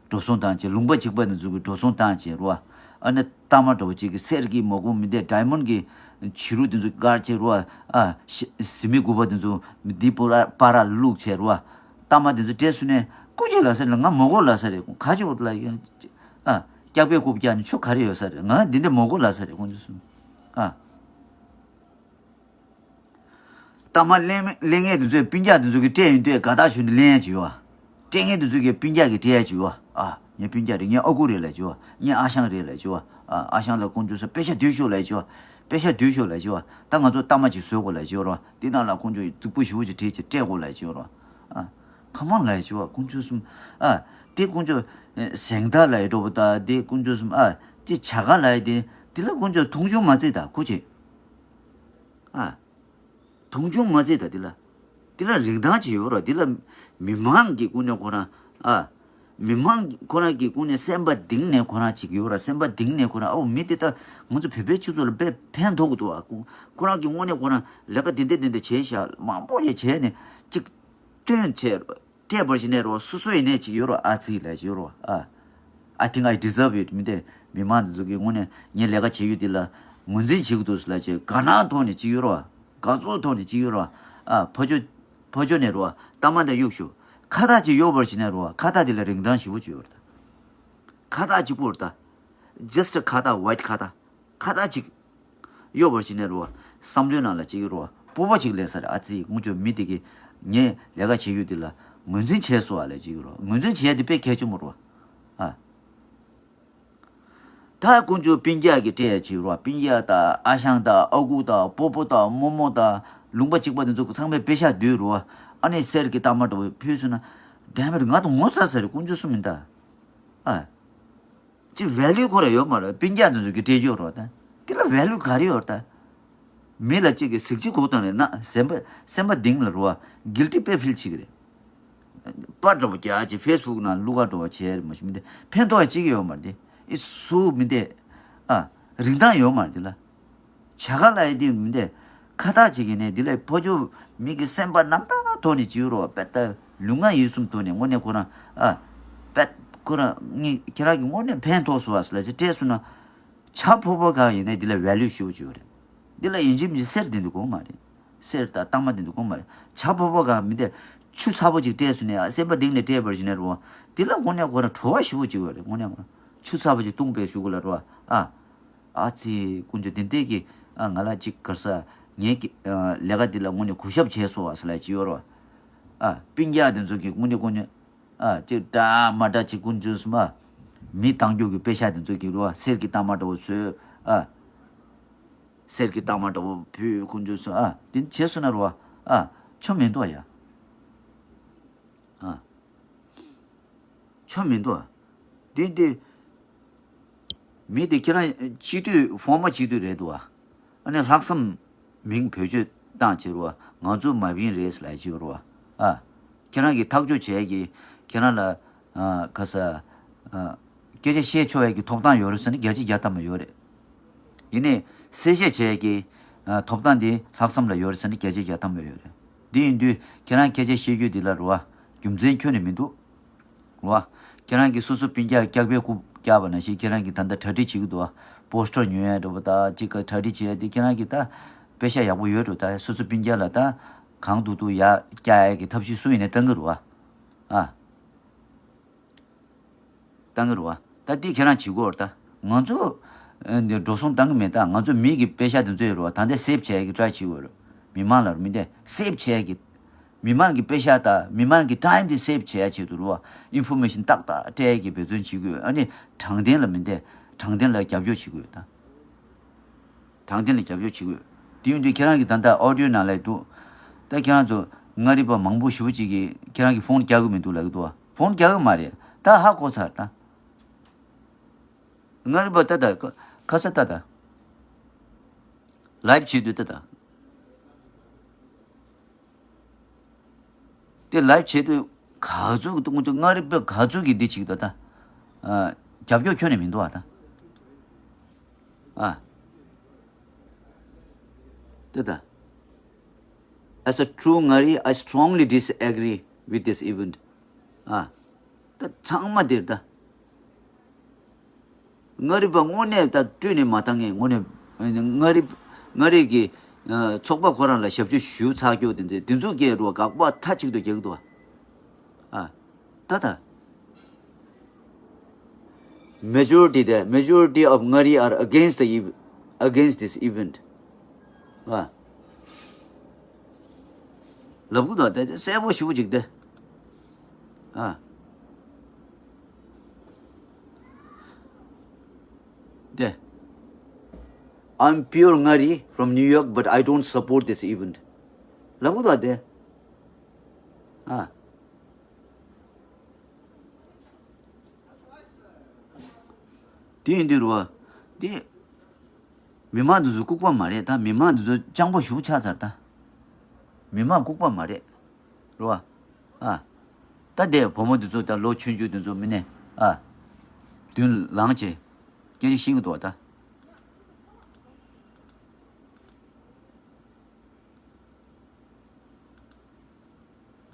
འགྲོ་སོང་བཏང་བྱས། ལུང་པ་གཅིག་པ་འདི་ཚོ་གི་འགྲོ་སོང་བཏང་བྱས་རོ། ཨ་ནི་གཏའ་མ་འདྲ་བོ་གཅིག་གི་གསེར་གྱི་མོ་གུ་མི་དེ་ཌའི་མོན་གྱི་བྱི་རུ་འདི་ཚོ་དཀར་བྱས་རོ། ཨ། ཞི་གཟི་མིག་དགུ་པ་འདི་ཚོ་འདི་པོ་ར་པ་ར་བླུགས་བྱས་རོ། གཏའ་མ་འདི་ཚོ་སྤྲད་སོང་ནས་སྐུ་མཁྱེན་ལགས་ཟེར་ལ་ང་མོ་གོ་ལགས་ས་རེད། ཁ་ཆོ་ལ་ཡ། ཨ། སྐྱག་པའི་རྐུབ་བཀྱག་ནས་ཆོ་ག་རེ་ཡོད་ས་རེད། ང་འདི་འདྲ་མོ་གོ་ལགས་ས་རེད། ཁོང་ཚོ་གསུམ། ཨ། ཨ་མ་ལེན་ལེན་མཁན་དེ་ཚོས་སྤུན་ཀྱག་དེ་ཚོ་གི་སྤྲད་ཡོང་དུས་དགའ་ཐག་ཞུ་ནས་ལེན་ཡ་བྱེད་བ། སྤྲད་མཁན་དེ་ཚོ་གི་སྤུན་ཀྱག་གི་སྤྲད་ཡ་བྱེད་བ། ཨ་ངའི་སྤུན་ཀྱག་རེད། ངའི་ཨ་ཁུ་རེད་ལབ་བྱེད་བ། ངའི་ཨ་ཞང་རེད་ལབ་བྱེད་བ། ཨ་ཨ་ཞང་ལ་དཀོན་མཆོག་གསུམ་པེ་ཤ་བསྡུས་ཤོག་ལབ་བྱེད་བ། པེ་ཤ་བསྡུས་ཤོག་ལབ་བྱེད་བ། ད་ང་ཚོ་གཏའ་མ་ཅིག་བཟོ་དགོས་ལབ་བྱེད་བ། དེ་ནང་ལ་དཀོན་མཆོག་གི་རྫིག་པོ་ཞེ་པོ་ཅིག་བྲིས་བྱས་སྤྲད་དགོས་ལབ་བྱེད་བ། ཨ་ཁ་མང་ལབ་བྱེད་བ། དཀོན་མཆོག་གསུམ། ཨ་དེ་དཀོན་མཆོག་གཟེངས་རྟགས་ལབ་ཡ་འགྲོ་བ། ད་དེ་དཀོན་མཆོག་གསུམ། ཨ་ཅི་བྱ་དགའ་ལབ་ཡ་དེ། དེ་ལ་དཀོན་མཆོག་མཐོང་ཆུང་མ་བྱེད་ད་ཁུ་ཆེ། ཨ། མཐོང་ཆུང་མ་བྱེད་ད། འདི་ལ། འདི་ལ་རིན་ཐང་ཅིག་ཡོད་ར། འདི་ལ་མི་མང་གི་སྐུ་ནས་ཁོ་རང་། ཨ། མི་མང་གི་ཁོ་རང་གི་སྐུ་ནས་སེམས་པ་གཏིང་ནས་ཁོ་རང་ཅིག་ཡོད་ར། སེམས་པ་གཏིང་ནས་ཁོ་རང་། ཨའོ་མི་དེ་ད་ང་ཚོ་བོད་པའི་སྤྱི་ཚོགས་ལ་དཔེ་ཕན་ཐོགས་ཀྱི་འདུག་ཨ། ཁོ་ཁོ་རང་གི་དངོས་གནས་ཁོ་རང་ལས་ཀ་དེ་འདྲ་དེ་འདྲ་བྱས་ཤག་མང་པོ་ཞིག་བྱས་ནས་ཅིག་སྟོན་བྱས། སྤྲད་པར་བྱས་ནས་རོ། སོ་སོ་ཡིན་ནས་ཅིག་ཡོད་རོ། ཨ་ཙི་ལབ་ཅིག་ཡོད་རོ། ཨ། I think I deserve it. མི་དེ་མི་མང་དེ་ཚོ་གི་དངོས་གནས་ངས་ལས་ཀ་བྱེད་རྒྱུ་དེ་ལ་ངོས་འཛིན་བྱེད་ཀྱི་འདུག་ཟེར་ལབ་བྱས། དགའ་སྣང་ཐོག་ནས་ཅིག་ཡོད་རོ། དགའ་ཚོར་ཐོག་ནས་ཅིག་ཡོད་རོ། ཨ་ཕ་ཇོ་ཕ་ཇོ་ནས་རོ། གཏའ་མ་དེ་གཡུག་ཞོག་ཁ་བཏགས་ཅིག་གཡོག་པར་བྱས་ནས་རོ། ཁ་བཏགས་དེ་ལ་རིན་ཐང་ཞེ་པོ་ཅིག་ཡོད་རེད་ད། ཁ་བཏགས་གཅིག་པོ་རེད་ད། Just ཁ་བཏགས། ཝའིཊ་ཁ་བཏགས། ཁ་བཏགས་གཅིག་གཡོག་པར་བྱས་ནས་རོ། བསམ་བློའི་ནང་ལ་ཅིག་རོ། སྤོབས་པ་ཅིག་སླེབས་ས་རེད། ཨ་ཙི། དཀོན་མཆོག་མི་དེ་གིས་ངས་ལས་ཀ་བྱེད་རྒྱུ་དེ་ལ་ངོས་འཛིན་བྱས་སོང་བ་ལབ་ཅིག་རོ། ངོས་འཛིན་བྱས་དེ་དཔེ་གལ་ཆེན་པོ་རེད་བ། ཨ། ད་དཀོན་མཆོག་སྤུན་ཀྱག་གི་སྤྲད་ཡ་ཅིག་རོ། སྤུན་ཀྱག་དང་ཨ་ཞང་དང་ཨ་ཁུ་དང་སྤོ་བོ་དང་རྨོ་མོ་དང་ལུང་པ་གཅིག་པ་དེ་ཚོ་ཚང་མས་པེ་ཤག་བསྡུས་རོ། ཨ་ནི་གསེར་གྱི་རྟགས་མ་འདྲ་བོ་ཕུལ་སོང་ན། Damn it, ང་དང་ངོ་ཚ་ས་རེད། དཀོན་མཆོག་གསུམ་ཡིན་ད། ཨ། ཅིག་ཝེ་ལུ་ཁོ་རང་ཡོད་མ་རེད། སྤུན་ཀྱག་དེ་ཚོ་གི་སྤྲད་རྒྱུ་རོ་ད། དེ་ལ་ཝེ་ལུ་ག་རེ་ཡོད་ད། མི་ལ་ཅིག་གིས་གཟི་བརྗིད་གོ་བཏང་རེད་ན། སེམས་པ་སེམས་པ་གཏིང་ལ་རོ། གིལ་ཊི་དཔེ་ཕིལ་བྱེད་ཀྱི་རེད། པར་འདྲ་པོ་རྒྱག་ཅིག་ཕེ་སི་བུག་ནང་བླུག་ག་འགྲོ་བ་བྱས་མ་གཞི་མི་འདི་ཕན་ཐོགས་ཅིག་ཡོད་མ་རེད། དེ་ཨི་སུ་མི་འདི། ཨ། རིན་ཐང་ཡོད་མ་རེད་དེ་ལ། བྱ་དགའ་ལབ་ཡ་དེ་མི་འདི། ཁ་བཏགས་ཅིག་ཡིན་ནའི་དེ་ལ་ཕ་ཇོ་མི་གི་སེམས་པ་རྣམ་དག་ཐོག་ནས་བྱེད་རོགས། དཔེ་ལྟ་ལུས་ངག་ཡིད་གསུམ་ཐོག་ནས་དངོས་གནས་ཁོ་རང་། ཨ། དཔེ་ཁོ་རང་ངས་ཁྱེད་རང་གི་དངོས་གནས་ཕན་ཐོགས་སོང་བ་ཟེར་ལབ་ཅིག་སྤྲད་སོང་ན། བྱ་ཕོར་པ་གང་ཡིན་ནའི་དེ་ལ་ཝེ་ལུ་ཞེ་པོ་ཅིག་ཡོད་རེད། དེ་ལ་ཡིན་གཅིག་མིན་གཅིག་གསེར་དེ་འདུག་གོ་མ་རེད། གསེར་དང་རྟགས་མ་དེ་འདུག་གོ་མ་རེད། བྱ་ཕོར་པ་གང་མི་དེ་ཆུ་ཚ་པོ་ཅིག་སྤྲད་སོང་ནས། ཨ། སེམས་པ་གཏིང་ནས་སྤྲད་པར་བྱས་ནས་རོ། དེ་ལ་དངོས་གནས་ཁོ་རང་བྲོ་བ་ཞེ་པོ་ཅིག་ཡོད་རེད། དངོས་གནས་ཁོ་རང་ཆུ་ཚ་པོ་ཅིག་བཏུངས་པའི་གཞུག་གུ་ལ་རོ། ཨ། ཨ་ཙི། དཀོན་མཆོག་དེ་འདྲས་ཀྱིས། ཨ། ང་ལ་ཅིག་ག་རེ་ཟ། ངའི་གི། ཨ། ལས་ཀ་འདི་ལ་དངོས་གནས་གུས་ཞབས་བྱས་སོང་བ་ཟེར་ལབ་ཅིག་ཡོད་རོ། ཨ། སྤུན་ཀྱག་དེ་ཚོ་གིས་དངོས་གནས་དངོས་གནས། ཨ། ཅིག་འདྲ་མ་འདྲ་ཅིག་དཀོན་མཆོག་གསུམ། ཨ། མི་བཏང་རྒྱུ་གི་པེ་ཤག་དེ་ཚོ་གི་རོ། གསེར་གྱི་རྟགས་མ་འདྲ་བོ་བཟོས། ཨ། གསེར་གྱི་རྟགས་མ་འདྲ་བོ་ཕུལ། དཀོན་མཆོག་གསུམ། ཨ། དེ་བྱས་སོང་ན་རོ། ཨ། ཆོ་མི་འདུག་ཡ། ཨ། ཆོ་མི་འདུག་ཨ། དེ་དེ། མི་དེ་ཁྱེད་རང་སྤྱི་འཐུས། ཧྥོར་མར་སྤྱི་འཐུས་རེད་འདུག་ཨ། ཨ་ནི་ལྷག་བསམ་མིང་བེད་སྤྱོད་བཏང་བྱེད་རོགས། ང་ཚོ་མ་བིན་རེད་ལབ་བྱེད་རོགས། ཨ། ཁྱེད་རང་གི་ཐག་གཅོད་བྱེད་ཀྱི། ཁྱེད་རང་ལ། ཨ། ག་ས། ཨ། སྐད་ཆ་བཤད་ཆོག་ཡ་གི་ཐོབ་ཐང་ཡོད་རེད་ཟེར་ན་བརྒྱ་ཆ་བརྒྱ་ཐམ་པ་ཡོད་རེད། ཡིན་ནའི་གསལ་བཤད་བྱེད་ཀྱི། ཨ། ཐོབ་ཐང་དེ་ལྷག་བསམ་ལ་ཡོད་རེད་ཟེར་ན་བརྒྱ་ཆ་བརྒྱ་ཐམ་པ་ཡོད་རེད། འདི་ཡིན་དུས་ཁྱེད་རང་སྐད་ཆ་བཤད་རྒྱུ་འདི་ལ་རོ། རྒྱུ་མཚན་ཁྱོན་ནས་མི་འདུག་རོ། ཁྱེད་རང་གིས་སོ་སོ་སྤུན་ཀྱག་སྐྱག་པའི་རྐུབ་བཀྱག་པ་ནང་བཞིན་ཁྱེད་རང་གིས་ད་ལྟ་གྲ་སྒྲིག་བྱེད་ཀྱི་འདུག་བ། པོ་སི་ཊར་ཉོ་ཡ་འདྲ་པོ་ད་ཅིག་ག་གྲ་སྒྲིག་བྱེད་ཡ་དེ་ཁྱེད་རང་གིས་ད་པེ་ཤག་ཡག་པོ་ཡོད་འགྲོ། ད་སོ་སོ་སྤུན་ཀྱག་ལ་ད་གང་ཐུབ་ཐུབ་ཡ་བཀྱག་ཡ་གི་ཐབས་ཤེས་སུ་ཡིན་ནའི་གཏང་གི་རེད་བ། ཨ། གཏང་གི་རེད་བ། ད་འདི་ཁྱེད་རང་བྱེད་དགོས་རེད་ད། ང་ཚོ། ཨ། འདི་འགྲོ་སོང་གཏང་གི་མེད། ད་ང་ཚོ་མི་གི་པེ་ཤག་དེ་ཚོ་ཡོད་རེད་བ། ད་འདི་སེབ་བྱེད་ཡ་གི་ཊ་རའི་བྱེད་དགོས་རེད། མི་མང་ལ་མི་འདི་སེབ་བྱེད་ཡ་གི། མི་མང་གི་པེ་ཤག་དང་མི་མང་གི་ཊའིམ་འདི་སེབ་བྱེད་ཡ་ཆེད་དུ་རེད་བ། ཨིན་ཕོར་མེ་ཤན་ཏག་ཏག་སྤྲད་ཡ་གི་འབད་བརྩོན་བྱེད་དགོས། ཨ་ནི་དྲང་བདེན་ལ་མི་འདི་དྲང་བདེན་ལ་རྒྱབ་སྐྱོར་བྱེད་དགོས་ད། དྲང་བདེན་ལ་རྒྱབ་སྐྱོར་བྱེད་དགོས། དེ་ཡིན་དུས་ཁྱེད་རང་གིས་ད་ལྟ་ཨོ་ཌི་ཡོ་ནང་ལ་འདུག་ད་ཁྱེད་རང་ཚོ་མངའ་རིས་པ་མང་པོ་ཞེ་པོ་ཅིག་གིས་ཁྱེད་རང་གིས་ཕོན་རྒྱག་གི་མི་འདུག་ལབ་ཀྱི་འདུག་བ། ཕོན་རྒྱག་གི་མ་རེད། ད་ཧ་གོ་ཚར་ད། མངའ་རིས་པ་ད་ད་ཁ་ཁ་ས་ད་ད། ལའིབ་བྱེད་དུས་ད་ད། དེ་ལའིབ་བྱེད་དུས་ག་ཚོད་ཀྱི་དངོས་གནས་མངའ་རིས་པ་ག་ཚོད་ཀྱིས་འདི་བྱེད་ཀྱི་འདུག་ད། ཨ། རྒྱབ་སྐྱོར་ཁྱོན་ནས་མི་འདུག་ཨ་ད། ཨ། དེ་ད། As a true Ngari, I strongly disagree with this event. ཨ། ད་ཚང་མ་དེར་ད། མངའ་རིས་པ་དངོས་གནས་ད་སྤྲོས་ནས་མ་བཏང་ངས། དངོས་གནས་མངའ་རིས། མངའ་རིས་ཀྱི། ཨ། ཚོགས་པ་ཁོ་རང་ལ་ཞབས་ཕྱི་ཞུ་ཚར་རྒྱུ་དེ་ཚོ་དེ་ཚོ་སྐད་རུ་དགག་པ་མཐའ་གཅིག་ཏུ་རྒྱག་གི་འདུག་བ། ཨ། ད་ད། Majority, the majority of Ngari are against the ev- against this event. ཨ། ལབ་གི་འདུག་དེ་གསལ་པོ་ཞེ་པོ་ཅིག་དེ། ཨ། དེ། I'm Pure Ngari from New York, but I don't support this event. ལབ་གི་འདུག་དེ། ཨ། དེ་ཡིན་དུས་རུ་བ། དེ། མི་མང་འདི་ཚོ་ལྐུགས་པ་མ་རེད་ད། མི་མང་འདི་ཚོ་སྤྱང་པོ་ཞེ་པོ་ཆགས་ཚར་ད། མི་མང་ལྐུགས་པ་མ་རེད། རུ་བ། ཨ། ད་དེ་བུ་མོ་འདི་ཚོ་ད་ལོ་ཆུང་ཆུང་འདི་ཚོ་མི་ནས། ཨ། མདུན་ལངས་བྱས། སྐད་ཆ་བཤད་གི་འདུག་བ་ད།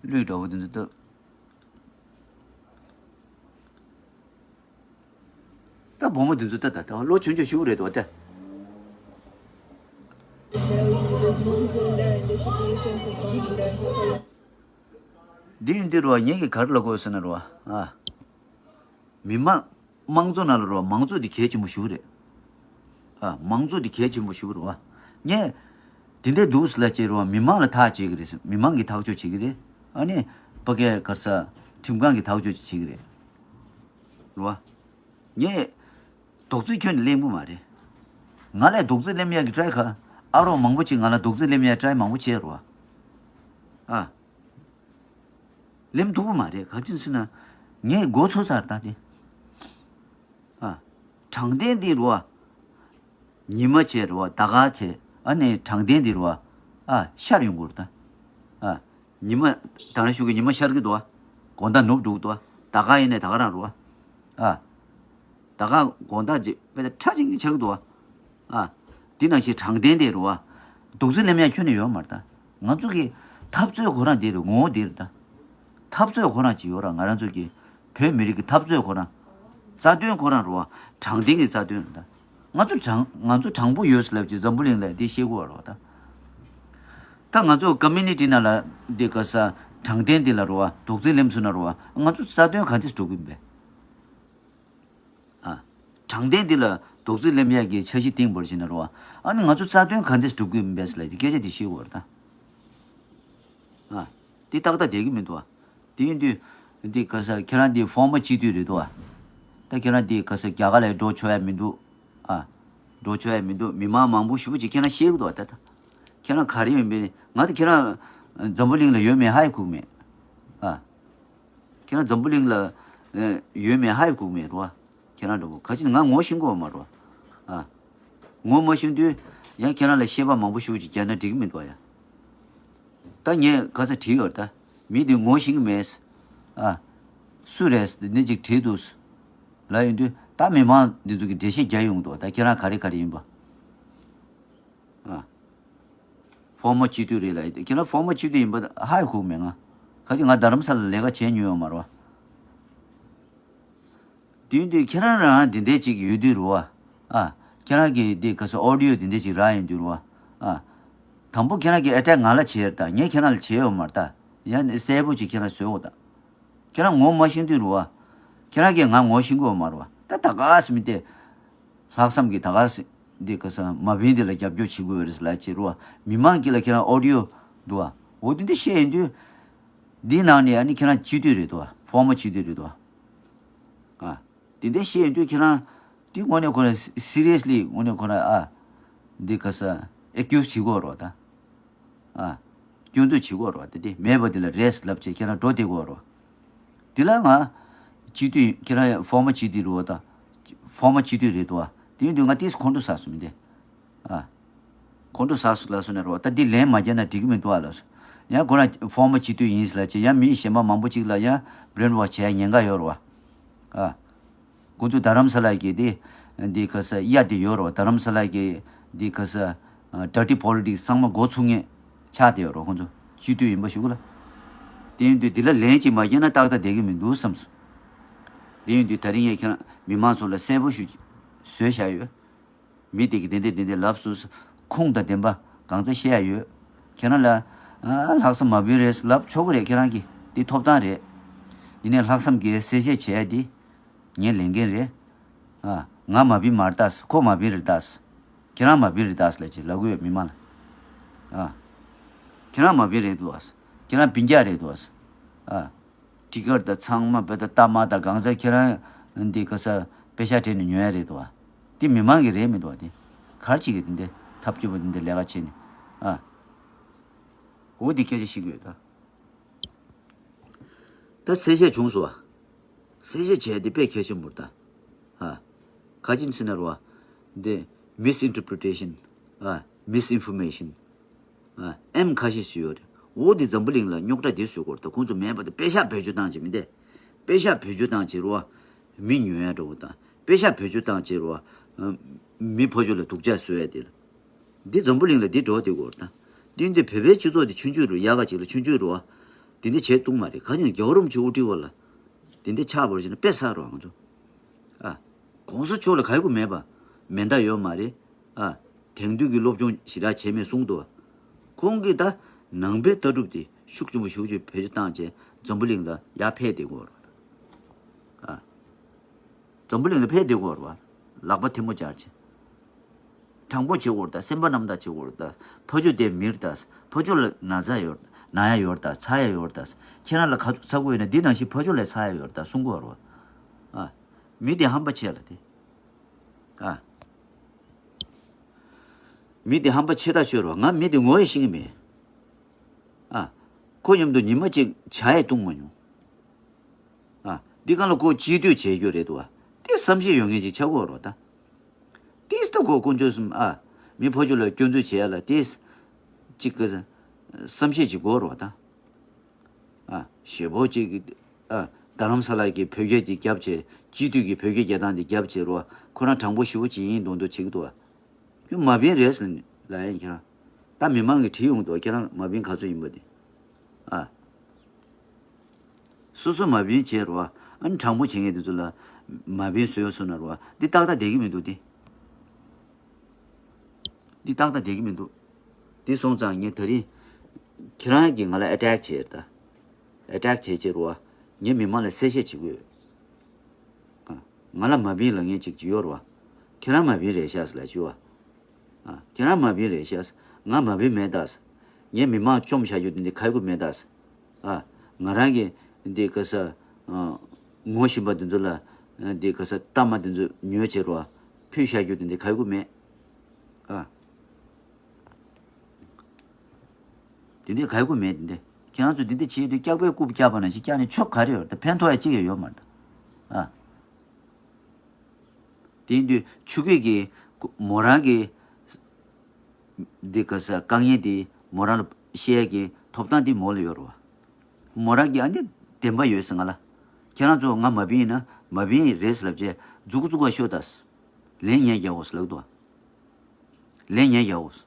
ལུས་འདྲ་བོ་དེ་ཚོ་ལྟ། ད་བུ་མོ་དེ་ཚོ་ལྟ་ད་ལྟ་བ་ལོ་ཆུང་ཆུང་ཞིག་རེད་འདུག་ད། འདི་ཡིན་འདི་རུ་བ་ངེད་ཀྱིས་ག་རེ་ལབ་དགོས་ཟེར་ན་རུ་བ། ཨ། མི་མང་། དམངས་གཙོ་ནང་ལ་རོ་མང་གཙོ་འདི་གལ་ཆེན་པོ་ཞིག་རེད། ཨ། མང་གཙོ་འདི་གལ་ཆེན་པོ་ཞིག་རེད་བ། ངས་དེ་འདྲའི་འདུག་ཟེར་ལབ་བྱས་རོ་མི་མང་ལ་ཐག་བཅད་ཀྱི་རེད། མི་མང་གིས་ཐག་གཅོད་བྱེད་ཀྱི་རེད། ཨ་ནི་ཕ་གིའི་ག་རེ་ཟ་ཁྲིམས་ཁང་གིས་ཐག་གཅོད་བྱེད་ཀྱི་རེད། རེད་བ། ངས་རྡོག་རྫིས་ཁྱོན་ནས་ལེན་གྱི་མ་རེད། ང་ལ་རྡོག་རྫིས་ལེན་ཡག་གི་ཊ་རའི་ག་ཨ་རོགས་མང་པོ་ཅིག་ང་ལ་རྡོག་རྫིས་ལེན་ཡག་ཊ་རའི་མང་པོ་བྱས་རེད་བ། ཨ། ལེན་ཐུབ་ཀྱི་མ་རེད། ག་ཅི་ཟེར་ན། ངས་མགོ་ཚོས་ཚར་ད་དེ། ཨ། དྲང་བདེན་འདི་རུ་བ། ཉི་མ་བྱས་རུ་བ་ཟླ་ག་བྱས། ཨ་ནི་དྲང་བདེན་འདི་རུ་བ། ཨ། ཤར་ཡོང་གི་རེད་ད། ཨ། ཉི་མ་དེ་རིང་ཞོགས་ཀྱི་ཉི་མ་ཤར་གྱི་འདུག་བ། དགོང་དག་ནུབ་འགྲོ་གི་འདུག་བ། ཟླ་ག་ཡིན་ནའི་ད་ག་རང་རུ་བ། ཨ། ཟླ་ག་དགོང་དག་ཅིག་དཔེ་ད་ཁྲ་ཅིག་ཆགས་ཀྱི་འདུག་བ། ཨ། འདི་ནང་བཞིན་དྲང་བདེན་དེ་རུ་བ། རྡོག་རྫིས་ལེན་ཡག་ཁྱོན་ནས་ཡོད་མ་རེད་ད། ང་ཚོ་གི་འཐབ་རྩོད་ཁོ་རང་དེ་རུ་ངོ་བོ་དེ་རེད་ད། འཐབ་རྩོད་ཁོ་རང་ཅིག་ཡོད་ར། ང་རང་ཚོ་གི་བོད་མི་རིགས་ཀྱི་འཐབ་རྩོད་ཁོ་རང་། རྩ་དོན་ཁོ་རང་རུ་བ། དྲང་བདེན་གྱི་རྩ་དོན་རེད་ད། ང་ཚོ་དྲང་ང་ཚོ་དྲང་པོ་ཡོད་ཟེར་ལབ་ཅིག་འཛམ་བུ་གླིང་ལ་དེ་ཤེས་དགོས་བ་རེད་བ་ད། ད་ང་ཚོ་ཀ་མུ་ནི་ཊི་ནང་ལ་འདི་ག་ས་དྲང་བདེན་འདི་ལ་རུ་བ་རྡོག་རྫིས་ལེན་སོང་ན་རུ་བ་ང་ཚོ་རྩ་དོན་ག་འདྲས་སྒྲུབ་ཀྱི་ཡིན་པས། ཨ། དྲང་བདེན་འདི་ལ་རྡོག་རྫིས་ལེན་ཡག་གི་འཆར་གཞི་བཏིང་བར་བྱས་ན་རུ་བ། ཨ་ནི་ང་ཚོ་རྩ་དོན་ག་འདྲས་སྒྲུབ་ཀྱི་ཡིན་པས་ལབ་ཀྱི་སྐད་ཆ་འདི་ཤེས་དགོས་རེད་ད། ཨ། འདི་ཏག་ཏག་བསྡད་ཀྱི་མི་འདུག་ཨ། དེ་ཡིན་དུས། འདི་ག་ས་ཁྱེད་རང་འདི་ཕོར་མ་སྤྱི་འཐུས་རེད་འདུག་ཨ། ད་ཁྱེད་རང་འདི་ག་ས་རྒྱ་གར་ལ་འགྲོ་ཆོག་ཡ་མི་འདུག་ཨ། འགྲོ་ཆོག་ཡ་མི་འདུག་མི་མང་མང་པོ་ཞེ་པོ་ཅིག་ཁྱེད་རང་ཤེས་ཀྱི་འདུག་ཨ། ད་ད། ཁྱེད་རང་ག་རེ་ཡིན་པས་ང་ད་ཁྱེད་རང་འཛམ་བུ་གླིང་ལ་ཡོད་མེད་ཧ་ཡང་གོ་གི་མེད། ཨ། ཁྱེད་རང་འཛམ་བུ་གླིང་ལ་ཨ་ཡོད་མེད་ཧ་ཡང་གོ་གི་མེད་རོ། ཁྱེད་རང་འདྲ་པོ་ག་ཅི་ང་ངོ་ཤེས་ཀྱི་ཡོད་མ་རོ། ཨ། ངོ་མ་ཤེས་དུས་ཡང་ཁྱེད་རང་ལ་བཤད་པ་མང་པོ་ཞེ་པོ་ཅིག་བརྒྱབ་ན་འགྲིག་གི་མི་འདུག་ཡ། ད་ངས་ག་ས་དྲིས་ཡོད་ད། མི་འདི་ངོ་ཤེས་ཀྱི་མེད། ཨ། སུ་རེད་འདི་ཅིག་དྲིས་འདུག་ལབ་ཡོང་དུས་ད་མི་མང་འདི་ཚོ་གིས་འགྲེལ་བཤད་རྒྱག་ཡོང་འདུག་ད་ཁྱེད་རང་ག་རེ་ག་རེ་ཡིན་པ། ཨ། ཕོར་མ་སྤྱི་འཐུས་རེད་ལབ་ཡོད་དེ་ཁྱེད་རང་ཕོར་མ་སྤྱི་འཐུས་ཡིན་པ་ཧ་ཡང་གོ་གི་མེད་ང་། ག་ཅི་ང་རྡ་རམ་ས་ལ་ལས་ཀ་བྱས་མྱོང་ཡོད་མ་རེད་བ། དེ་ཡིན་དུས་ཁྱེད་རང་རང་འདི་འདྲས་ཅིག་ཡོད་དུས་རུ་བ། ཨ། ཁྱེད་རང་གིས་འདི་ག་ས་ཨོ་ཌི་ཡོ་འདི་འདྲས་ཅིག་རག་ཡོང་དུས་རུ་བ། ཨ། དང་པོ་ཁྱེད་རང་གིས་ཨེ་ཊེག་ང་ལ་བྱས་རེད་ད། ངས་ཁྱེད་རང་ལ་བྱས་ཡོད་མ་རེད་ད། ཡང་ནི་གསལ་པོ་ཅིག་ཁྱེད་རང་བཟོས་འོ་ད། ཁྱེད་རང་ངོ་མ་ཤེས་དུས་རུ་བ། ཁྱེད་རང་གིས་ང་ངོ་ཤེས་ཀྱི་ཡོད་མ་རེད་བ། ད་ད་ག་སེ་མི་དེ། ལྷག་བསམ་གྱིས་ད་ག་སེ་འདི་ག་ས་མ་བིན་འདི་ལ་རྒྱབ་སྐྱོར་བྱེད་དགོས་རེད་ལབ་བྱས་རུ་བ། མི་མང་གིས་ལ་ཁྱེད་རང་ཨོ་ཌི་ཡོ་འདུག་བ། འོ་དེ་འདི་བཤད་ཡོང་དུས། འདི་ནང་ནས་ཨ་ནི་ཁྱེད་རང་སྤྱི་འཐུས་རེད་འདུག་བ། ཕོར་མ་སྤྱི་འཐུས་རེད་འདུག་བ། ཨ། དེ་འདྲ་བཤད་ཡོང་དུས་ཁྱེད་རང་། དེ་དངོས་གནས་ཁོ་རང་སི་རི་ཡས་ལི་དངོས་གནས་ཁོ་རང་ཨ། འདི་ག་ས་ཨེ་ཀིའུ་སི་བྱེད་དགོས་རེད་བ་ད། ཨ། སྐྱོན་འཛུགས་བྱེད་དགོས་རེད་བ་ད། དེ་མེད་པ་དེ་ལ་རེད་ལབ་བྱས་ཁྱེད་རང་འགྲོ་བསྡད་དགོས་རེད་བ། དེ་ལ་ང་། སྤྱི་འཐུས་ཁྱེད་རང་ཕོར་མ་སྤྱི་འཐུས་རེད་བ་ད། ཕོར་མ་སྤྱི་འཐུས་རེད་འདུག་བ། དེ་ཡིན་དུས་ང་ཏིས་ཁོང་ཁྲོ་ཟ་སོང་མི་འདི། ཨ། ཁོང་ཁྲོ་ཟ་སོང་ལབ་སོང་ན་རེད་བ། ད་འདི་ལན་མ་རྒྱག་ན་འགྲིག་གི་མི་འདུག་ཨ་ལབ་སོང་། ཡང་ཁོ་རང་ཕོར་མ་སྤྱི་འཐུས་ཡིན་ལབ་བྱས་ཡང་མི་གཞན་པ་མང་པོ་ཅིག་ལ་ཡང་བྷི་རེན་ཝོཤ་བྱས་ཉེན་ཁ་ཡོད་རེད་བ། ཨ། ཁོང་ཚོ་རྡ་རམ་ས་ལ་གི་དེ། འདི་ག་ས་གཡའ་དེ་ཡོད་རེད་བ། རྡ་རམ་ས་ལ་གི་འདི་ག་ས། ཌར་ཊི་པོ་ལི་ཊིག་སི་ཚང་མ་འགོ་ཚུགས་མཁན་ཆགས་བསྡད་ཡོད་རེད་བ། ཁོང་ཚོ་སྤྱི་འཐུས་ཡིན་པ་ཞུ་གི་ལ། དེ་ཡིན་དུས་འདི་ལ་ལན་ཅིག་མ་རྒྱག་ན་ཏག་ཏག་བསྡད་ཀྱི་མི་འདུག་བསམ་སོང་། དེ་ཡིན་དུས་ད་རིང་ངས་ཁྱེད་རང་མི་མང་ཚོ་ལ་གསལ་པོ་ཞུ། བཟོས་བཞག་ཡོད། མི་དེ་གིས་དེ་འདྲས་དེ་འདྲས་ལབ་སོང་། ཁུངས་དང་ལྡན་པ་གང་ཚ་བཤད་ཡ་ཡོད། ཁྱེད་རང་ལ། ཨ། ལྷག་བསམ་མ་བིན་རེད་ལབ་ཆོག་གི་རེད། ཁྱེད་རང་གི་འདི་ཐོབ་ཐང་རེད། ཡིན་ནའི་ལྷག་བསམ་གྱིས་གསལ་བཤད་བྱས་ཡ་འདི་ངས་ལས་འགན་རེད། ཨ། ང་མ་བིན་མ་རེད་ད། ཁོ་མ་བིན་རེད་ད། ཁྱེད་རང་མ་བིན་རེད་ད་ལབ་ཅིག་ལབ་གི་ཡོད་མི་མང་ལ། ཨ། ཁྱེད་རང་མ་བིན་རེད་འདུག་ཨ། ཁྱེད་རང་བིན་རྒྱ་རེད་འདུག་ཨ། ཊི་ཀར་དང་ཚང་མ་བེ་ད་རྟ་དམག་དང་གང་ཟག་ཁྱེད་རང་འདི་ག་ས་པེ་ཤ་སྤྲད་ནས་ཉོ་ཡ་རེད་འདུག་ཨ། འདི་མི་མང་གི་རེད་མི་འདུག་ཨ། འདི་གར་ཅིག་གི་འདི་འདི་ཐབས་སྐྱོ་པོ་འདི་འདི་ལས་ཀ་བྱེད་ནས་ཨ། འོ་འདི་སྐད་ཆ་ཤིག་ཡོད་ད། ད་གསལ་བཤད་བྱུང་སོང་བ། གསལ་བཤད་བྱས་ཏེ་དཔེ་གལ་ཆེན་པོ་རེད་ད། ཨ། ག་ཅིན་ཟེར་ན་རོ། འདི་མིས་ཨིན་ཊར་པི་རི་ཊེ་ཤན། ཨ། མིས་ཨིན་ཕོར་མེ་ཤན། ཨ། ཨེམ་ཁ་ཤས་ཤིག་ཡོད་རེད། འོ་འདི་འཛམ་བུ་གླིང་ལ་རྙོག་དྲ་འདི་བཟོ་དགོས་རེད་ད། ཁོང་ཚོ་མེད་པ་དེ་པེ་ཤག་བེད་སྤྱོད་བཏང་བྱས་མི་འདི། པེ་ཤག་བེད་སྤྱོད་བཏང་བྱས་རོ། མི་ཉོ་ཡ་འགྲོ་བ་དང་པེ་ཤག་བེད་སྤྱོད་བཏང་བྱས་རོ། མི་ཕོ་ཆོས་ལ་སྡུག་ཅག་བཟོ་ཡ་དེ་ལ། འདི་འཛམ་བུ་གླིང་ལ་འདི་འགྲོ་བསྡད་ཡོད་རེད་ད། འདི་འདི་བོད་པའི་སྤྱི་ཚོགས་འདི་ཆུང་ཆུང་རུ་ཡག་ག་ཅིག་ལ་ཆུང་ཆུང་རུ་བ། འདི་འདི་བྱས་གཏོང་མ་རེད། ག་ཅིག་རྒྱལ་བ་རིན་པོ་ཆེ་དབུ་ཁྲིད་བ་ལ། འདི་འདི་ཆགས་པར་བྱས་ན་དཔེ་བསགས་རོགས་ང་ཚོ། ཨ། གོང་ས་མཆོག་ལ་ག་ཡི་གུ་མེད་པ། མེ་མདའ་ཡོད་མ་རེད། ཨ། དེང་དུས་ཀྱི་སློབ་སྦྱོང་ཞེ་དྲག་བྱས་མེད་གསུངས་འདུག་བ། ཁོང་གིས་ད་ནང་པའི་ལྟ་གྲུབ་དེ་ཤུགས་ཆེན་པོ་ཤུགས་ཆེ་བེད་སྤྱོད་བཏང་བྱས་འཛམ་བུ་གླིང་ལ་ཡར་ཕེབས་བསྡད་ཡོད་རེད། ཨ། འཛམ་བུ་གླིང་ལ་ཕེབས་བསྡད་ཡོད་རེད་བ། ལག་པ་ཐལ་མོ་སྦྱར་བྱས། དྲང་པོ་བྱེད་དགོས་རེད་ད། སེམས་པ་རྣམ་དག་བྱེད་དགོས་རེད་ད། ཕ་ཆོས་དེ་མིར་ད། ཕ་ཆོས་ལ་ན་ཚ་ཡོད། ན་ཡ་ཡོད་ད། ཚ་ཡ་ཡོད་ད། ཁྱེད་རང་ལ་ཁ་ཚུགས་ཚ་དགོས་ཡོད་ན་འདི་ནང་བཞིན་ཕ་ཆོས་ལ་ཚ་ཡ་ཡོད་ད་གསུང་གི་ཡོད་རེད་བ། ཨ། མི་དེ་ཧམ་པ་ཆེ་ལ་དེ། ཨ། མི་དེ་ཧམ་པ་ཆེ་ཐག་ཆོད་རེད་བ། ང་མི་དེ་ངོ་ཡི་ཤེས་ཀྱི་མེད། ཨ། ཁོ་མཉམ་དུ་ཉི་མ་གཅིག་ཇ་ཡི་བཏུང་མ་མྱོང་། ཨ། འདི་གང་ལ་ཁོ་སྤྱི་འཐུས་བྱེད་རྒྱུ་རེད་འདུག་བ། དེ་བསམ་ཤེས་ཡོད་མཁན་ཅིག་ཆགས་དགོས་རེད་བ་ད། ཏིས་ད་ཁོ་དཀོན་མཆོག་གསུམ་ཨ། མི་ཕོ་ཆོས་ལ་སྐྱོན་འཛུགས་བྱེད་ཡ་ལ་ཏིས། གཅིག་གི་བསམ་ཤེས་ཅིག་དགོས་རེད་བ་ད། ཨ། ཞེ་པོ་ཅིག་ཨ། རྡ་རམ་ས་ལ་གི་བོད་སྐད་ཅིག་བརྒྱབ་བྱས། སྤྱི་འཐུས་ཀྱི་བོད་སྐད་རྒྱག་སྟངས་དེ་བརྒྱབ་བྱས་རོ། ཁོ་རང་དྲང་པོ་ཞེ་པོ་ཅིག་ཡིན་མདོག་མདོག་བྱེད་ཀྱི་འདུག་བ། ཁྱོད་མ་བིན་རེད་ཟེར་ལབ་ཡིན་ཁྱེད་རང་། ད་མི་མང་གིས་བྲིས་ཡོང་གི་འདུག་བ། ཁྱེད་རང་མ་བིན་ག་ཚོད་ཡིན་པ་དེ། ཨ། སོ་སོ་མ་བིན་བྱས་རོ། ཨ་ནི་དྲང་པོ་བྱེད་མཁན་དེ་ཚོ་ལ་མ་བིན་བཟོས་སོང་ན་རོ། འདི་ཏག་ཏག་བསྡད་ཀྱི་མི་འདུག་སྟེ། འདི་ཏག་ཏག་བསྡད་ཀྱི་མི་འདུག་འདི་སོང་ཙང་ངས་ད་རིང་ཁྱེད་རང་གིས་ང་ལ་ཨེ་ཊེག་བྱས་ད། ཨེ་ཊེག་བྱས་བྱས་རོ། ངས་མི་མང་ལ་གསལ་བཤད་བྱེད་དགོས། ཨ། ང་ལ་མ་བིན་ལབ་མཁན་ཅིག་ཅིག་ཡོད་རེད་བ། ཁྱེད་རང་མ་བིན་རེད་ཤག་ཟེར་ལབ་བྱས་བ། ཨ། ཁྱེད་རང་མ་བིན་རེད་ཤག་ཟེར། ང་མ་བིན་མེད་ད་ཟེར། ངས་མི་མང་བཅོམ་བཞག་རྒྱུ་དེ་འདི་ག་ཡི་གུ་མེད་ད་ཟེར། ཨ། ང་རང་གིས་འདི་ག་ས། ཨ། ངོ་ཤེས་པ་དེ་ཚོ་ལ། འདི་ག་ས་རྟ་དམག་དེ་ཚོ་ཉོས་བྱས་རེད་བ། ཕུལ་བཞག་རྒྱུ་དེ་འདི་ག་ཡི་གུ་མེད། ཨ། དེ་འདྲའི་ག་ཡི་གུ་མེད་དེ་འདྲ། ཁྱེད་རང་ཚོ་དེ་འདྲ་བྱེད་དུས་སྐྱག་པའི་རྐུབ་བཀྱག་པ་ནང་བཞིན་བཀྱག་ནས་ཆོ་ག་རེ་ཡོད་རེད་ད། ཕན་ཐོགས་ཡ་གཅིག་ཡང་ཡོད་མ་རེད་ད། ཨ། དེ་ཡིན་དུས་ཆོས་སྐད་ཀྱི་མོ་རང་གི་འདི་ག་ས་དཀའ་ངལ་དེ་མོ་རང་ལ་བཤད་ཡ་གི་ཐོབ་ཐང་དེ་མོ་ལ་ཡོད་རེད་བ། མོ་རང་གི་ཨ་འདི་བདེན་པ་ཡོད་ཟེར་ང་ལ། ཁྱེད་རང་ཚོ་ང་མ་བིན་ཡིན་ན་མ་བིན་རེད་ཟེར་ལབ་བྱས་མཛུ་གུ་བཙུགས་པ་ཤོག་ད། ལན་ངས་རྒྱག་དགོས་ཟེར་ལབ་འདུག་བ། ལན་ངས་རྒྱག་དགོས།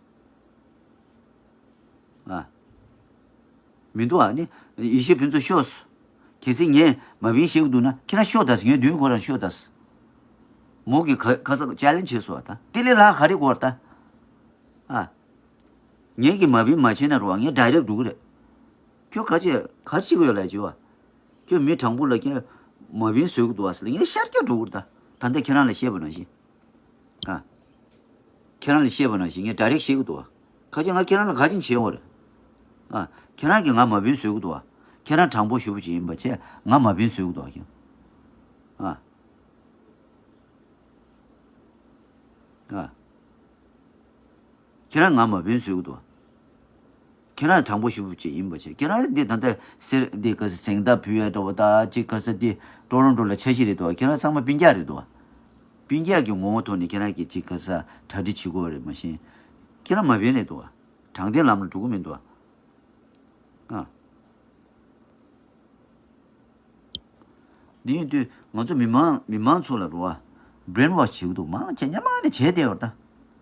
ཨ། མི་འདུག་ཨ་ནི། ཡེ་ཤེས་ཕུན་ཚོགས་ཤོག་གལ་སྲིད་ངས་མ་བིན་ཤེས་ཀྱི་འདུག་ན་ཁྱེད་རང་ཤོག་ད་ཟེར། ངས་མདུན་ཁོ་རང་ཤོག་ད་ཟེར། མོ་གི་ག་ག་ས་ཅལ་ལེན་བྱས་སོང་བ་ད། དེ་ལས་ལྷག་ག་རེ་དགོས་རེད་ད། ཨ། ངས་ཀྱི་མ་བིན་མ་བྱས་ན་རུང་ངས་ཌའི་རེག་འགྲོ་གི་རེད། ཁྱོད་ག་ཅི་ག་ཅི་གི་ཡོད་ལ་བྱས་བ། ཁྱོད་མི་དྲང་པོ་ལ་ཁྱེད་མ་བིན་བཟོས་ཀྱི་འདུག་བ་ཟེར་ལ་ངས་ཤར་རྒྱག་འགྲོ་གི་རེད་ད། ད་ལྟ་ཁྱེད་རང་ལ་བཤད་པ་ནང་བཞིན། ཨ། ཁྱེད་རང་ལ་བཤད་པ་ནང་བཞིན་ངས་ཌའི་རེག་བཤད་ཀྱི་འདུག་བ། ཁ་ཅིག་ང་ཁྱེད་རང་ལ་ག་ཅིག་བྱེད་འོ་རེད། ཨ། ཁྱེད་རང་གིས་ང་མ་བིན་བཟོས་ཀྱི་འདུག་བ། ཁྱེད་རང་དྲང་པོ་ཞུ་བ་ཅིག་ཡིན་པ་བྱས་ང་མ་བིན་བཟོས་ཀྱི་འདུག་བ་ཁྱེད། ཨ། ཨ། ཁྱེད་རང་ང་མ་བིན་བཟོས་ཀྱི་འདུག་བ། ཁྱེད་རང་དྲང་པོ་ཞུ་བ་ཅིག་ཡིན་པ་བྱས་ཁྱེད་རང་འདི་ད་ལྟ་སེར་འདི་ག་ས་གཟེངས་རྟགས་ཕུལ་ཡ་འདྲ་བོ་ད་ཅིག་ག་ས་འདི་ཀྲོ་རོན་ཀྲོ་ལ་འཆར་གཞི་རེད་འདུག་བ། ཁྱེད་རང་ཚང་མ་སྤུན་ཀྱག་རེད་འདུག་བ། སྤུན་ཀྱག་གི་ངོ་བོ་ཐོག་ནས་ཁྱེད་རང་གིས་ཅིག་ག་ས་གྲ་སྒྲིག་བྱེད་དགོས་རེད་མ་གཞི། ཁྱེད་རང་མ་བིན་རེད་འདུག་བ། དྲང་བདེན་ལམ་ལ་འགྲོ་གི་མི་འདུག་བ། ཨ། འདི་ཡིན་དུས་ང་ཚོ་མི་མང་མི་མང་ཚོ་ལ་རོ་ཨ། བྷི་རེན་ཝོཤ་བྱེད་ཀྱི་འདུག་མང་ཆེ་སྔོན་མ་ནས་བྱས་བསྡད་ཡོད་རེད་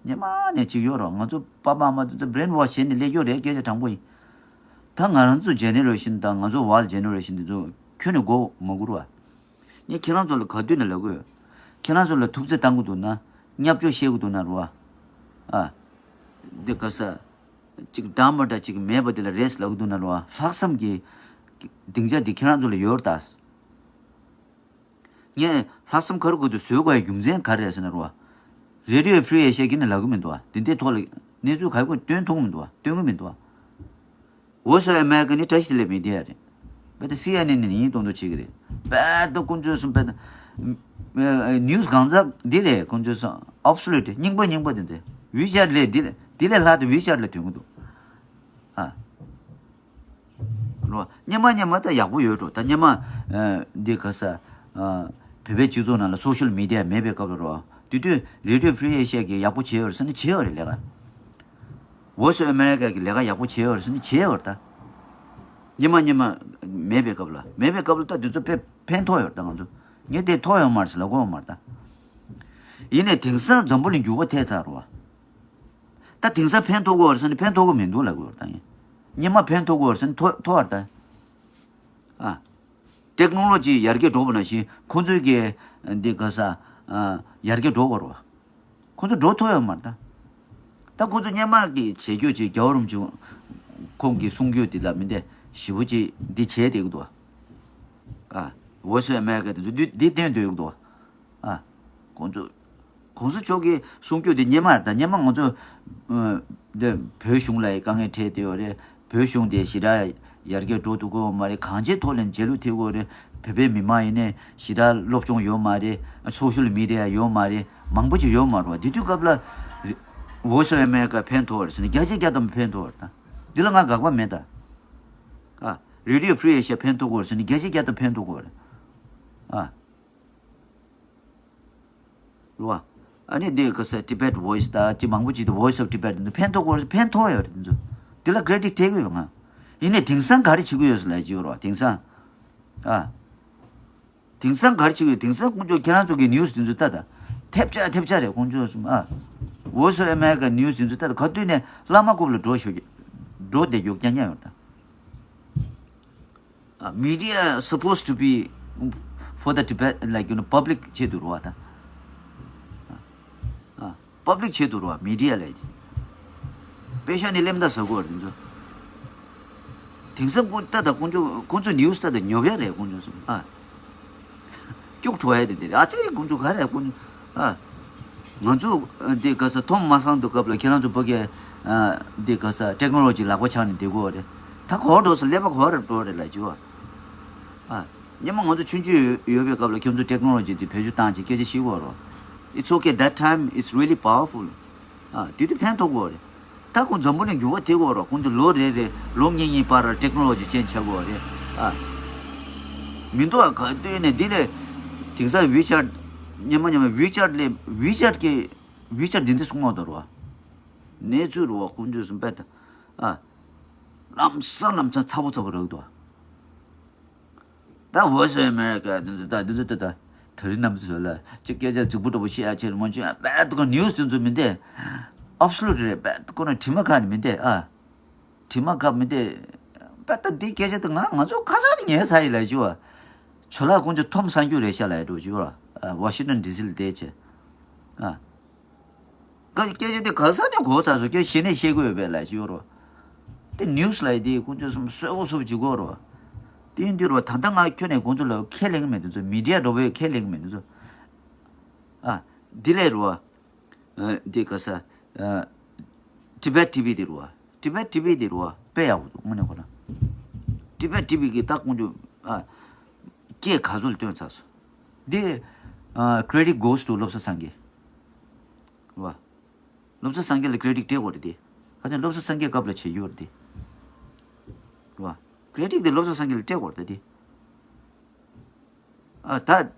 ད། སྔོན་མ་ནས་ཅིག་ཡོད་རེད། ང་ཚོ་པ་ཕ་ཨ་མ་ཚོ་བྷི་རེན་ཝོཤ་བྱས་ནས་སླེབས་ཡོད་རེད། སྐད་ཆ་དྲང་པོ་ཡིན། ད་ང་རང་ཚོ་ཇེ་ནེ་རེ་ཤན་དང་ང་ཚོ་བར་ཇེ་ནེ་རེ་ཤན་འདི་ཚོ་ཁྱོན་ནས་མགོ་མ་སྒུར་བ། ངས་ཁྱེད་རང་ཚོ་ལ་ག་དུས་ནས་ལབ་དགོས། ཁྱེད་རང་ཚོ་ལ་ཐུགས་རྗེ་བཏང་གི་འདུག་ན། བརྙས་བཅོས་བཤད་གི་འདུག་ན་རོ་ཨ། ཨ། འདི་ག་ས། ཅིག་འདྲ་མི་འདྲ་ཅིག་མེད་པ་དེ་ལ་རེས་ལབ་གི་འདུག་ན་རོ་ཨ། ལྷག་བསམ་གྱི་སྡིངས་ཆ་འདི་ཁྱེད་རང་ཚོ་ལ་ཡོད་རེད་ད། ངས་ལྷག་བསམ་ག་རེ་དགོས་འདུག་བཟོ་དགོས་ཡ་རྒྱུ་མཚན་ག་རེ་རེད་ཟེར་ན་རོ་ཨ། རེ་ཌི་ཡོ་ཕི་རི་ཨེ་ཤི་ཡ་གིས་ནི་ལབ་གི་མི་འདུག་ཨ། འདི་འདྲའི་ཐོག་ལ་གནས་ཚུལ་ག་རེ་དགོས་སྟོན་ཐུབ་གི་མི་འདུག་ཨ། སྟོན་གི་མི་འདུག་ཨ། Voice of America ནི་བཀྲ་ཤིས་བདེ་ལེགས་མི་སྡེ་ཡ་རེད། བེ་ད་སི་ཨེན་ཨེན་ནི་ཡིན་གཏོང་འདུག་བྱེད་ཀྱི་རེད། བེ་ད་ཁོང་ཚོས་སོང་བེ་ད་ནིའུ་སི་གང་ཟག་འདི་རེད། ཁོང་ཚོས་སོང་ཨབ་སོ་ལུ་ཊི་རྙིང་པ་རྙིང་པ་དེ་ཚོ་ཝི་ཆེ་ཊི་ལས་འདི་འདི་ལས་ལྷག་ཏུ་ཝི་ཆེ་ཊི་ལ་ཐོན་གྱི་འདུག་ཨ། རོ། སྙེ་མ་སྙེ་མ་ད་ཡག་པོ་ཡོད་འགྲོ། ད་སྙེ་མ་ཨ་འདི་ག་ས་ཨ་བོད་པའི་སྤྱི་ཚོགས་ནང་ལ་སོ་ཤལ་མི་ཌི་ཡ་མེད་པའི་སྐབས་ལ་རོ། དེ་དུས་རེ་ཌི་ཡོ་ཕི་རི་ཨེ་ཤི་ཡ་གིས་ཡག་པོ་བྱས་ཡོད་རེད་ཟེར་ན་བྱས་ཡོད་རེད་ལས་ཀ། Voice of America གིས་ལས་ཀ་ཡག་པོ་བྱས་ཡོད་རེད་ཟེར་ན་བྱས་ཡོད་རེད་ད། སྙེ་མ་སྙེ་མ་མེད་པའི་སྐབས་ལ་མེད་པའི་སྐབས་ལ་ད་དུས་ཚོད་དཔེ་ཕན་ཐོགས་ཡོད་རེད་ད། ང་ཚོ་ངས་དེ་ཐོགས་ཡོད་མ་རེད་ཟེར་ལབ་དགོས་ཡོད་མ་རེད་ད། ཡིན་ནའི་དེང་སང་འཛམ་བུ་གླིང་འགྱུར་བ་ཐེབས་ཚར་རེད་བ། ད་དེང་སང་ཕན་ཐོགས་ཀྱི་ཡོད་རེད་ཟེར་ན་ཕན་ཐོགས་ཀྱི་མི་འདུག་ལབ་དགོས་ཡོད་རེད་ད། ཡིན་སྙེ་མ་ཕན་ཐོགས་ཀྱི་ཡོད་རེད་ཟེར་ན་ཐོགས་ཐོགས་ཡོད་རེད་ད། ཨ། ཊེག་ནོ་ལོ་ཇི་ཡར་རྒྱས་འགྲོ་བ་ནང་བཞིན་ཁོང་ཚོའི་གི་འདི་ག་ས་ཨ་ཡར་རྒྱས་འགྲོ་དགོས་རེད་བ། ཁོང་ཚོ་འགྲོ་ཐུབ་ཡོད་མ་རེད་ད། ད་ཁོང་ཚོ་སྙེ་མ་གི་བྱེད་རྒྱུ་ཅིག་རྒྱལ་བ་རིན་པོ་ཆེ་ཁོང་གིས་གསུང་རྒྱུ་འདི་ལ་མི་འདི་ཞེ་པོ་ཅིག་འདི་བྱས་བསྡད་ཀྱི་འདུག་བ། ཨ། Voice of America དེ་ཚོ་འདི་འདི་བསྟན་སྡོད་ཀྱི་འདུག་བ། ཨ། ཁོང་ཚོ་གོང་ས་མཆོག་གིས་གསུང་རྒྱུ་དེ་སྙེ་མ་རེད་ད། སྙེ་མ་ང་ཚོ་ཨ་འདི་བོད་གཞུང་ལ་དཀའ་ངལ་འཕྲད་བསྡད་ཡོད་རེད། བོད་གཞུང་དེ་ཞེ་དྲག་ཡར་རྒྱས་འགྲོ་ཐུབ་ཀྱི་ཡོད་མ་རེད། གང་ཅིའི་ཐོག་ལ་རྗེས་ལུས་ཐེབས་ཀྱི་ཡོད་རེད། བོད་པའི་མི་མང་ཡིན་ནའི་ཞེ་དྲག་སློབ་སྦྱོང་ཡོད་མ་རེད། སོ་ཤལ་མི་ཌི་ཡ་ཡོད་མ་རེད། མང་པོ་ཅིག་ཡོད་མ་རེད་བ། དེ་དུས་སྐབས་ལ་Voice of America ཕན་ཐོགས་རེད་ཟེར་ནས་བརྒྱ་ཆ་བརྒྱ་ཐམ་པ་ཕན་ཐོགས་རེད་ད། འདི་ལ་ང་དགག་པ་མེད་ད། ཨ། རེ་ཌི་ཡོ་ཕི་རི་ཨེ་ཤི་ཡ་ཕན་ཐོགས་ཀྱི་ཡོད་རེད་ཟེར་ནས་བརྒྱ་ཆ་བརྒྱ་ཐམ་པ་ཕན་ཐོགས་ཀྱི་ཡོད་རེད། ཨ། རེད་བ། ཨ་ནི་འདི་ག་ས་Tibet Voice ད་ཅི་མང་པོ་ཅིག་ད་Voice of Tibet འདི་ཕན་ཐོགས་ཀྱི་ཡོད་རེད། ཕན་ཐོགས་ཡོད་རེད། འདི་ཚོ་འདི་ལ་credit སྤྲད་ཀྱི་ཡོད་ང་། ཡིན་ནའི་དེང་སང་ག་རེ་བྱེད་ཀྱི་ཡོད་ཟེར་ལབ་ཀྱི་ཡོད་རེད་བ། དེང་སང་། ཨ། དེང་སང་ག་རེ་བྱེད་ཀྱི་ཡོད། དེང་སང་དཀོན་མཆོག་ཁྱེད་རང་ཚོ་གི་ནིའུ་སི་དེ་ཚོ་ལྟ་ད། ཐེབས་ཆག་ཐེབས་ཆག་རེད་དཀོན་མཆོག་གསུམ་ཨ། Voice of America ནིའུ་སི་དེ་ཚོ་ལྟ་ད་ག་དུས་ནས་བླ་མ་རྐུབ་ལ་འགྲོ་ཤོག་གི། འགྲོ་བསྡད་རྒྱུ་རྐྱང་རྐྱང་ཡོད་ད། ཨ། Media supposed to be for the Tibet, like, you know, public ཆེད་དུ་རེད་བ་ད། ཨ། པབ་ལིག་ཆེད་དུ་རོ་མི་ཌི་ཡ་ལས་ཀྱི། པེ་ཤ་ནི་ལེམ་ད་ཟ་གོ་རེད་ཚོ། དེང་སང་ཀུན་ལྟ་ད་ཀུན་ཚོ་ཀུན་ཚོ་ནིའུ་སི་ལྟ་ད་ཉོབ་ཡ་རེད་ཀུན་ཚོ་སོང་ཨ། སྐྱུག་བྲོ་ཡ་དེ་དེ་རེད་ཨ་ཙི་ཀུན་ཚོ་ག་རེ་ཀུན་ཨ། ང་ཚོ་འདི་ག་ས་ཐོམ་མ་སང་དུ་སྐབས་ལ་ཁྱེད་རང་ཚོ་ཕ་གི་འདི་ག་ས་ཊེག་ནོ་ལོ་ཇི་ལག་པ་ཆག་ནས་བསྡད་གོ་རེད། ད་གོ་འགྲོ་ས་ཀླད་པ་གོ་རེ་འགྲོ་རེད་ལ་ཅི་བ། ཨ། སྙེ་མ་ང་ཚོ་ཆུང་ཆུང་ཡོད་པའི་སྐབས་ལ་ཁྱོད་ཚོ་ཊེག་ནོ་ལོ་ཇི་དེ་བེད་སྤྱོད་བཏང་ཅིག་སྐད་ཆ་བཤད་དགོས་རོ། It's okay, that time is really powerful. ཨ། དེ་དུས་ཕན་ཐོགས་དགོས་རེད། ད་ཁོང་འཛམ་བུ་གླིང་འགྱུར་བ་ཐེབས་དགོས་རོ། ཁོང་ཚོ་ལོ་རེ་རེ་ལོ་གཉིས་གཉིས་བར་ལ་ཊེག་ནོ་ལོ་ཇི་ཅེན་ཇི་བྱ་དགོས་རེད། ཨ། མི་འདུག་ཨ་ག་དུས་ནས་འདི་ལས་དེང་སང་ཝི་ཆེ་ཊི་སྙེ་མ་སྙེ་མ་ཝི་ཆེ་ཊི་ལས་ཝི་ཆེ་ཊི་གི་ཝི་ཆེ་ཊི་འདི་འདི་གསུང་མ་འདུག་རོ། གནས་ཚུལ་རོ་ཁོང་ཚོས་གསུང་པས་ད། ཨ། ལམ་སང་ལམ་སང་ཚ་པོ་ཚ་པོ་རག་འདུག་ད་Voice of America དེ་ཚོ་ད་དེ་ཚོ་ད་ད་དེ་རིང་ནམ་ཚོད་ལ་ཅིག་སྐད་ཆ་རྫིག་པོ་འདྲ་པོ་བཤད་ཡ་ཆེར་མ་བྱུང་ཡ་བད་དུ་ཀ་ནིའུ་སི་དེ་ཚོ་མི་འདེ་ཨབ་སོ་ལུ་ཊི་རེད། བད་དུ་ཀ་ན་དྲི་མ་ཁ་ནི་མི་འདེ་ཨ། དྲི་མ་ཁ་མི་འདེ་བད་ད་འདི་སྐད་ཆ་དེ་ང་ང་ཚོ་ཁ་སང་ནས་ཉན་ས་ཡི་ལ་ཞུ་བ། ཇོ་ལགས་ཀུན་ཚོ་ཐོམ་སང་རྒྱུ་རེད་ཤག་ལ་ཡ་འགྲོ་ཞུ་བ། ཝ་ཤིང་ཊོན་ཌི་སི་ལ་བསྡད་བྱས་ཨ། སྐད་ཆ་དེ་ག་ས་ནས་གོ་ཚར་སོང་། སྐད་གཞི་ནས་བཤད་དགོས་ཡོད་པས་ལ་ཞུ་རོ། དེ་ནིའུ་སི་ལ་དེ་ཀུན་སྤྱོད་གསུམ་གསོད་པོ་སུབ་ཅིག་གོ་རོ། དེ་ཡིན་དུས་རོ་ད་ལྟ་ང་ཁྱོད་ནས་ཀུན་སྤྱོད་ལ་ཁས་ལེན་གི་མེད་དུ་ཚོ་མི་ཌི་ཡ་འགྲོ་བའི་ཁས་ལེན་གི་མེད་དུ་ཚོ། ཨ། འདི་ལས་རོ། འདི་ག་ས། ཊི་བེ་ཊི་ཝི་དེ་རོ། ཊི་བེ་ཊི་ཝི་དེ་རོ་དཔེ་ཡག་པོ་འདུག་དངོས་གནས་ཁོ་ན། ཊི་བེ་ཊི་ཝི་གི་ད་ཀུན་སྤྱོད་ཨ། སྐད་ག་ཚོད་ལ་བཏོན་ཚར་སོང་། འདི། ཨ། credit goes to བློ་བཟང་སངས་རྒྱས། རེད་བ། བློ་བཟང་སངས་རྒྱས་ལ་ཀེ་རེ་ཌིཊ་སྤྲད་དགོས་རེད་དེ། ག་ཚོད་བློ་བཟང་སངས་རྒྱས་སྐབས་ལ་བྱེད་རྒྱུ་རེད་དེ། རེད་བ། ཀེ་རེ་ཌིཊ་དེ་བློ་བཟང་སངས་རྒྱས་ལ་སྤྲད་དགོས་རེད་དེ། ཨ་ད་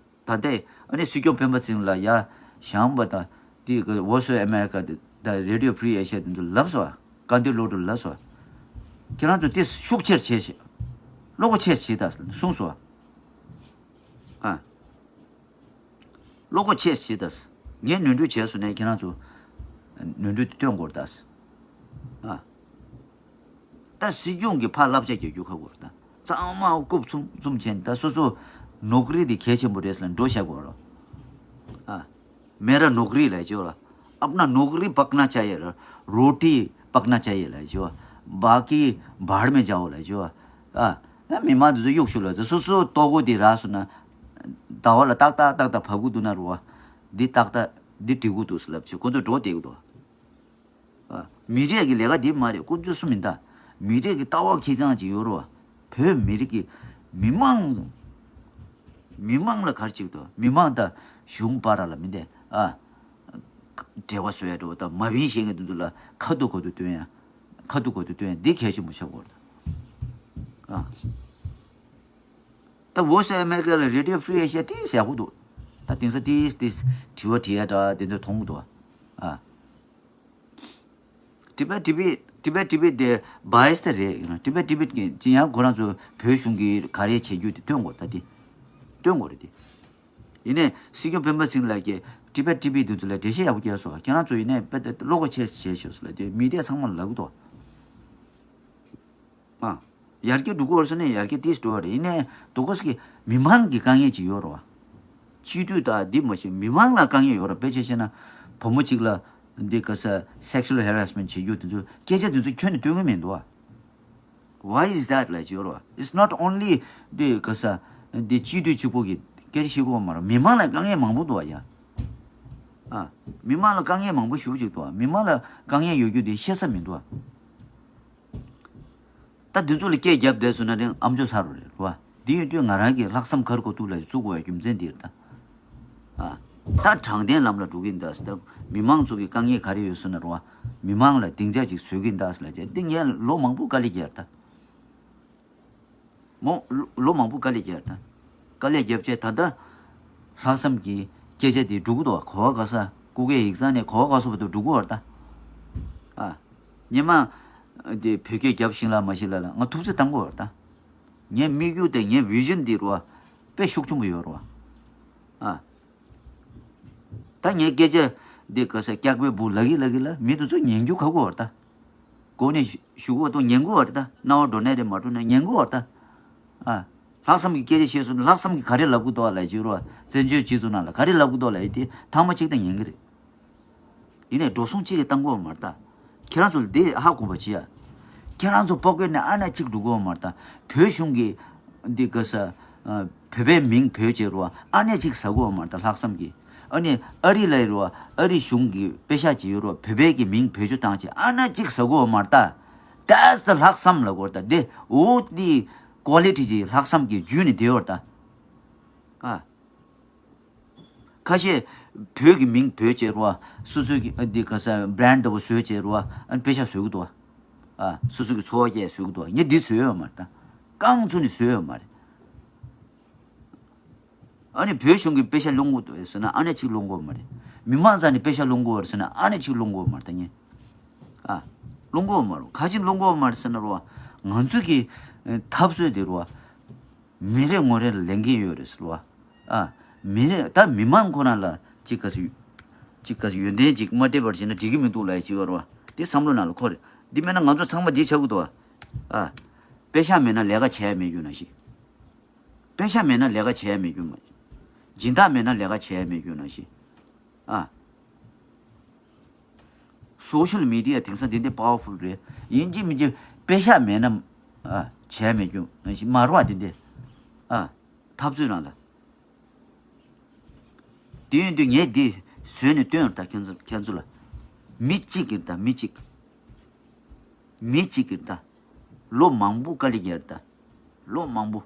ད་ལྟའི་ཨ་ནི་སྲིད་སྐྱོང་སྤེན་པ་ཚེ་རིང་ལགས་ཡ་བཞེངས་པ་དང་དེ་གི་Voice of America དེ་ད་Radio Free Asia དེ་ཚོ་ལབ་སོང་བ། བཀའ་འདུས་བློ་གྲོས་ལབ་སོང་བ། ཁྱེད་རང་ཚོ་དེ་ཤུགས་ཆེར་བྱེད་ཤིག་བློ་ཁོག་ཆེ་བྱེད་དང་གསུངས་སོང་བ། ཨ། བློ་ཁོག་ཆེ་བྱེད་དང་། ངས་ནོར་འཁྲུལ་བྱས་སོང་ནས་ཁྱེད་རང་ཚོ་ནོར་འཁྲུལ་དེ་སྟོན་དགོས་རེད་ད། ཨ། ད་སྲིད་སྐྱོང་གི་ཕར་བསླབ་བྱ་རྒྱག་རྒྱུ་ཁག་པོ་རེད་ད། ཚང་མ་རྐུབ་བཙུམ་བཙུམ་བྱས་ནས་ད་སོ་སོ་ནོག་རི་དེ་གལ་ཆེན་པོ་རེད་ཟེར་ནས་འགྲོ་བཞག་དགོས་རེད། ཨ། میرا نوکری ལབ་ཀྱི་ཡོད་རེད། اپنا نوکری پکنا چاہیے، روٹی پکنا چاہیے ལབ་ཀྱི་ཡོད། باقی بعد میں جاؤ ལབ་ཀྱི་ཡོད། ཨ། ད་མི་མང་དེ་ཚོ་གཡུག་ཞུ་ལ་ཚོ་སོ་སོ་ལྟོ་གོས་དེ་རག་སོང་ན། ཟླ་བ་ལ་ཏག་ཏག་ཏག་ཏག་བབས་ཀྱི་འདུག་ན་རུ་བ། འདི་ཏག་ཏག་འདི་འགྲིག་གི་འདུག་ཟེར་ལབ་ཀྱི་ཁོ་ཚོ་འགྲོ་བསྡད་ཀྱི་འདུག་ཨ། མི་རིགས་ཀྱི་ལས་ཀ་འདི་མ་རེད། ཀུན་སྤྱོད་གསུམ་ཡིན་ད། མི་རིགས་ཀྱི་ལྟ་བ་ཁེ་བཟང་ཅིག་ཡོད་རེད་བ། བོད་མི་རིགས་ཀྱི་མི་མང་། མི་མང་ལ་ག་རེ་བྱེད་ཀྱི་འདུག་མི་མང་དང་གཞུང་བར་ལ་མི་འདི་ཨ། འབྲེལ་བ་བཟོ་ཡ་འགྲོ་བ་དང་མ་བིན་ཤེས་མཁན་དེ་ཚོ་ལ་ཁ་ཐུག་ཁ་ཐུག་སྟོན་ཡ། ཁ་ཐུག་ཁ་ཐུག་སྟོན་ཡ་འདི་གལ་ཆེན་པོ་ཆགས་ཀྱི་ཡོད་རེད། ཨ། ད་Voice of America ལ་Radio Free Asia དེ་ཡག་པོ་འདུག་ད་དེང་སང་དེ་དེ་དྲི་བ་དྲི་ཡ་འདྲ་དེ་ཚོ་མཐོང་གི་འདུག་ཨ། Tibet TV Tibet TV དེ་bias དེ་རེད། Tibet TV གི་ཅི་ཡང་ཁོ་རང་ཚོ་བོད་གཞུང་གི་ག་རེ་བྱེད་རྒྱུ་དེ་སྟོན་དགོས། ད་དེ་སྟོན་དགོས་རེད་དེ། ཡིན་ནའི་སྲིད་སྐྱོང་སྤེན་པ་ཚེ་རིང་ལགས་ཀྱིས་Tibet TV དེ་ཚོ་ལ་འགྲེལ་བཤད་ཡག་པོ་བརྒྱབ་སོང་། ཁྱེད་རང་ཚོ་ཡིན་ནའི་དཔེ་ད་བློ་ཁོག་ཆེ་བྱས་ཤོག་ཟེར་ལབ་དུས་མི་སྡེ་ཚང་མ་ལབ་གི་འདུག་ཨ། ཡར་རྒྱས་འགྲོ་གི་ཡོད་རེད་ཟེར་ནས་ཡར་རྒྱས་ཏིས་འགྲོ་བ་རེད། ཡིན་ནའི་དོ་ཁོ་སི་གི་མི་མང་གི་དཀའ་ངལ་ཅིག་ཡོད་རེད་བ། སྤྱི་འཐུས་དང་འདི་མ་ཤེས་མི་མང་ལ་དཀའ་ངལ་ཡོད་རེད། དཔེ་ཆ་བཤད་ན་བུ་མོ་གཅིག་ལ་འདི་ག་ས་sexual harassment བྱེད་རྒྱུ་དེ་ཚོ་སྐད་ཆ་དེ་ཚོ་ཁྱོན་ནས་སྟོན་གི་མི་འདུག་བ། Why is that ལབ་ཀྱི་ཡོད་རེད་བ། It's not only འདི་ག་ས་འདི་སྤྱི་འཐུས་གཅིག་པོ་གི་སྐད་ཆ་བཤད་དགོས་པ་མ་རེད། མི་མང་ལ་དཀའ་ངལ་མང་པོ་འདུག་བ་ཡ། ཨ། མི་མང་ལ་དཀའ་ངལ་མང་པོ་ཞེ་པོ་ཅིག་འདུག་བ། མི་མང་ལ་དཀའ་ངལ་ཡོད་རྒྱུ་དེ་བཤད་ས་མི་འདུག་བ། ད་འདི་ཚོ་ལ་སྐད་རྒྱབ་བསྡད་སོང་ན་རིང་ཨམ་ཅོག་ཚར་རེད་བ། འདི་ཡོད་དུས་ང་རང་གི་ལྷག་བསམ་ག་རེ་གོ་ཐུབ་ལ་བཙུགས་དགོས་རྒྱུ་མཚན་འདི་རེད་ད། ཨ། ད་དྲང་བདེན་ལམ་ལ་འགྲོ་གི་ཡིན་ད་ཟེར། ད་མི་མང་ཚོ་གི་དཀའ་ངལ་ག་རེ་ཡོད་སོང་ན་རེད་བ། མི་མང་ལ་སྡིངས་ཆ་ཅིག་བཟོ་གི་ཡིན་ད་ཟེར་ལབ་བྱས་འདི་ངས་ལོ་མང་པོ་དཀའ་ལས་བརྒྱབ་ད། མོ་ལོ་མང་པོ་དཀའ་ལས་བརྒྱབ་ད། དཀའ་ལས་བརྒྱབ་བྱས་ད་ལྟ་ལྷག་བསམ་གྱི་སྐད་ཆ་དེ་འགྲོ་གི་འདུག་བ། གོ་བ་ག་ས་སྐུ་སྒེར་ཡིག་ཚང་ནས་གོ་བ་ག་སོ་བ་དུ་འགྲོ་གི་བར་ད། ཨ། ཉི་མ་དེ་བོད་སྐད་རྒྱབ་ཤིང་ལ་མ་ཤིང་ལ་ལ་ང་ཐུགས་རྗེ་བཏང་གི་བར་ད། ངའི་དམིགས་ཡུལ་དེ་ངའི་བི་ཞན་འདི་རུ་བ་དཔེ་ཤུགས་ཆེན་པོ་ཡོད་རུ་བ། ཨ། ད་ངའི་སྐད་ཆ་འདི་ག་ས་སྐྱག་པའི་བུ་ལ་གི་ལ་གི་ལ་མི་དེ་ཚོ་ཉན་རྒྱུ་ཁག་པོ་བར་ད། གོ་ནས་ཞུ་གོ་དང་ཉན་གོ་བར་ད། རྣ་བ་འགྲོ་ནས་རེད་མ་འགྲོ་ནས་ཉན་གོ་བར་ད། ཨ། ལྷག་བསམ་གྱི་སྐད་ཆ་བཤད་སོང་ན་ལྷག་བསམ་གྱི་ག་རེ་ལབ་གི་འདུག་ལ་ཅིག་རོ། བཙན་བྱོལ་སྤྱི་ཚོགས་ནང་ལ་ག་རེ་ལབ་གི་འདུག་ལ་ཡི་དེ་ཐང་མ་གཅིག་དང་ཉན་གི་རེད། ཡིན་ནས་འགྲོ་སོང་གཅིག་གི་བཏང་གོ་མ་རེད་ད། ཁྱེད་རང་ཚོ་ལ་དེ་ཧ་གོ་བ་བྱེད་ཡ། ཁྱེད་རང་ཚོ་ཕོ་སྐད་ནས་ཨ་ནེ་གཅིག་འགྲོ་གོ་མ་རེད་ད། བོད་གཞུང་གི་འདི་ག་ས། ཨ། བོད་པའི་མིང་བོད་ཅེས་རོ། ཨ་ནེ་གཅིག་ཟ་གོ་མ་རེད་ད་ལྷག་བསམ་གྱི། ཨ་ནི་ཨ་རི་ལ་ཡི་རོ། ཨ་རི་གཞུང་གི་པེ་ཤ་ཅིག་ཡོད་རོ། བོད་པའི་གི་མིང་བེད་སྤྱོད་བཏང་ཅིག་ཨ་ནེ་གཅིག་ཟ་གོ་མ་རེད་ད། That's the ལྷག་བསམ་ལ་གོ་རེད་ད། དེ་འོ་དེ་ཀོ་ལི་ཊི་ཅིག་ལྷག་བསམ་གྱི་རྒྱུད་ནས་དེ་ཡོད་རེད་ད། ཨ། ཁ་ཤས་བོད་ཀྱི་མིང་བོད་ཅེས་རོ། སོ་སོའི་གི་ཨ་འདི་ག་ས་བྷ་རན་ཌི་འདྲ་པོ་བཟོས་ཅེས་རོ། ཨ་ནི་པེ་ཤ་བཟོས་གི་འདུག་ཨ། སོ་སོ་གི་འཚོ་བ་སྐྱེལ་བཟོས་གི་འདུག་ཨ། ངས་འདི་བཟོས་ཡོད་མ་རེད་ད། རྐང་བཙུགས་ནས་བཟོས་ཡོད་མ་རེད། ཨ་ནི་བོད་གཞུང་གི་པེ་ཤ་སློང་གི་འདུག་ཟེར་ན་ཨ་ནེ་གཅིག་སློང་གི་ཡོད་མ་རེད། མི་མང་རྩ་ནས་པེ་ཤ་སློང་གི་ཡོད་རེད་ཟེར་ན་ཨ་ནེ་གཅིག་སློང་གི་ཡོད་མ་རེད་ད་ངས། ཨ། སློང་གི་ཡོད་མ་རེད། ག་ཅི་སློང་གི་ཡོད་མ་རེད་ཟེར་ན་རོ། ང་ཚོ་གི་ཨ་འཐབ་རྩོད་དེ་རོ། མི་རེ་ངོ་རེ་ལ་ལས་འགན་ཡོད་རེད་ཟེར་བ། ཨ། མི་རེ་ད་མི་མང་ཁོ་རང་ལ་གཅིག་ག་ས་གཅིག་ག་ས་ཡོན་ཏན་གཅིག་མ་སྤྲད་པར་བྱས་ན་འགྲིག་གི་མི་འདུག་ལབ་ཡ་གཅིག་ཡོད་རེད་བ། དེ་བསམ་བློ་ནང་ལ་འཁོར་རེད། འདི་མེད་ན་ང་ཚོ་ཚང་མ་འདི་ཆགས་ཀྱི་འདུག་བ། ཨ། པེ་ཤ་མེད་ན་ལས་ཀ་བྱས་ཡ་མེད་རྒྱུ་ནང་བཞིན། པེ་ཤ་མེད་ན་ལས་ཀ་བྱས་ཡ་མེད་རྒྱུ་མ། སྦྱིན་བདག་མེད་ན་ལས་ཀ་བྱས་ཡ་མེད་རྒྱུ་ནང་བཞིན། ཨ། སོ་ཤལ་མི་ཌི་ཡ་དེང་སང་དེ་འདྲའི་པ་ཝར་ཕུལ་རེད། ཡིན་གཅིག་མིན་གཅིག་པེ་ཤ་མེད་ན། ཨ། བྱས་མེད་རྒྱུ་ནང་བཞིན་མ་རེད་བ་དེ་འདྲ། ཨ། འཐབ་རྩོད་ནང་ལ། དེ་ཡིན་དུས་ངས་འདི་བཟོས་ནས་སྟོན་ཡོད་ད་ཁྱེད་ཚོ་ཁྱེད་ཚོ་ལ། མི་གཅིག་གིས་ད་མི་གཅིག་མི་གཅིག་གིས་ད། ལོ་མང་པོ་དཀའ་ལས་བརྒྱབ་ད། ལོ་མང་པོ།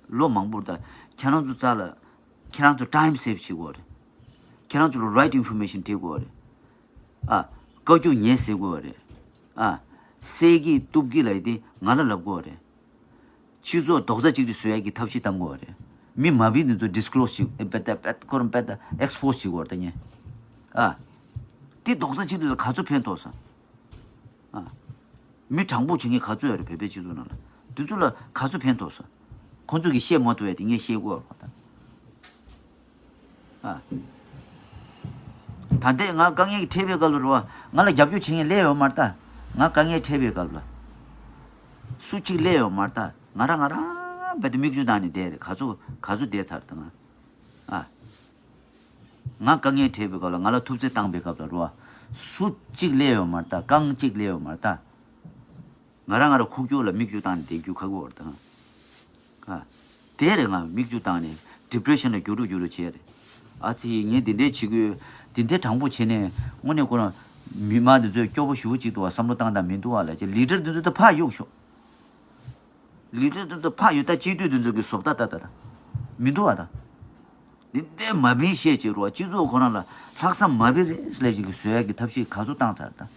ལོ་མང་པོ་ད་ཁྱེད་རང་ཚོ་རྩ་ལ། ཁྱེད་རང་ཚོ་time save བྱེད་དགོས་རེད། ཁྱེད་རང་ཚོ་ལ་right information སྤྲད་དགོས་རེད། ཨ། བཀའ་བཀྱོན་ངས་ཟེར་དགོས་རེད། ཨ། གསེར་གྱི་གཏུབ་གྱི་ལབ་ཡ་དེ་ང་ལ་ལབ་དགོས་རེད། སྤྱི་ཚོགས་རྡོག་རྩ་གཅིག་སྒྲིལ་བཟོ་ཡ་གི་ཐབས་ཤེས་གཏང་དགོས་རེད། མི་མ་བིན་དེ་ཚོ་disclose བྱེད་ཨེ་པད་ད་པད་ཁོ་རང་པད་ད་expose བྱེད་དགོས་རེད་ད་ངས། ཨ། དེ་རྡོག་རྩ་གཅིག་སྒྲིལ་ལ་ག་ཚོད་ཕན་ཐོགས་སོང་། ཨ། མི་དྲང་པོ་བྱེད་མཁན་ག་ཚོད་ཡོད་རེད་བོད་པའི་སྤྱི་ཚོགས་ནང་ལ། དེ་ཚོ་ལ་ག་ཚོད་ཕན་ཐོགས་སོང་། ཁོང་ཚོ་གིས་བཤད་མ་ཐུབ་ཡ་དེ་ངས་བཤད་དགོས་རེད་ད། ཨ། ད་ལྟའི་ང་དཀའ་ངལ་འཕྲད་པའི་སྐབས་ལ་རེད་བ། ང་ལ་རྒྱབ་སྐྱོར་བྱེད་མཁན་སླེབས་ཡོད་མ་རེད་ད། ང་དཀའ་ངལ་འཕྲད་པའི་སྐབས་ལ། སུ་གཅིག་སླེབས་ཡོད་མ་རེད་ད། ང་རང་ང་རང་རྦད་དེ་མིག་ཆུ་བཏང་ནས་བསྡད་རེད། ག་ཚོད་ག་ཚོད་བསྡད་ཚར་ད་ང་། ཨ། ང་དཀའ་ངལ་འཕྲད་པའི་སྐབས་ལ་ང་ལ་ཐུབ་ཚོད་བཏང་པའི་སྐབས་ལ་རེད་བ། སུ་གཅིག་སླེབས་ཡོད་མ་རེད་ད། རྐང་གཅིག་སླེབས་ཡོད་མ་རེད་ད། ང་རང་ང་རང་ཁུག་ཀྱོག་ལ་མིག་ཆུ་བཏང་ནས་བསྡད་རྒྱུ་ཁག་པོ་རེད་ད། ཨ། དེ་རེད་ང་མིག་ཆུ་བཏང་ནས་depression ལ་འགྱུར་རུ་འགྱུར་རུ་བྱས་རེད། ཨ་ཙི་ངས་འདི་འདྲའི་བྱེད་དགོས། འདི་འདྲའི་དྲང་པོ་བྱས་ནས་དངོས་གནས་ཁོ་རང་ མི་མང་འདི་ཚོས་སྐྱོ་པོ་ཞུ་གཅིག་འདུག་བ། བསམ་བློ་བཏང་དང་མི་འདུག་བ་ལ་ཅེ་ལི་ཌར་འདི་ཚོ་ད་ཕར་གཡུག་ཤོག་ལི་ཌར་འདི་ཚོ་ཕར་གཡུག་ད་སྤྱི་འཐུས་འདི་ཚོ་གི་བཟོ་ལྟ་ད་ད་ད་མི་འདུག་བ་ད། འདི་འདྲའི་མ་བིན་བཤད་ཅེ་རོ་སྤྱི་ཚོགས་ཁོ་རང་ལ་ལྷག་བསམ་མ་བི་རེད་ལས་ཅིག་གི་བཟོ་ཡ་གི་ཐབས་ཤེས་ག་ཚོད་བཏང་ཚར་ད།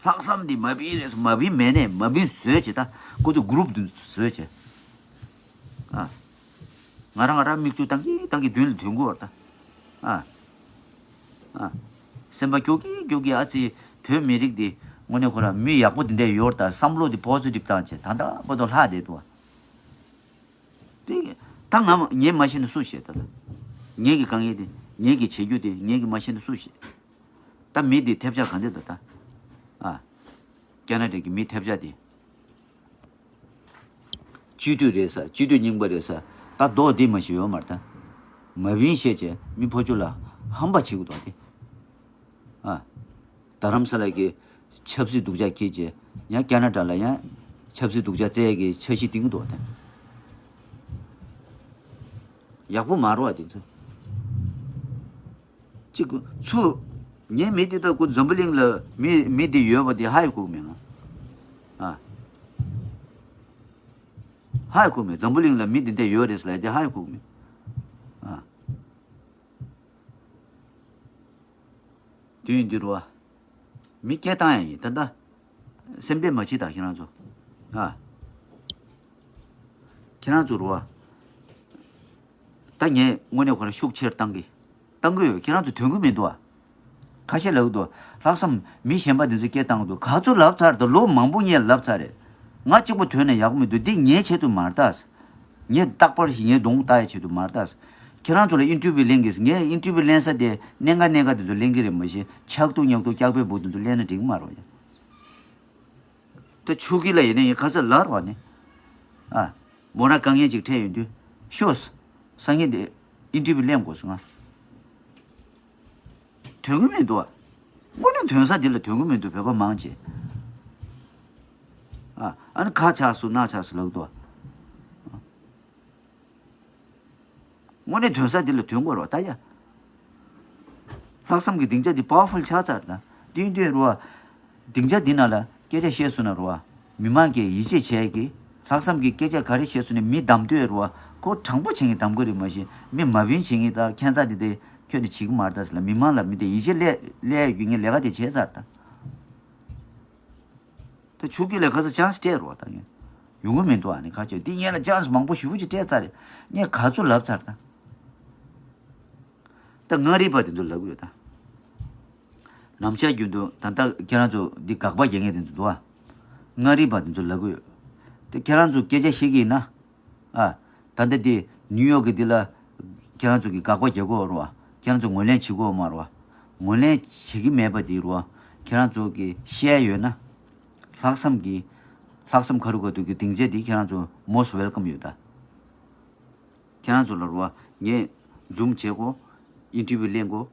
ལྷག་བསམ་འདི་མ་བིན་རེད་མ་བིན་མེད་ནས་མ་བིན་བཟོས་ཅེ་ད་ཁོ་ཚོ་གུ་རུབ་འདི་བཟོས་ཅེ། ཨ། ང་རང་ང་རང་མིག་ཆུ་བཏང་གི་བཏང་གི་མདུན་ལ་ཐོན་གོ་བར་ད། ཨ། ཨ། སེམས་པ་སྐྱོ་གི་སྐྱོ་གི་ཨ་ཙི་བོད་མི་རིགས་འདི་དངོས་གནས་ཁོ་རང་མི་ཡག་པོ་འདི་འདྲ་ཡོད་ད་བསམ་བློ་འདི་པོ་ཟི་ཊིབ་བཏང་ཅེ་ད་ད་བར་དུ་ལྷག་བསྡད་འདུག་བ། དེ་ད་ང་ངས་མ་ཤེས་ན་སུ་ཤེས་ད་ལ། ངེད་ཀྱི་དཀའ་ངལ་དེ་ངེད་ཀྱི་བྱེད་རྒྱུ་དེ་ངེད་ཀྱི་མ་ཤེས་ན་སུ་ཤེས། ད་མི་དེ་ཐེབས་ཆག་ག་འདྲ་འདུག་ད། ཨ། ཀ་ན་ཌ་གི་མི་ཐེབས་ཆག་དེ། སྤྱི་འཐུས་རེད་ས་སྤྱི་འཐུས་རྙིང་པ་རེད་ས་ད་རྡོག་དེ་མ་ཤེས་ཡོད་མ་རེད་ད། མ་བིན་ཤེས་ཅེ་མི་ཕོ་ཆུ་ལ་ཧམ་པ་བྱེད་དགོས་དོ་དེ། ཨ། རྡ་རམ་ས་ལ་གི་ཆབ་སྲིད་སྡུག་ཅག་ཁྱེད་ཀྱིས་ཡང་ཀ་ན་ཌ་ལ་ཡང་ཆབ་སྲིད་སྡུག་ཅག་བཙལ་གི་འཆར་གཞི་བཏིང་འདུག་དེ། ཡག་པོ་མ་རེད་བ་དེ་ཚོ། གཅིག་ཚུ། ངའི་མི་དེ་དག་ཁོ་འཛམ་བུ་གླིང་ལ་མི་མི་དེ་ཡོད་པ་དེ་ཧ་ཡི་གོ་གི་མེད་ང་། ཨ། ཧ་ཡི་གོ་གི་མེད་འཛམ་བུ་གླིང་ལ་མི་དེ་འདྲ་ཡོད་རེད་ཟེར་ལ་དེ་ཧ་ཡི་གོ་གི་མེད། ཨ། དུས་ཡུན་འདི་རུ་བ། མི་སྐད་བཏང་ཡ་ཡིན་ད་ལྟ། སེམས་ཁྲལ་མ་བྱེད་དང་ཁྱེད་རང་ཚོ། ཨ། ཁྱེད་རང་ཚོ་རུ་བ། ད་ངས་དངོས་གནས་ཁོ་རང་ཤུགས་ཆེར་བཏང་གི། བཏང་གི་ཡོད་ཁྱེད་རང་ཚོ་དོན་གི་མི་འདུག་ཨ། ཁ་ཤས་ལབ་གི་འདུག་ལྷག་བསམ་མི་གཞན་པ་འདི་ཚོ་སྐད་བཏང་གི་འདུག་ག་ཚོད་ལབ་ཚར་འདུག་ལོ་མང་པོ་ངས་ལབ་ཚར་རེད། ང་གཅིག་པོ་ཐོན་ན་ཡག་པོ་མི་འདུག་འདི་ངའི་ཆེད་དུ་མ་རེད་ད། ངས་རྟག་པར་ཞིག་ངའི་གདོང་བལྟ་ཡའི་ཆེད་དུ་མ་རེད་ད། ཁྱེད་རང་ཚོ་ལ་ཨིན་ཊར་བིའུ་ལེན་གི་ངས་ཨིན་ཊར་བིའུ་ལེན་ས་དེ་གནད་འགག་གནད་འགག་དེ་ཚོ་ལེན་གི་རེད་མ་གཞི་ཆག་ཏུ་ཉག་ཏུ་སྐྱག་པའི་འབུ་དེ་ཚོ་ལེན་ན་འགྲིག་གི་མ་རེད་ཡ། ད་ཆུ་སྐྱིད་ལ་ཡིན་ན་ཡིན་ག་ས་ལར་བ་ནི། ཨ། མོ་རང་དཀའ་ངལ་ཅིག་འཕྲད་ཡོང་དུས་ཤོས། སང་ཉིན་དེ་ཨིན་ཊར་བིའུ་ལེན་དགོས་སོང་ང་། དོན་གི་མི་འདུག་ཨ། དངོས་གནས་དོན་ས་འདི་ལ་དོན་གི་མི་འདུག་བོད་པ་མང་ཆེ། ཨ། ཨ་ནི་ཁ་ཆགས་སུ་སྣ་ཆགས་སུ་ལབ་འདུག་ཨ། དངོས་གནས་དོན་ས་འདི་ལ་དོན་དགོས་རོགས་ད་ཡ། ལྷག་བསམ་གྱི་སྡིངས་ཆ་འདི་པ་ཝར་ཕུལ་ཆགས་ཚར་ན་དུས་དུས་རུ་བ། སྡིངས་ཆ་འདི་ནང་ལ་སྐད་ཆ་བཤད་སོང་ན་རུ་བ། མི་མང་གིས་ཡིད་ཆེས་བྱས་ཀྱི། ལྷག་བསམ་གྱི་སྐད་ཆ་ག་རེ་བཤད་སོང་ནས་མི་གདམ་འདོད་རུ་བ། ཁོ་དྲང་པོ་བྱེད་ངེས་གདམ་གི་རེད་མ་གཞི་མི་མ་བིན་བྱེད་ངེས་ད་ཁྱད་མཚར་འདི་དེ་ཁྱོད་ནས་བྱེད་གི་མ་རེད་ད་ཟེར་ལ་མི་མང་ལ་མི་དེ་ཡིད་ཆེས་སླེ་སླེ་ཡོད་ངེས་ལས་ཀ་དེ་བྱས་ཚར་ད། ད་ཆུ་སྐྱིད་ལ་ག་ཚོད་ཆན་སི་སྤྲད་རོགས་ད་ངས། ཡོང་གི་མི་འདུག་ཨ་ནི་ཁ་ཆོས་འདི་ངས་ལ་ཆན་སི་མང་པོ་ཞེ་པོ་ཅིག་སྤྲད་ཚར་རེད། ངས་ག་ཚོད་ལབ་ཚར་ད། ད་མངའ་རིས་པ་དེ་ཚོ་ལབ་གི་ཡོད་ད། ནམ་ཞག་རྒྱུན་དུ་ད་ལྟ་ཁྱེད་རང་ཚོ་འདི་དགག་པ་རྒྱག་མཁན་དེ་ཚོ་འདུག་ཨ། མངའ་རིས་པ་དེ་ཚོ་ལབ་གི་ཡོད། དེ་ཁྱེད་རང་ཚོ་སྐད་ཆ་བཤད་ཀྱི་ཡིན་ན། ཨ། ད་ལྟ་དེ་ནིའུ་ཡོག་གི་འདི་ལ་ཁྱེད་རང་ཚོ་གི་དགག་པ་རྒྱག་གི་ཡོད་རེད་བ། ཁྱེད་རང་ཚོ་ངོས་ལེན་བྱེད་ཀྱི་ཡོད་མ་རེད་བ། ངོས་ལེན་བྱེད་ཀྱི་མེད་པ་དེ་རེད་བ། ཁྱེད་རང་ཚོ་གི་བཤད་ཡོད་ན། ལྷག་བསམ་གྱི། ལྷག་བསམ་ཁ་རུ་ཁ་ཐུག་གི་སྡིངས་ཆ་འདི་ཁྱེད་རང་ཚོ་most welcome ཡོད་ད། ཁྱེད་རང་ཚོ་ལ་རེད་བ། ངས་Zoom་བྱེད་དགོས། ཨིན་ཊར་བིའུ་ལེན་དགོས།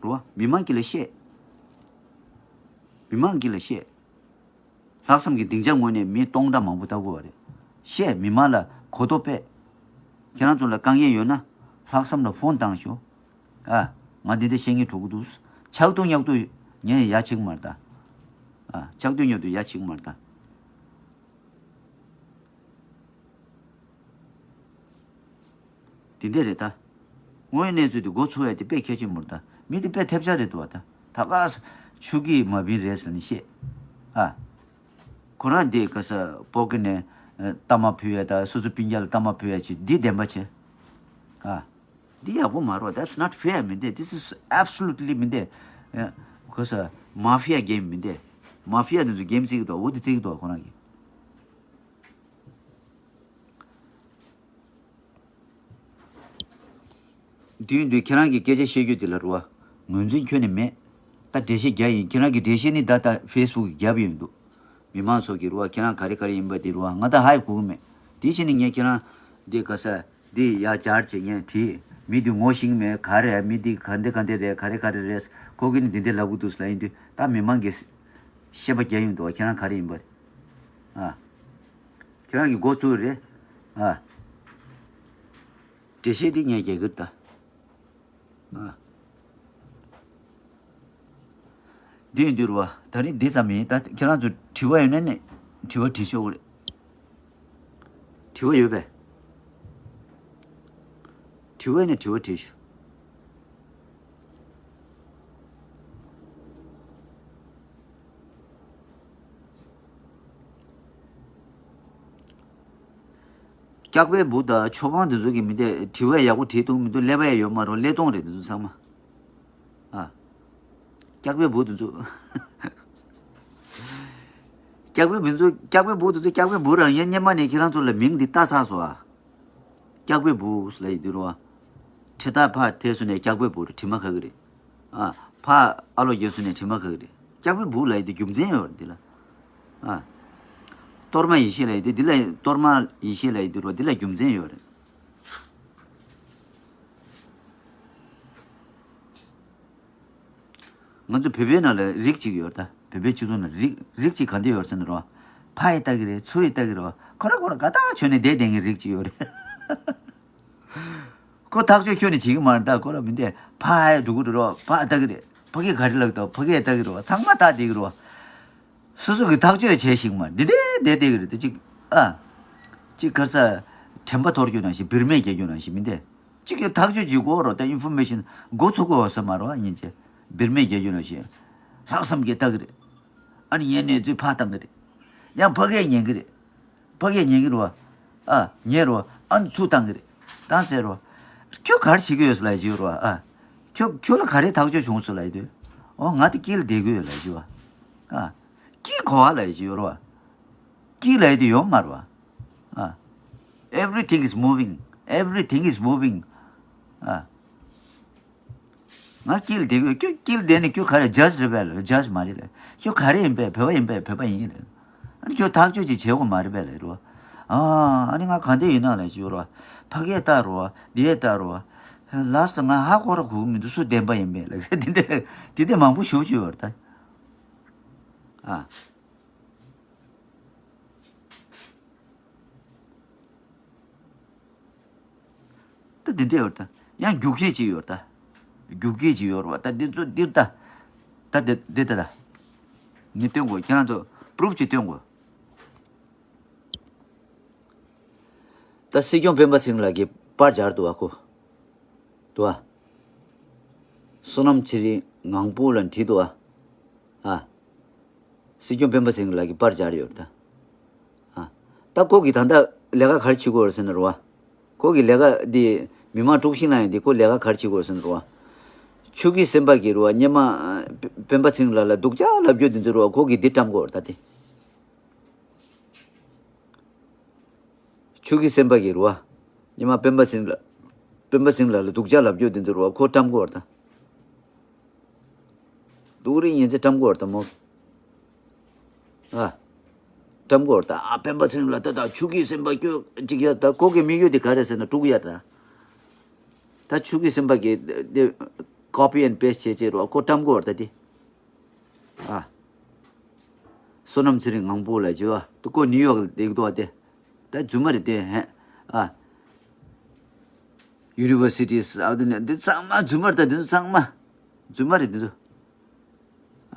རེད་བ། མི་མང་གི་ལ་བཤད། མི་མང་གི་ལ་བཤད། ལྷག་བསམ་གྱི་སྡིངས་ཆ་ངོས་ནས་མི་སྟོང་ཕྲག་མང་པོ་ལྟ་དགོས་བ་རེད། བཤད་མི་མང་ལ་གོ་རྟོགས་སྤེལ། ཁྱེད་རང་ཚོ་ལ་དཀའ་ངལ་ཡོད་ན་ལྷག་བསམ་ལ་ཕོན་བཏང་ཤོག་ཨ། ང་འདི་འདྲ་བཤད་ངེས་འགྲོ་གི་འདུག་ཆག་ཏུ་ཉག་ཏུ་ངས་ཡ་ཆེ་གི་མ་རེད་ད། ཨ། ཆག་ཏུ་ཉག་ཏུ་ཡ་ཆེ་གི་མ་རེད་ད། དེ་འདྲ་རེད་ད། དངོས་ཡོད་གནས་ཚུལ་དེ་མགོ་ཚོས་ཡ་དེ་དཔེ་གལ་ཆེན་པོ་རེད་ད། མི་དེ་དཔེ་ཐེབས་ཆག་རེད་འདུག་བ་ད། ད་ག་ཆུ་སྐྱིད་མ་བིན་རེད་ཟེར་ནས་བཤད། ཨ། ཁོ་རང་དེ་ག་ས་པོ་ཀེ་ནས་ཨ། གཏའ་མ་ཕུལ་ཡ་ད་སོ་སོ་སྤུན་ཀྱག་ལ་གཏའ་མ་ཕུལ་ཡ་ཅིག་འདི་བདེན་པ་བྱས། ཨ། འདི་ཡག་པོ་མ་རེད། That's not fair མིན་ཏེ། This is absolutely མིན་ཏེ། ཨ། ག་ས་མ་ཕི་ཡ་གེམ་མིན་ཏེ། མ་ཕི་ཡ་དེ་ཚོ་གེམ་རྩེ་གི་འདུག་འོ་དེ་རྩེ་གི་འདུག་ཁོ་རང་གི། དུས་དུས་ཁྱེད་རང་གི་སྐད་ཆ་བཤད་རྒྱུ་དེ་ལ་རུ་བ། ངོས་འཛིན་ཁྱོན་ནས་མེད། ད་འགྲེལ་བཤད་རྒྱག་ཡིན། ཁྱེད་རང་གི་འགྲེལ་བཤད་ནི་ད་ལྟ་ཕེ་སི་བུག་གི་རྒྱབ་ཡོད་འདུག་མི་མང་ཚོ་གི་རུ་བ་ཁྱེད་རང་ག་རེ་ག་རེ་ཡིན་པ་དེ་རུ་བ་ང་ད་ཧ་ཡི་གོ་གི་མེད། དེ་བྱས་ནས་ངས་ཁྱེད་རང་འདི་ག་ས་འདི་ཡ་སྦྱར་བྱས་ངས་བྲིས། མི་འདི་ངོ་ཤེས་ཀྱི་མེད། ག་རེ་མི་འདི་ག་འདི་ག་འདི་རེད། ག་རེ་ག་རེ་རེད། ཁོ་གི་ནི་འདི་འདི་ལབ་གི་འདུག་ལབ་ཡིན་དུས་ད་མི་མང་གི་བཤད་པ་རྒྱག་ཡོང་འདུག་བ། ཁྱེད་རང་ག་རེ་ཡིན་པ། ཨ། ཁྱེད་རང་གི་མགོ་བཙུགས་རེད། ཨ། འགྲེལ་བཤད་འདི་ངས་རྒྱག་གི་ད། ཨ། འདི་ཡིན་དུས་རེད་བ། ད་རིང་འདི་ཙམ་ཡིན། ད་ཁྱེད་རང་ཚོ་དྲི་བ་ཡོད་ན་ནི་དྲི་བ་དྲིས་ཆོག་གི་རེད། དྲི་བ་ཡོད་པས། དྲི་བ་ཡོད་ན་དྲི་བ་དྲིས་ཤོག་སྐྱག་པའི་འབུ་དང་ཆོས་དབང་འདི་ཚོ་གི་མི་དེ་དྲི་བ་ཡག་པོ་དྲིས་ཐུབ་མི་འདུག་ཀླད་པ་ཡང་ཡོད་མ་རེད། ཀླད་སྟོང་རེད་འདི་ཚོ་ཚང་མ། ཨ། སྐྱག་པའི་འབུ་དེ་ཚོ། སྐྱག་པའི་འབུ་ཚོ། སྐྱག་པའི་འབུ་དེ་ཚོ། སྐྱག་པའི་འབུ་རང་ཡིན། སྔོན་མ་ནས་ཁྱེད་རང་ཚོ་ལ་མིང་འདི་བཏགས་ཚར་སོང་ཨ། སྐྱག་པའི་འབུ་ལབ་ཡི་དུས་རེད་བ། ཁྲི་ཐག་ཕར་ཐལ་སོང་ནས་སྐྱག་པའི་འབུ་རེད། དྲི་མ་ཁ་གི་རེད། ཨ། ཕར་ཨ་ལོ་རྒྱག་སོང་ནས་དྲི་མ་ཁ་གི་རེད། སྐྱག་པའི་འབུ་ལབ་ཡི་དེ་རྒྱུ་མཚན་ཡོད་རེད་འདི་ལ། ཨ། གཏོར་མ་ཡེ་ཤེས་ལབ་ཡི་དེ། འདི་ལ་གཏོར་མ་ཡེ་ཤེས་ལབ་ཡི་དུས་རེད་བ། འདི་ལ་རྒྱུ་མཚན་ཡོད་རེད། ང་ཚོ་བོད་པའི་ནང་ལ་རིགས་གཅིག་ཡོད་ད། བོད་པའི་སྤྱི་ཚོགས་ནང་རིགས་རིགས་གཅིག་ག་འདྲ་ཡོད་ཟེར་ན་རོ། ཕ་ཡིས་ལྟ་གི་རེད། ཚུ་ཡིས་ལྟ་གི་རེད་བ། ཁོ་ར་ཁོ་ར་དགའ་ཐག་ཆོད་ནས་བསྡད་བསྡད་མཁན་རིགས་གཅིག་ཡོད་རེད། ཁོ་ཐག་གཅོད་ཁྱོན་ནས་བྱེད་ཀྱི་མ་རེད་ད། ཁོ་ར་མི་འདས་ཕ་ཡིས་འགྲོ་གི་རེད་རོ། ཕ་ལྟ་གི་རེད། ཕ་གིས་ག་རེ་ལབ་ད། ཕ་གིས་ལྟ་གི་རེད་བ། ཚང་མ་ལྟ་བསྡད་གི་རེད་བ། སོ་སོ་གི་ཐག་གཅོད་བྱས་ཤིག་མ་འདི་འདྲའི་བསྡད་བསྡད་ཀྱི་རེད་དེ་གཅིག་ཨ། གཅིག་ག་རེ་ཟ། དྲན་པ་འཐོར་རྒྱུ་ནང་བཞིན། བེར་མེད་རྒྱག་རྒྱུ་ནང་བཞིན་མི་འདི། གཅིག་གི་ཐག་གཅོད་ཅིག་དགོས་རོ། ད་ཨིན་ཕོར་མེ་ཤིན་འགོ་ཚུགས་དགོས་ས་མ་རོ། ཡིན་ཅེ་བེར་མེད་རྒྱག་རྒྱུ་ནང་བཞིན། ལྷག་བསམ་གྱིས་ལྟ་གི་རེད། ཨ་ནི་ངའི་གནས་ཚུལ་ཕར་བཏང་གི་རེད། ཡང་ཕ་གིས་ཉན་གི་རེད། ཕ་གིས་ཉན་གི་རེད་བ། ཨ། ཉན་རོ། ཨ་ནི་ཚུར་བཏང་གི་རེད། བཏང་ཚར་རོ། ཁྱོད་ག་རེ་བྱེད་ཀྱི་ཡོད་ཟེར་ལབ་ཡི་ཅིག་ཡོད་རོ། ཨ། ཁྱོད་ཁྱོད་ལ་ག་རེ་ཐག་གཅོད་བྱུང་ཟེར་ལབ་ཡི་དུས། འོ་ང་དེ་དཀྱིལ་བསྡད་ཀྱི་ཡོད་ལབ་ཡི་ཅིག་བ། ཨ། དཀྱིལ་གོ་བ་ལབ་ཡི་ཅིག་ཡོད་རོ། དཀྱིལ་ལབ་ཡི་དེ་ཡོད་མ་རེད་བ། ཨ། Everything is moving. Everything is moving. ཨ། ང་དཀྱིལ་བསྡད་ཀྱི་ཡོད། ཁྱོད་དཀྱིལ་བསྡད་ནས་ཁྱོད་ག་རེ་ཇཇ་རེད་པས་ལབ། ཇཇ་མ་རེད་ལབ། ཁྱོད་ག་རེ་ཡིན་པས། བོད་པ་ཡིན་པས། བོད་པ་ཡིན་ལབ། ཨ་ནི་ཁྱོད་ཐག་གཅོད་ཅིག་བྱེད་དགོས་མ་རེད་པས་ལབ་རོ། ཨ། ཨ་ནི་ང་གང་འདྲ་ཡིན་ན་ལབ་ཅིག་ཡོད་རོ། ཕ་གིས་ལྟ་རོ། འདིས་ལྟ་རོ། ལཱསི་ཊི་ང་ཧ་གོ་ར་གོ་གི་མི་འདུག་སུ་བདེན་པ་ཡིན་པས་ལབ། དེ་འདྲ་དེ་འདྲ་མང་པོ་ཞེ་པོ་ཅིག་ཡོད་རེད་ད། ཨ། ད་འདི་འདྲ་ཡོད་ད། ཡང་རྒྱུག་ཁྱི་ཅིག་ཡོད་ད། རྒྱུག་ཁྱི་ཅིག་ཡོད་རེད་བ། ད་འདི་ཚོ་འདིར་ད། ད་འདི་འདི་ད་ད། ངས་སྟོན་དགོས། ཁྱེད་རང་ཚོ་པུ་རུབ་ཅིག་སྟོན་དགོས། ད་སྲིད་སྐྱོང་སྤེན་པ་ཚེ་རིང་ལགས་ཀྱིས་པར་སྦྱར་འདུག་བ་ཁོ། འདུག་བ། བསོད་ནམས་ཚེ་རིང་ངང་པོ་ལ་བྲིས་འདུག་བ། ཨ། སྲིད་སྐྱོང་སྤེན་པ་ཚེ་རིང་ལགས་ཀྱིས་པར་སྦྱར་ཡོད་ད། ཨ། ད་ཁོ་གིས་ད་ལྟ་ལས་ཀ་ག་རེ་བྱེད་ཀྱི་ཡོད་རེད་ཟེར་ན་རེད་བ། ཁོ་གི་ལས་ཀ་འདི་མི་མང་དཀྲུག་ཤིང་ལངས་ཡིན་འདི་ཁོ་ལས་ཀ་ག་རེ་བྱེད་ཀྱི་ཡོད་རེད་ཟེར་ན་རེད་བ། ཆོས་སྐྱིད་སེམས་དཔའ་གིས་རེད་བ། སྔོན་མ་སྤེན་པ་ཚེ་རིང་ལགས་ལ་སྡུག་ཅག་ལབ་རྒྱུ་འདི་ཚོ་རེད་བ། ཁོ་གིས་འདི་བཀྲམ་ཀྱི་ཡོད་རེད་ད་དེ། ཆོས་སྐྱིད་སེམས་དཔའ་གིས་རེད་བ། སྔོན་མ་སྤེན་པ་ཚེ་རིང་ལགས། སྤེན་པ་ཚེ་རིང་ལགས་ལ་སྡུག་ཅག་ལབ་རྒྱུ་འདི་ཚོ་རེད་བ། ཁོ་བཀྲམ་ཀྱི་ཡོད་རེད་ད། སྡུག་རུས་ཡིན་ཚེ་བཀྲམ་ཀྱི་ཡོད་རེད་ད་མོ། ཨ། བཀྲམ་ཀྱི་ཡོད་རེད་ད། ཨ། སྤེན་པ་ཚེ་རིང་ལགས་ད་ད་ཆོས་སྐྱིད་སེམས་དཔའ་ཁྱོད་ཅིག་ཡ་ད་ཁོ་གི་དམིགས་ཡུལ་དེ་ག་རེ་ཟེར་ན་དཀྲུག་ཡ་ད། ད་ཆོས་སྐྱིད་སེམས་དཔའ་གི་དེ་ཀོ་པི་ཨེན་པེ་སི་ཊི་བྱས་བྱས་རེད་བ། ཁོ་བཀྲམ་ཀྱི་ཡོད་རེད་ད་དེ། ཨ། བསོད་ནམས་ཚེ་རིང་ངང་པོ་ལ་བྱས་བ། ད་ཁོ་ནིའུ་ཡོག་ལ་བསྡད་ཀྱི་འདུག་བ་དེ། ད་རྫུན་མ་རེད་དེ་ཧེ། ཨ། ཡུ་ནི་ཝར་སི་ཊི་ཨ་དེ་ནས་འདི་ཚང་མ་རྫུན་མ་རེད་ད། འདི་ཚོ་ཚང་མ་རྫུན་མ་རེད་འདི་ཚོ།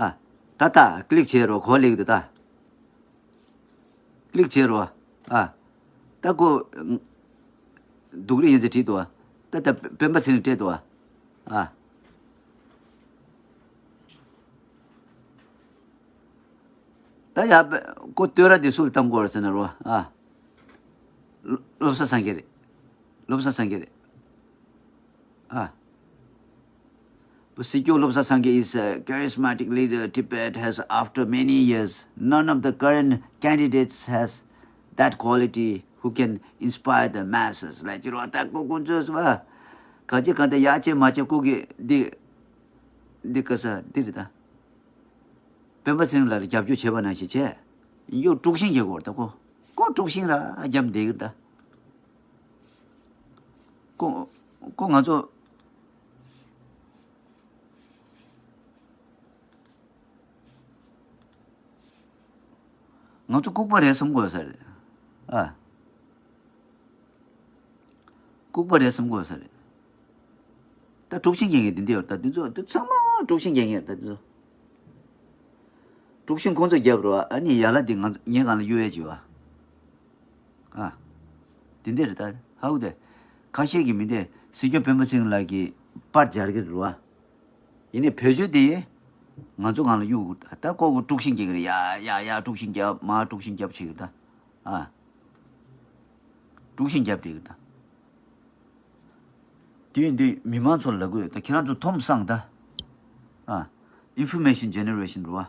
ཨ། ད་ལྟ་ཀི་ལིག་བྱས་རོགས། གོ་ལེགས་འདུག་ད། ཀི་ལིག་བྱས་རོགས། ཨ། ད་ཁོ་སྡུག་རུས་ཡིན་ཚེ་བྲིས་འདུག་བ། ད་ད་སྤེན་པ་ཚེ་རིང་སྤྲད་འདུག་བ། ཨ། ད་ཡ་ཁོ་བསྟོད་ར་འདི་སུ་ལ་བཏང་དགོས་རེད་ཟེར་ན་རོ། ཨ། བློ་བློ་བཟང་སངས་རྒྱས་རེད། བློ་བཟང་སངས་རྒྱས་རེད། ཨ། But སྲིད་སྐྱོང་བློ་བཟང་སངས་རྒྱས is a charismatic leader Tibet has after many years. None of the current candidates has that quality who can inspire the masses. ལབ་ཀྱི་རོ། ད་ཁོ་ཁོ་ཚོས་བ། ག་ཅི་ག་ད་ཡ་ཅེ་མ་ཅེ་ཁོ་གི་འདི་འདི་ག་ས་འདི་རེད་ད། སྤེན་པ་ཚེ་རིང་ལགས་ལ་རྒྱབ་སྐྱོར་བྱས་པ་ནང་བཞིན་བྱས། ཡོད་དཀྲུག་ཤིང་བྱེད་དགོས་རེད་ད་ཁོ། ཁོ་དཀྲུག་ཤིང་ར་རྒྱབ་བསྡད་ཀྱི་རེད་ད། ཁོ་ཁོ་ང་ཚོ། ང་ཚོ་ལྐུགས་པ་རེད་བསམ་དགོས་ས་རེད། ཨ། ལྐུགས་པ་རེད་བསམ་དགོས་ས་རེད། ད་དཀྲུག་ཤིང་རྒྱག་མཁན་འདི་འདྲ་ཡོད་རེད་ད། འདི་ཚོ་འདི་ཚང་མ་དཀྲུག་ཤིང་རྒྱག་མཁན་རེད་ད་འདི་ཚོ། དཀྲུག་ཤིང་ཁོང་ཚོས་བརྒྱབ་རེད་བ། ཨ་ནི་ཡ་ལ་དེ་ང་ངའི་སྒང་ལ་གཡུག་ཡས་བྱེད་བ། ཨ། དེ་འདྲ་རེད་ད། ཧ་གོ་དེ། ཁ་ཤས་ཀྱིས་མི་འདི་སྲིད་སྐྱོང་སྤེན་པ་ཚེ་རིང་ལགས་ཀྱིས་པར་སྦྱར་གྱི་རེད་བ། ཡིན་ནའི་བེད་སྤྱོད་དེ་ང་ཚོ་སྒང་ལ་གཡུག་ད། ཁོ་གིས་དཀྲུག་ཤིང་རྒྱག་གི་རེད། ཡ་ཡ་ཡ། དཀྲུག་ཤིང་རྒྱབ། མར་དཀྲུག་ཤིང་རྒྱབ་བྱེད་གི་ད། ཨ། དཀྲུག་ཤིང་རྒྱབ་བསྡད་གི་ད། དུས་འདི་མི་མང་ཚོ་ལ་དགོས་ད། ཁྱེད་རང་ཚོ་མཐོང་སང་ད། ཨ། Information generation རེད་བ།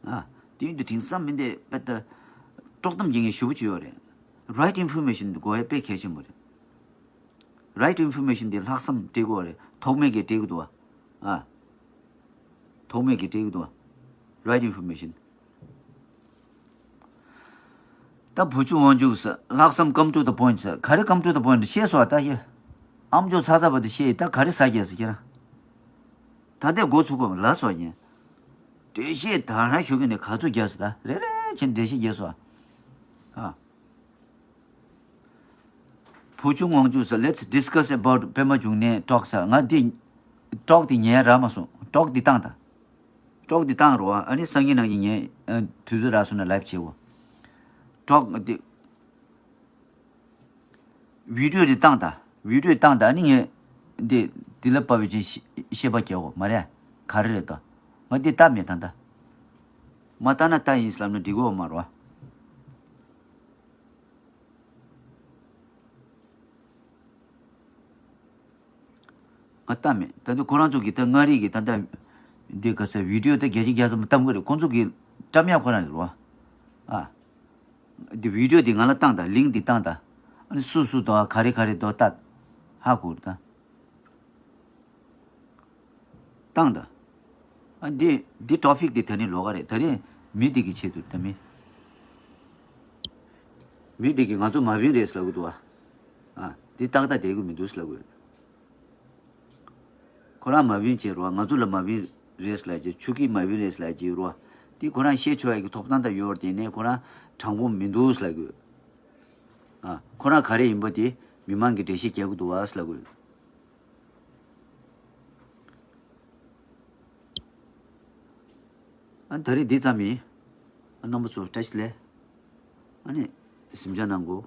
ཨ། དུས་འདི་དེང་སང་མི་འདི་དཔེ་ད་དཀྲོག་གཏམ་རྒྱག་མཁན་ཞེ་པོ་ཅིག་ཡོད་རེད། Right information འདི་དགོས་ཡ་དཔེ་གལ་ཆེན་པོ་རེད། Right information འདི་ལྷག་བསམ་སྤྲད་དགོས་རེད། ཐོགས་མེད་ཀྱིས་སྤྲད་གི་འདུག་བ། ཨ། ཐོགས་མེད་ཀྱིས་སྤྲད་གི་འདུག་བ། Right information། ད་བུ་ཆུང་དབང་ཕྱུག་ཟེར། ལྷག་བསམ། Come to the point ཟེར། ག་རེ་come to the point ཤེས་སོང་ད། ཤེས། ཨམ་ཅོག་ཚ་ཚ་བ་དེ་ཤེས། ད་ག་རེ་ཟ་རྒྱུ་ཟེར་ཁྱེད་རང་། ད་ལྟའི་འགོ་ཚུགས་དགོས་ལ་སོ་ཡིན། འགྲེལ་བཤད་དང་རང་ཞུ་གི་ནས་ག་ཚོད་རྒྱབ་ཟེར། ད་རེ་རེ་བྱས་འགྲེལ་བཤད་རྒྱབ་སོང་། ཨ། བུ་ཆུང་དབང་ཕྱུག་ཟེར། Let's discuss about པད་མ་འབྱུང་གནས་talk ཟེར། ང་འདི་talk འདི་ཉན་རག་མ་སོང་། talk འདི་བཏང་ད། talk འདི་བཏང་རོགས། ཨ་ནི་སང་ཉིན་གནངས་ཉིན་ངས་ཨ་དུས་ཚོད་རག་སོང་ན་live བྱེད་འོ། talk འདི་video འདི་བཏང་ད། video བཏང་ད། ཨ་ནི་ངས་འདི་འདི་ལ་བབས་པའི་ཅིག་ཤེས་པ་རྒྱག་འོ། མ་རེད། ག་རེ་རེད་ད། ང་འདི་ལྟ་མེད་ད་ད། མ་ལྟ་ན་ལྟ་ཡིན་ལབ་ན་འགྲིག་གི་ཡོད་མ་རེད་བ། ང་ལྟ་མེད། ད་དུང་ཁོ་རང་ཚོ་གིས་ད་མངའ་རིས་ཀྱི་ད་ལྟ་འདི་ག་ས་video ད་བརྒྱ་ཆ་བརྒྱ་ཙམ་བཏང་གི་རེད། ཁོང་ཚོ་གིས་བཀྲམ་ཡག་ཁོ་རང་རེད་བ། ཨ། འདི་video འདི་ང་ལ་བཏང་ད། link འདི་བཏང་ད། ཨ་ནི་སུ་སུ་དོ་ག་རེ་ག་རེ་དོ་ལྟ། ཧ་གོ་ད། བཏང་ད། ཨ་འདི་འདི་topic འདི་ད་ནི་ལོགས་ཀ་རེད། ད་རེས་མི་འདི་གི་ཆེད་དུ་ད། མི་མི་འདི་གིས་ང་ཚོ་མ་བིན་རེད་ལབ་གི་འདུག་བ། ཨ་འདི་ཏག་ཏག་བསྡད་གི་མི་འདུག་ལབ་གི་ཡོད། ཁོ་རང་མ་བིན་བྱེད་རོགས། ང་ཚོ་ལ་མ་བིན་རེད་ལབ་ཀྱི། ཆོས་སྐྱིད་མ་བིན་རེད་ལབ་ཀྱི་རོགས། འདི་ཁོ་རང་བཤད་ཆོག་ཡ་གི་ཐོབ་ཐང་ད་ཡོད་རེད། དེ་ནས་ཁོ་རང་དྲང་པོ་མི་འདུག་ལབ་གི་ཡོད། ཨ་ཁོ་རང་ག་རེ་ཡིན་པ་དེ་མི་མང་གིས་འགྲེལ་བཤད་རྒྱག་གི་འདུག་བ་ལབ་གི་ཡོད། ཨ་ད་རེས་འདི་ཙམ་ཡིན། ཨ་རྣམ་པ་ཚོ་བཀྲ་ཤིས་བདེ་ལེགས། ཨ་ནི་གཟིམ་འཇག་གནང་གོ།